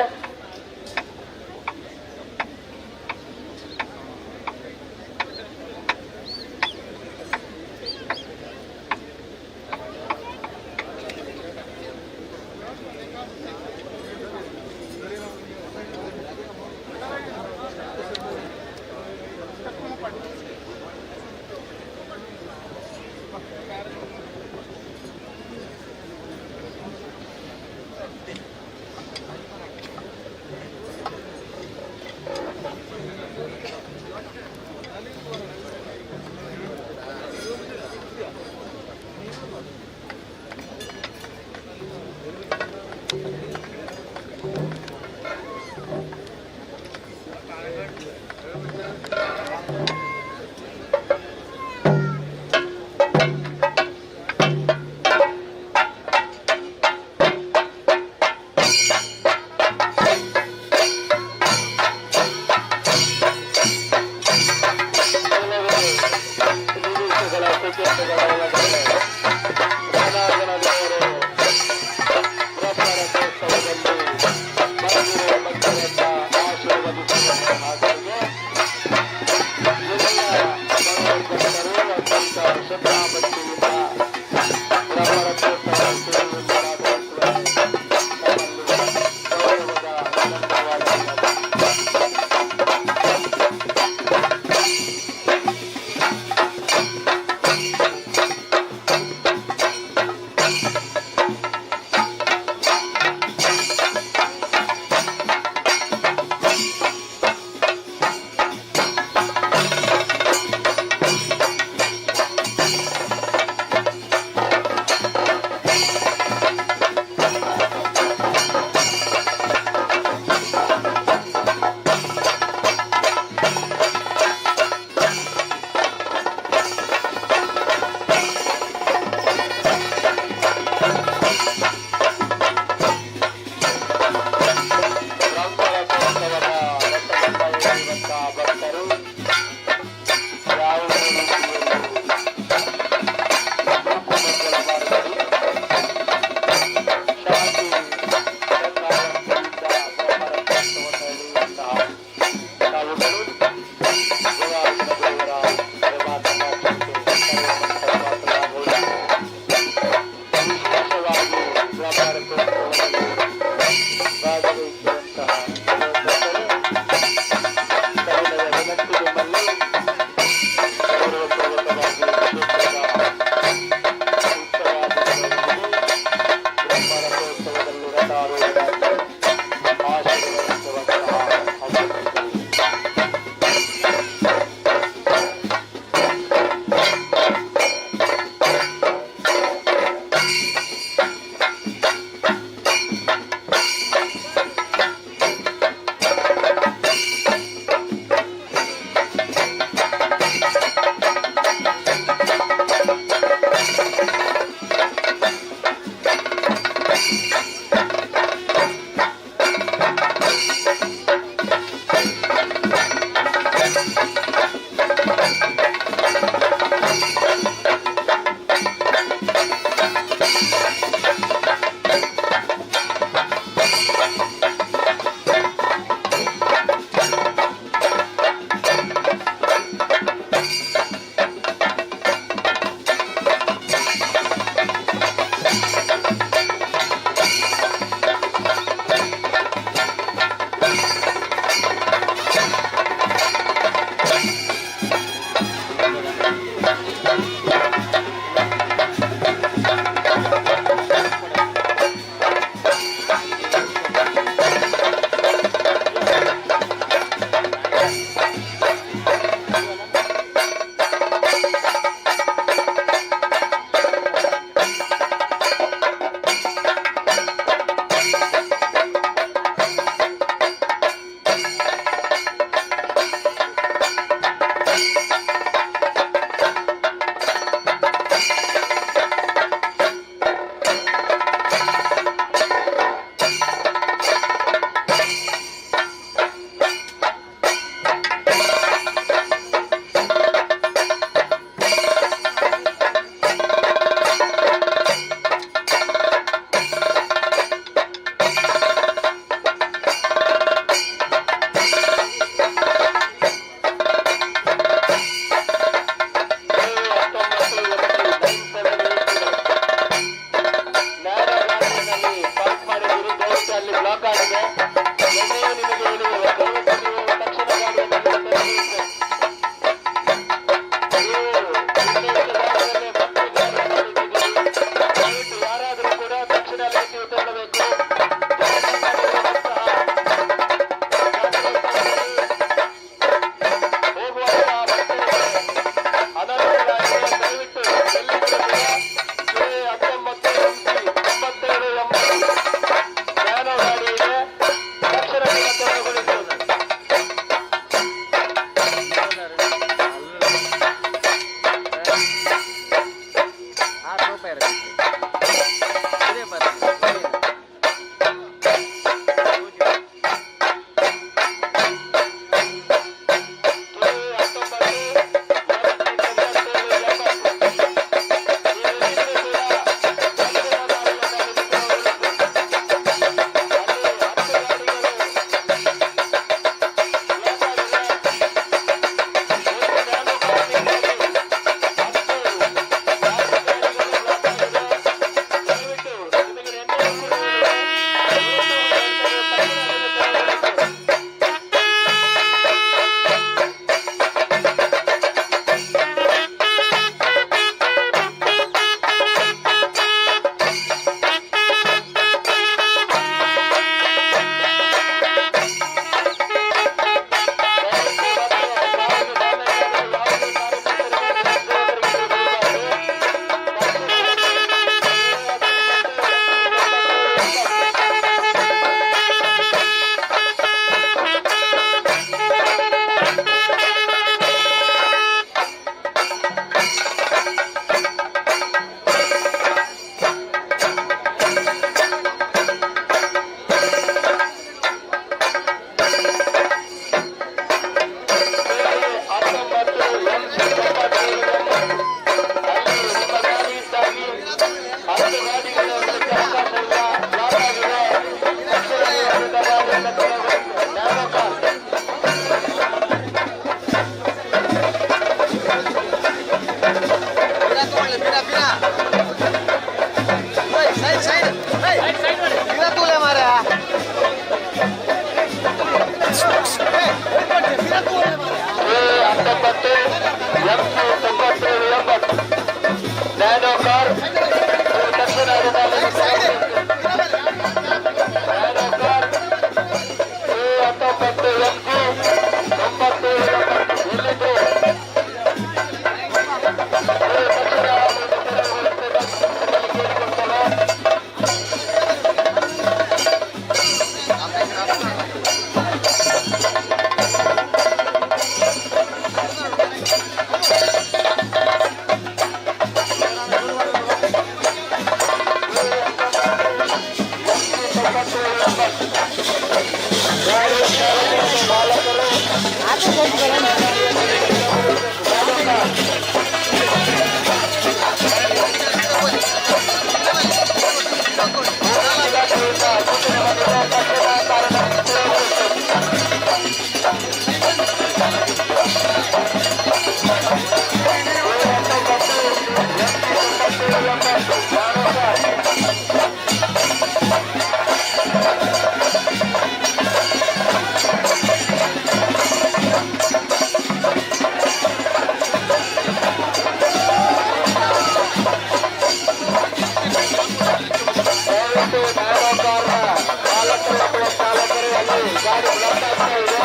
ಆಗ್ತಾ ಇದೆ.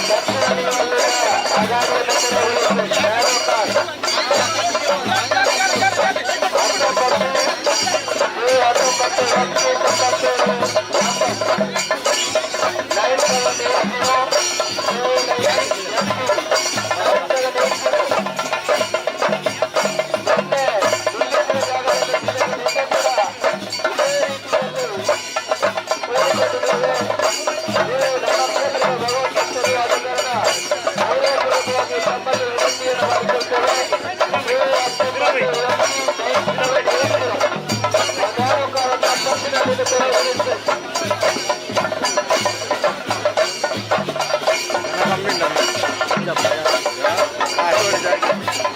ದಕ್ಷಿಣ ಆ ಗಾಡಿಯನ್ನು ತೆರವುಗೊಳಿಸಿ. Narrow car 19 A 19 97, 9780 A 9 MP 9780. ನಿನ್ನೆ ನಿಲ್ಲಿಸಿದ ಜಾಗದಲ್ಲಿ ನಿನ್ನೆ ಕೂಡ ಇದೇ ರೀತಿಯಲ್ಲಿ ಕೂಡಿಕೊಂಡಿದ್ದೇವೆ. ನೀವು ನಮ್ಮ ಕ್ಷೇತ್ರದ ಭಗವದ್ಭಕ್ತರು. ಆದ ಕಾರಣ ಗೌರವಪೂರ್ವಕವಾಗಿ ತಮ್ಮಲ್ಲಿ ವಿನಂತಿಯನ್ನು ಮಾಡಿಕೊಳ್ತೇವೆ. ಎ 19 MP 9780 ನ್ಯಾರೋ ಕಾರನ್ನು ತಪ್ಪಿನಲ್ಲಿ ತೆರವುಗೊಳಿಸಿ.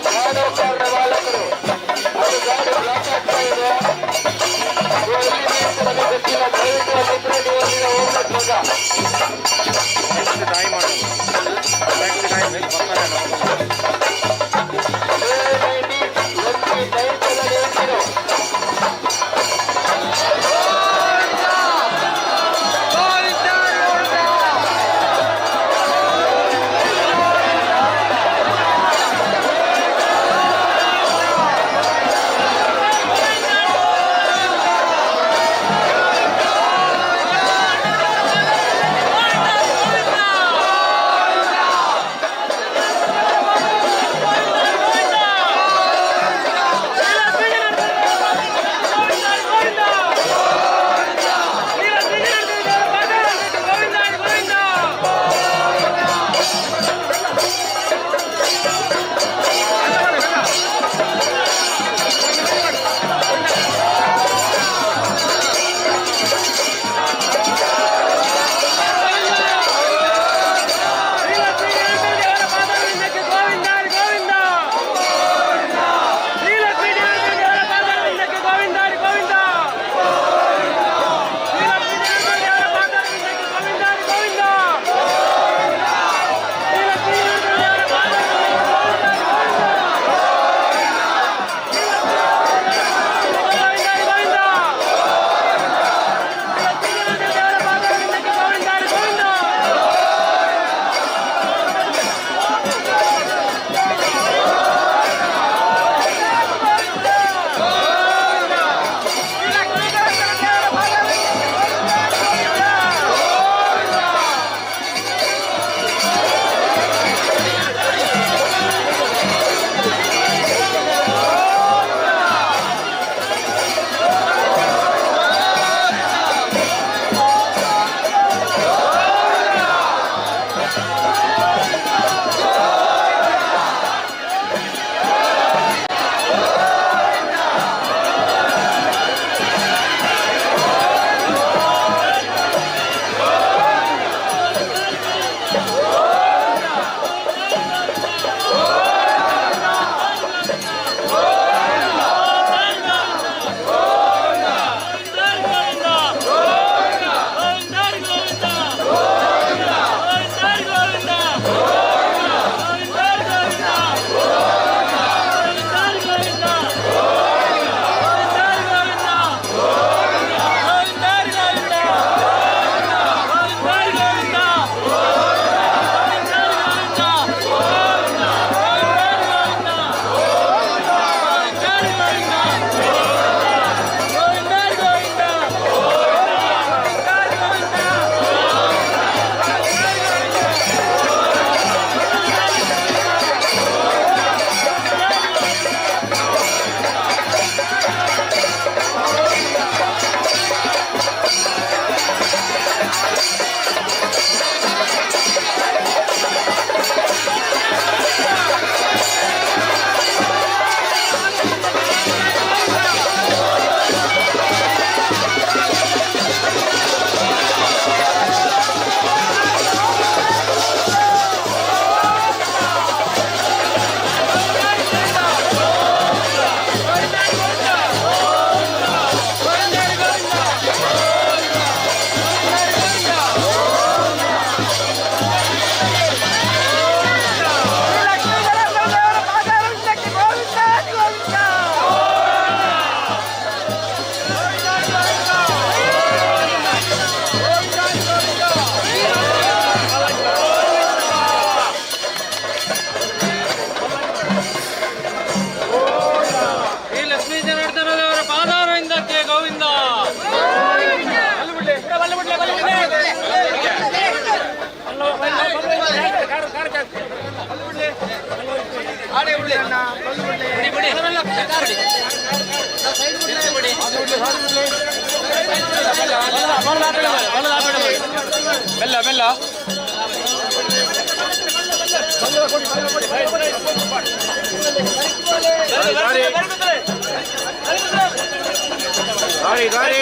ನ್ಯಾರೋ ಕಾರ್ನ ಮಾಲಕರು, ಅದು ಗಾಡಿ ಬ್ಲಾಕ್ ಆಗ್ತಾ ಇದೆ. ನೀವು ಎಲ್ಲಿ ನಿಲ್ಸಿ ನಮಗೆ ಗೊತ್ತಿಲ್ಲ. ದಯವಿಟ್ಟು ಅಲ್ಲಿದ್ರೆ ನೀವು ಅಲ್ಲಿಗೆ ಹೋಗ್ಬೇಕು ಮಗ. A 19 MP 9780. ಮೆಲ್ಲ ಮೆಲ್ಲ. ಗಾಡಿ ಗಾಡಿ.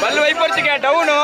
ಬಲ್ಲು ವೈಪರ್ಚಿಗೆ ಡೌನು.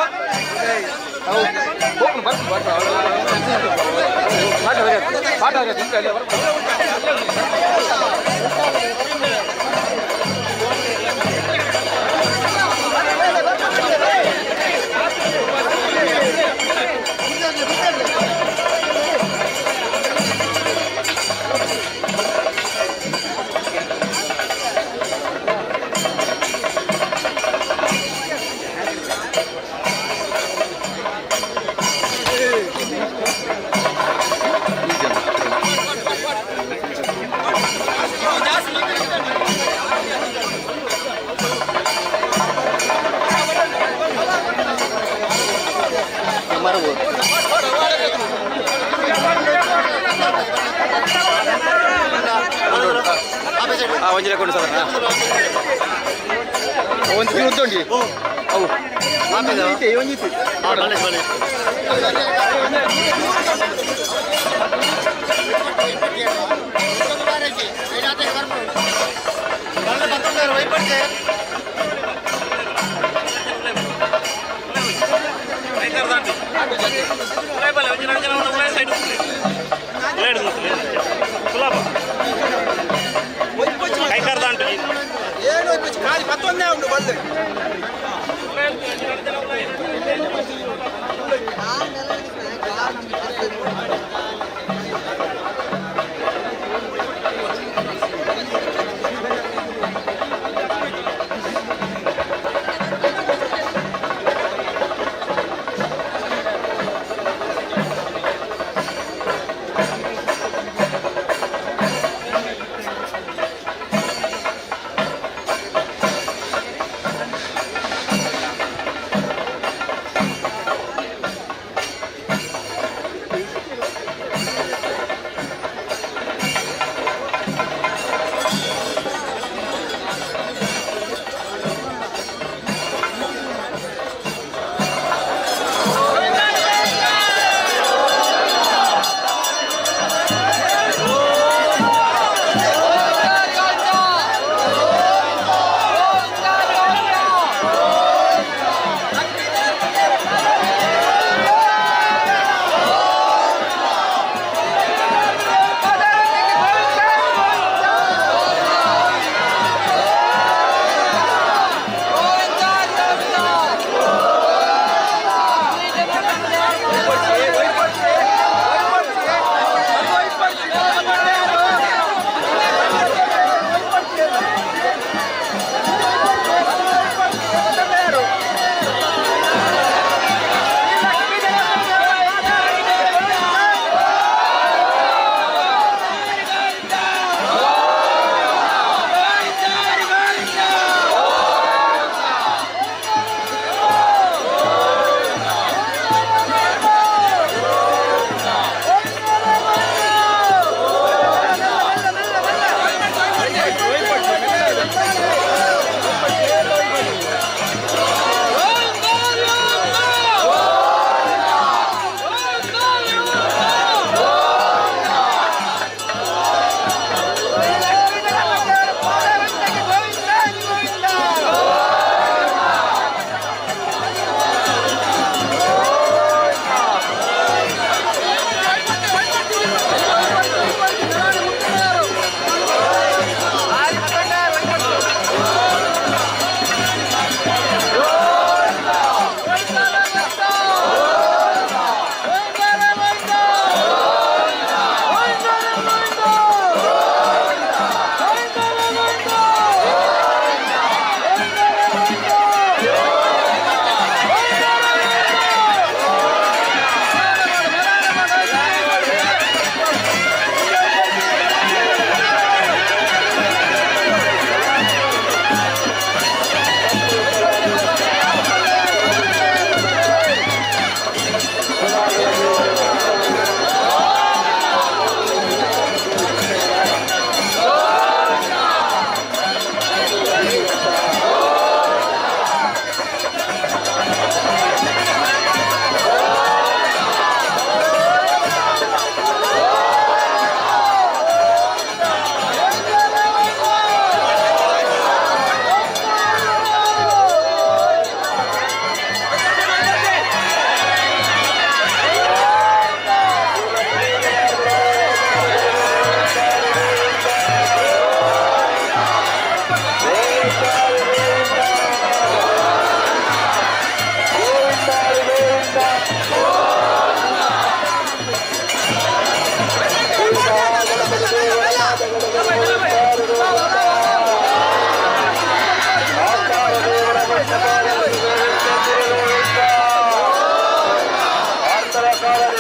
ಒಂಜಿ ಕೊಂಡು ಸರ್, ಒಂಜಿ ಉಂಟು. ಅವು ಒಂಜಿ.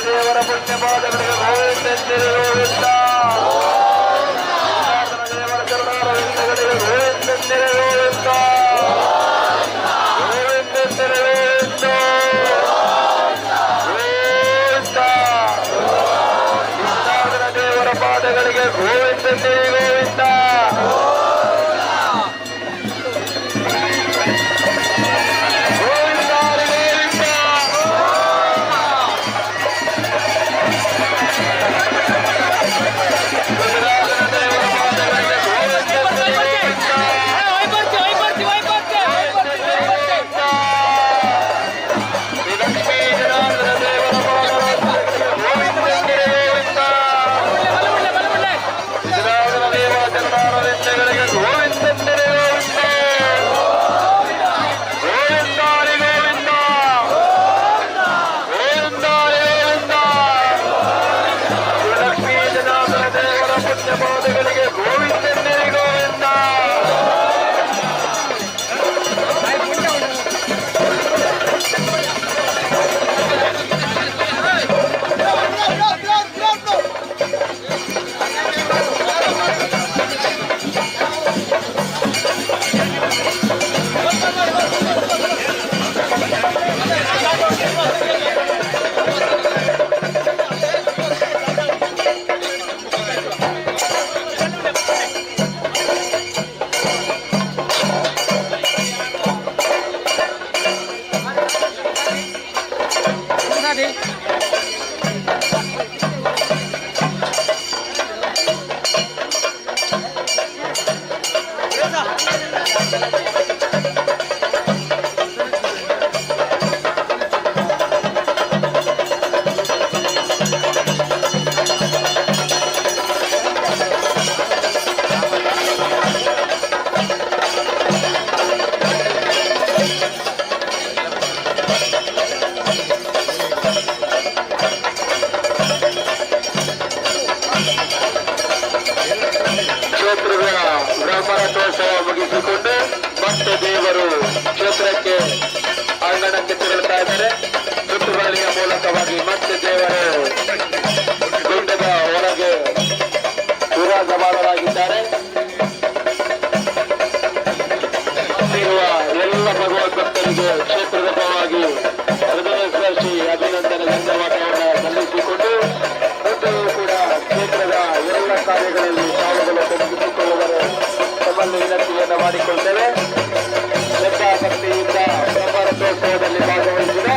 ದೇವರ ಪುಣ್ಯ ಪಾದಗಳಿಗೆ ಗೋವಿಂದೆಂದಿರು ಗೋವಿಂದ. ದೇವರ ಚರಣಾರವಿಂದಗಳಿಗೆ ಗೋವಿಂದೆಂದಿರು ಗೋವಿಂದ. ಗೋವಿಂದೆಂದಿರು ಗೋವಿಂದ. ಗೋವಿಂದ. ಕೃಷ್ಣಾರ್ಜುನ ದೇವರ ಪಾದಗಳಿಗೆ ಗೋವಿಂದೆಂದಿರಿ ಗೋವಿಂದ. ಗೋವಿಂದ ಗೋವಿಂದ. ಲಕ್ಷ್ಮೀ ಜನಾರ್ದನ ದೇವರ ಪಾದಗಳಿಗೆ ಗೋವಿಂದ. ಜನಾರ್ದನ ದೇವರ ಚರಣಾರವಿಂದಗಳಿಗೆ ಗೋವಿಂದೆಂದಿರಿ ಗೋವಿಂದ. ಗೋವಿಂದ ಹರಿ ಗೋವಿಂದ. ಗೋವಿಂದ ಹರಿ ಗೋವಿಂದ. ಲಕ್ಷ್ಮೀ ಜನಾರ್ದನ ದೇವರ ಪುಣ್ಯ ಪಾದಗಳಿಗೆ ಗೋವಿಂದೆಂದಿರಿ ಗೋವಿಂದ. ಕ್ಷೇತ್ರದ ಬ್ರಹ್ಮರಥೋತ್ಸವ ಮುಗಿಸಿಕೊಂಡು ಮತ್ತೆ ದೇವರು ಕ್ಷೇತ್ರಕ್ಕೆ ಅಂಗಣಕ್ಕೆ ತೆರಳುತ್ತಾ ಇದ್ದಾರೆ. ಸುತ್ತುಬಳ್ಳಿಯ ಮೂಲಕವಾಗಿ ಮತ್ತೆ ದೇವರು ಗುಂಡದ ಹೊರಗೆ ವಿರಾಜಮಾನರಾಗಿದ್ದಾರೆ. ಇರುವ ಎಲ್ಲ ಭಗವದ್ಭಕ್ತರಿಗೆ ಕ್ಷೇತ್ರದ ಪರವಾಗಿ ಹೃದಯ ಸ್ಪರ್ಶಿ ಅಭಿನಂದನೆ ಧನ್ಯವಾದವನ್ನು ಸಲ್ಲಿಸಿಕೊಂಡು, ಮುಂದೆಯೂ ಕೂಡ ಕ್ಷೇತ್ರದ ಎಲ್ಲ ಕಾರ್ಯಗಳಲ್ಲಿ ತಾವುಗಳು ತೊಡಗಿಸಿಕೊಳ್ಳುವರು ತಮ್ಮಲ್ಲಿ ವಿನಂತಿಯನ್ನು ಮಾಡಿಕೊಳ್ತೇವೆ. ಶ್ರದ್ಧಾಭಕ್ತಿಯಿಂದ ಬ್ರಹ್ಮರಥೋತ್ಸವದಲ್ಲಿ ಭಾಗವಹಿಸಿದ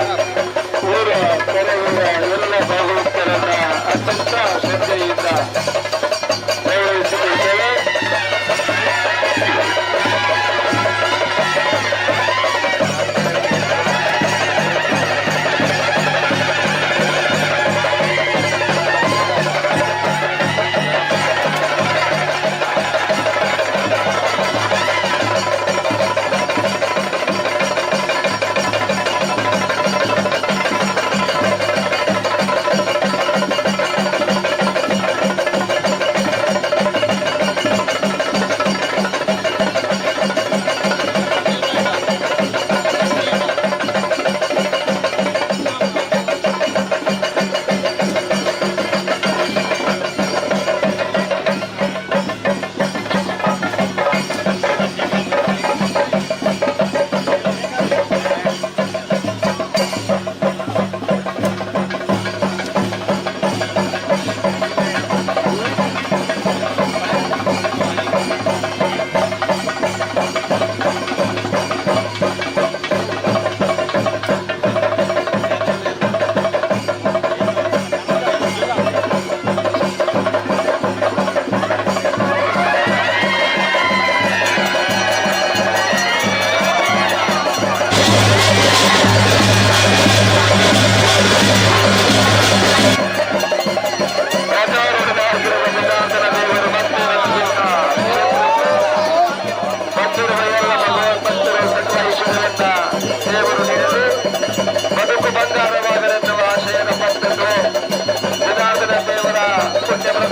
ಊರ ಪರವೂರ ಎಲ್ಲ ಭಾಗವತರನ್ನ ಅತ್ಯಂತ ಶ್ರದ್ಧೆಯಿಂದ ಗೌರವಿಸಿಕೊಳ್ತೇವೆ.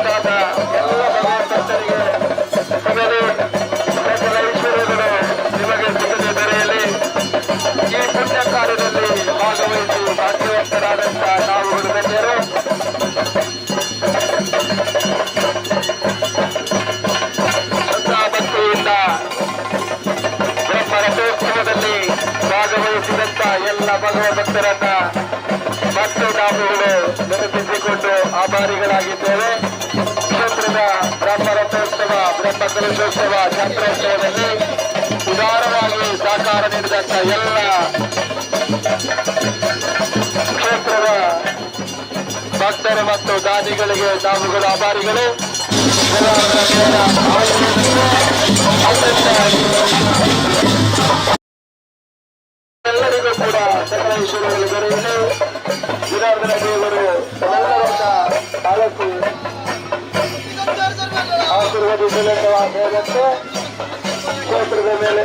ಮುಂತಾದ ಎಲ್ಲ ಭಗವಂತರಿಗೆ ಸಿಗಲಿ, ಸಕಲ ಐಶ್ವರ್ಯಗಳು ನಿಮಗೆ ಸಿಗದೆ ದೊರೆಯಲಿ. ಈ ಪುಣ್ಯ ಕಾರ್ಯದಲ್ಲಿ ಭಾಗವಹಿಸಿ ಭಾಗ್ಯವಂತರಾದಂಥ ನಾವುಗಳು ಧನ್ಯರು. ಶ್ರದ್ಧಾಭಕ್ತಿಯಿಂದ ಬ್ರಹ್ಮ ರಥೋತ್ಸವದಲ್ಲಿ ಭಾಗವಹಿಸಿದಂತ ಎಲ್ಲ ಭಗವದ್ಭಕ್ತರನ್ನ ಮತ್ತು ನಾವುಗಳು ನೆನಪಿಸಿಕೊಂಡು ಆಭಾರಿಗಳಾಗಿದ್ದೇವೆ. ಕ್ಷೇತ್ರದ ಬ್ರಹ್ಮ ರಥೋತ್ಸವ, ಬ್ರಹ್ಮ ಕಲಶೋತ್ಸವ, ಜಾತ್ರೋತ್ಸವದಲ್ಲಿ ಉದಾರವಾಗಿ ಸಹಕಾರ ನೀಡಿದಂತ ಎಲ್ಲ ಕ್ಷೇತ್ರದ ಭಕ್ತರು ಮತ್ತು ದಾನಿಗಳಿಗೆ ನಾವುಗಳು ಆಭಾರಿಗಳು. ಎಲ್ಲರಿಗೂ ಕೂಡ ಸಕಲ ಐಶ್ವರ್ಯಗಳು ದೊರೆಯಲಿ. ಜನಾರ್ದನ ದೇವರು ತಮ್ಮೆಲ್ಲರನ್ನ ತಾಲೂಕು ಆಶೀರ್ವದಿಸಲೆಂಬ ಆಶಯದಂತೆ ಕ್ಷೇತ್ರದ ಮೇಲೆ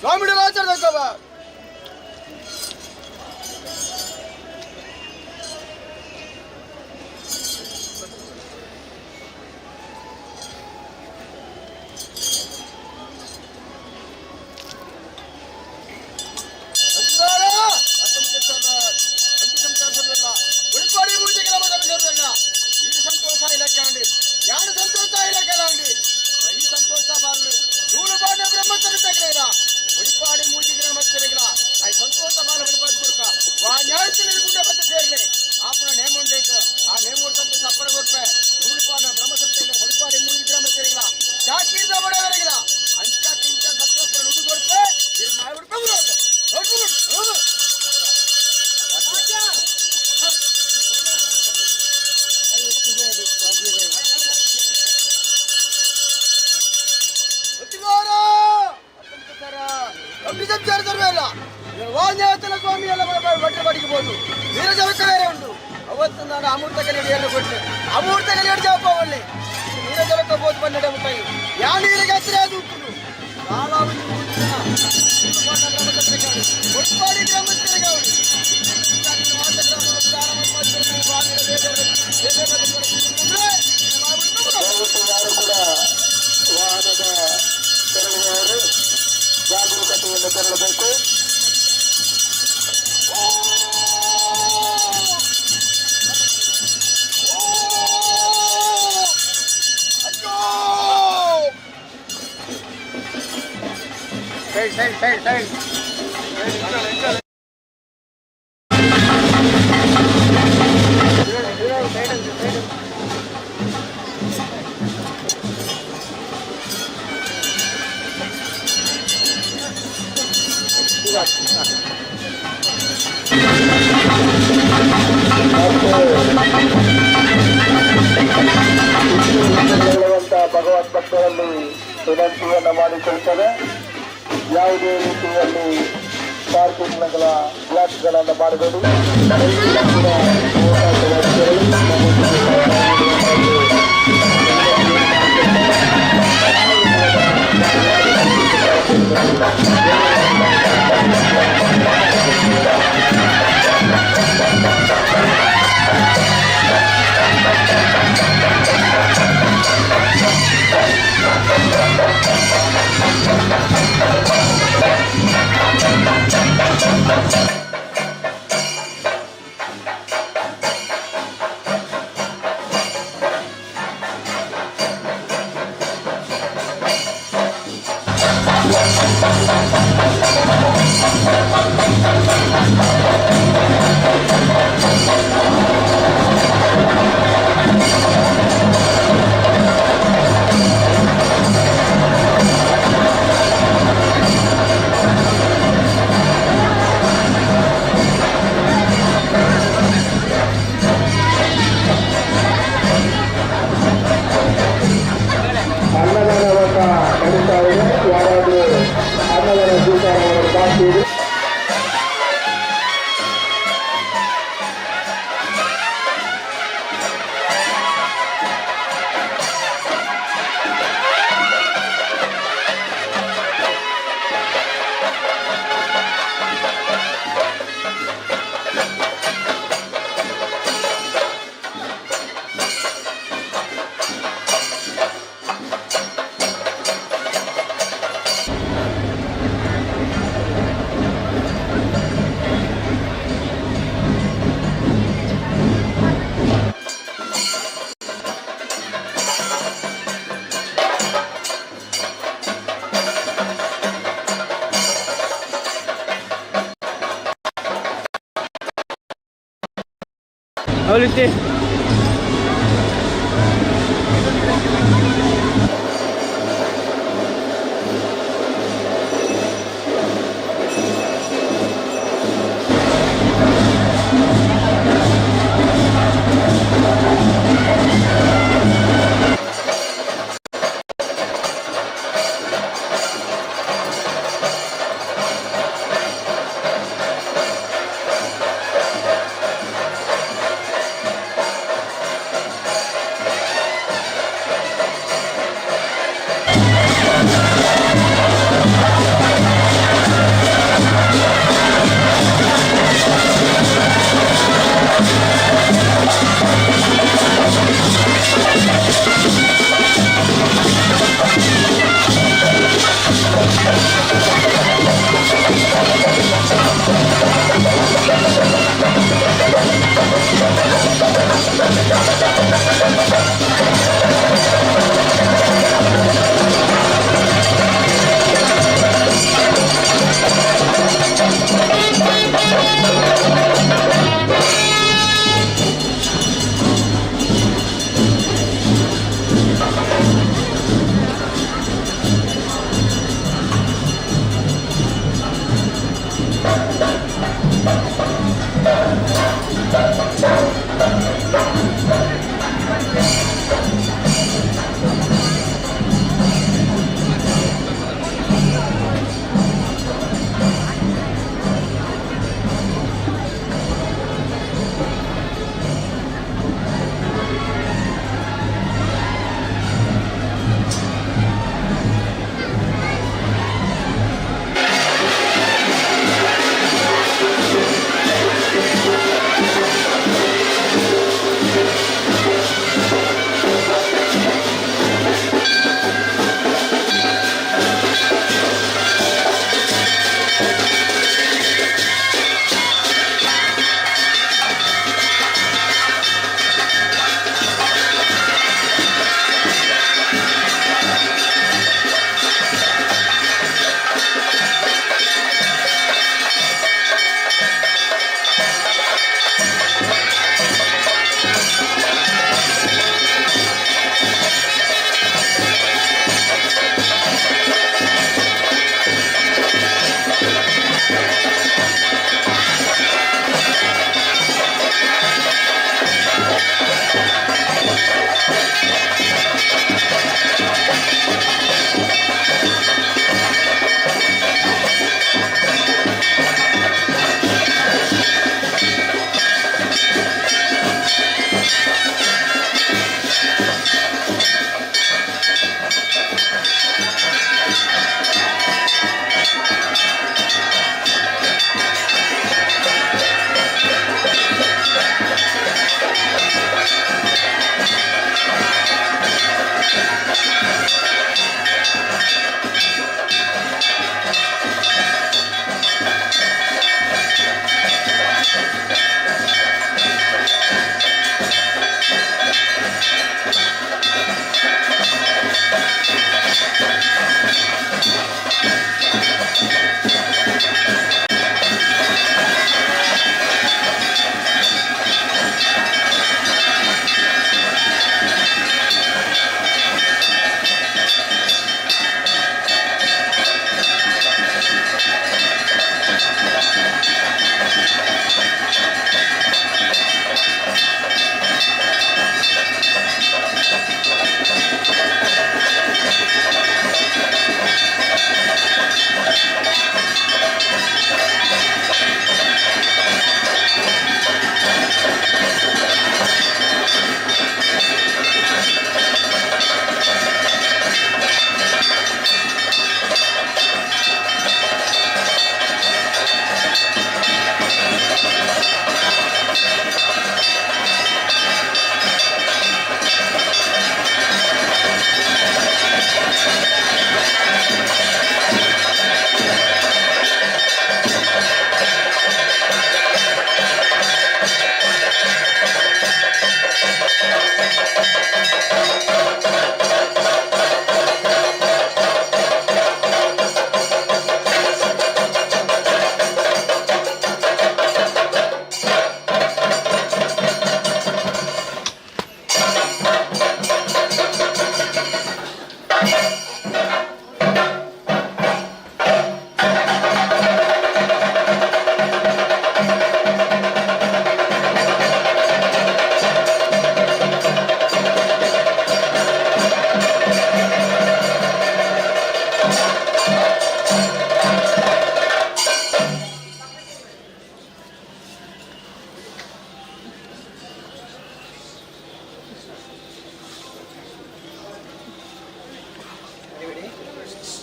ಸ್ವಾಮಿ ರಾಜರ. ಅಮೃತ ಕಲಿಯನ್ನು ಕೊಟ್ಟು ಅಮೃತ ಕಲಿಯಡು ಜಪ ಒಳ್ಳೆ ನೀರ ಜಲಕ ಬೋದು ಬನ್ನಡ ಮುಟ್ಟಾಯಿ ಯಾ ನೀರಿಗೆ ಹತ್ತಿರ ಅದು ಉಪ್ಪುನು ಒಟ್ಪಾಡಿ ಗ್ರಾಮಸ್ಥರಿಗೆ. ದಯವಿಟ್ಟು ಯಾರು ಕೂಡ ವಾಹನದ ತೆರಳುವವರು ಜಾಗರೂಕತೆಯಿಂದ ತೆರಳಬೇಕು. Side, side, side, side. ಹೇಳುವಂತಹ ಭಗವತ್ ಭಕ್ತರಲ್ಲಿ ವಿನಂತಿಯನ್ನು ಮಾಡಿಕೊಳ್ತದೆ. ಯಾವುದೇ ರೀತಿಯಲ್ಲಿ ಪಾರ್ಕಿಂಗ್ಗಳ ಬ್ಲಾಕ್ಗಳನ್ನು ಮಾಡಬೇಡಿ. ಕೂಡ ಹೋರಾಟದ ಅವಳಿತ್ತೆ.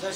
34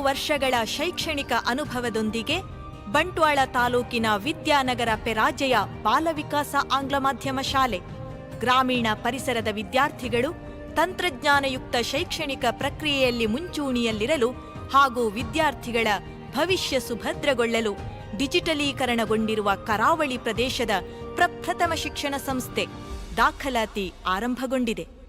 ವರ್ಷಗಳ ಶೈಕ್ಷಣಿಕ ಅನುಭವದೊಂದಿಗೆ ಬಂಟ್ವಾಳ ತಾಲೂಕಿನ ವಿದ್ಯಾನಗರ ಪೆರಾಜೆಯ ಬಾಲವಿಕಾಸ ಆಂಗ್ಲ ಮಾಧ್ಯಮ ಶಾಲೆ ಗ್ರಾಮೀಣ ಪರಿಸರದ ವಿದ್ಯಾರ್ಥಿಗಳು ತಂತ್ರಜ್ಞಾನಯುಕ್ತ ಶೈಕ್ಷಣಿಕ ಪ್ರಕ್ರಿಯೆಯಲ್ಲಿ ಮುಂಚೂಣಿಯಲ್ಲಿರಲು ಹಾಗೂ ವಿದ್ಯಾರ್ಥಿಗಳ ಭವಿಷ್ಯ ಸುಭದ್ರಗೊಳ್ಳಲು ಡಿಜಿಟಲೀಕರಣಗೊಂಡಿರುವ ಕರಾವಳಿ ಪ್ರದೇಶದ ಪ್ರಪ್ರಥಮ ಶಿಕ್ಷಣ ಸಂಸ್ಥೆ. ದಾಖಲಾತಿ ಆರಂಭಗೊಂಡಿದೆ.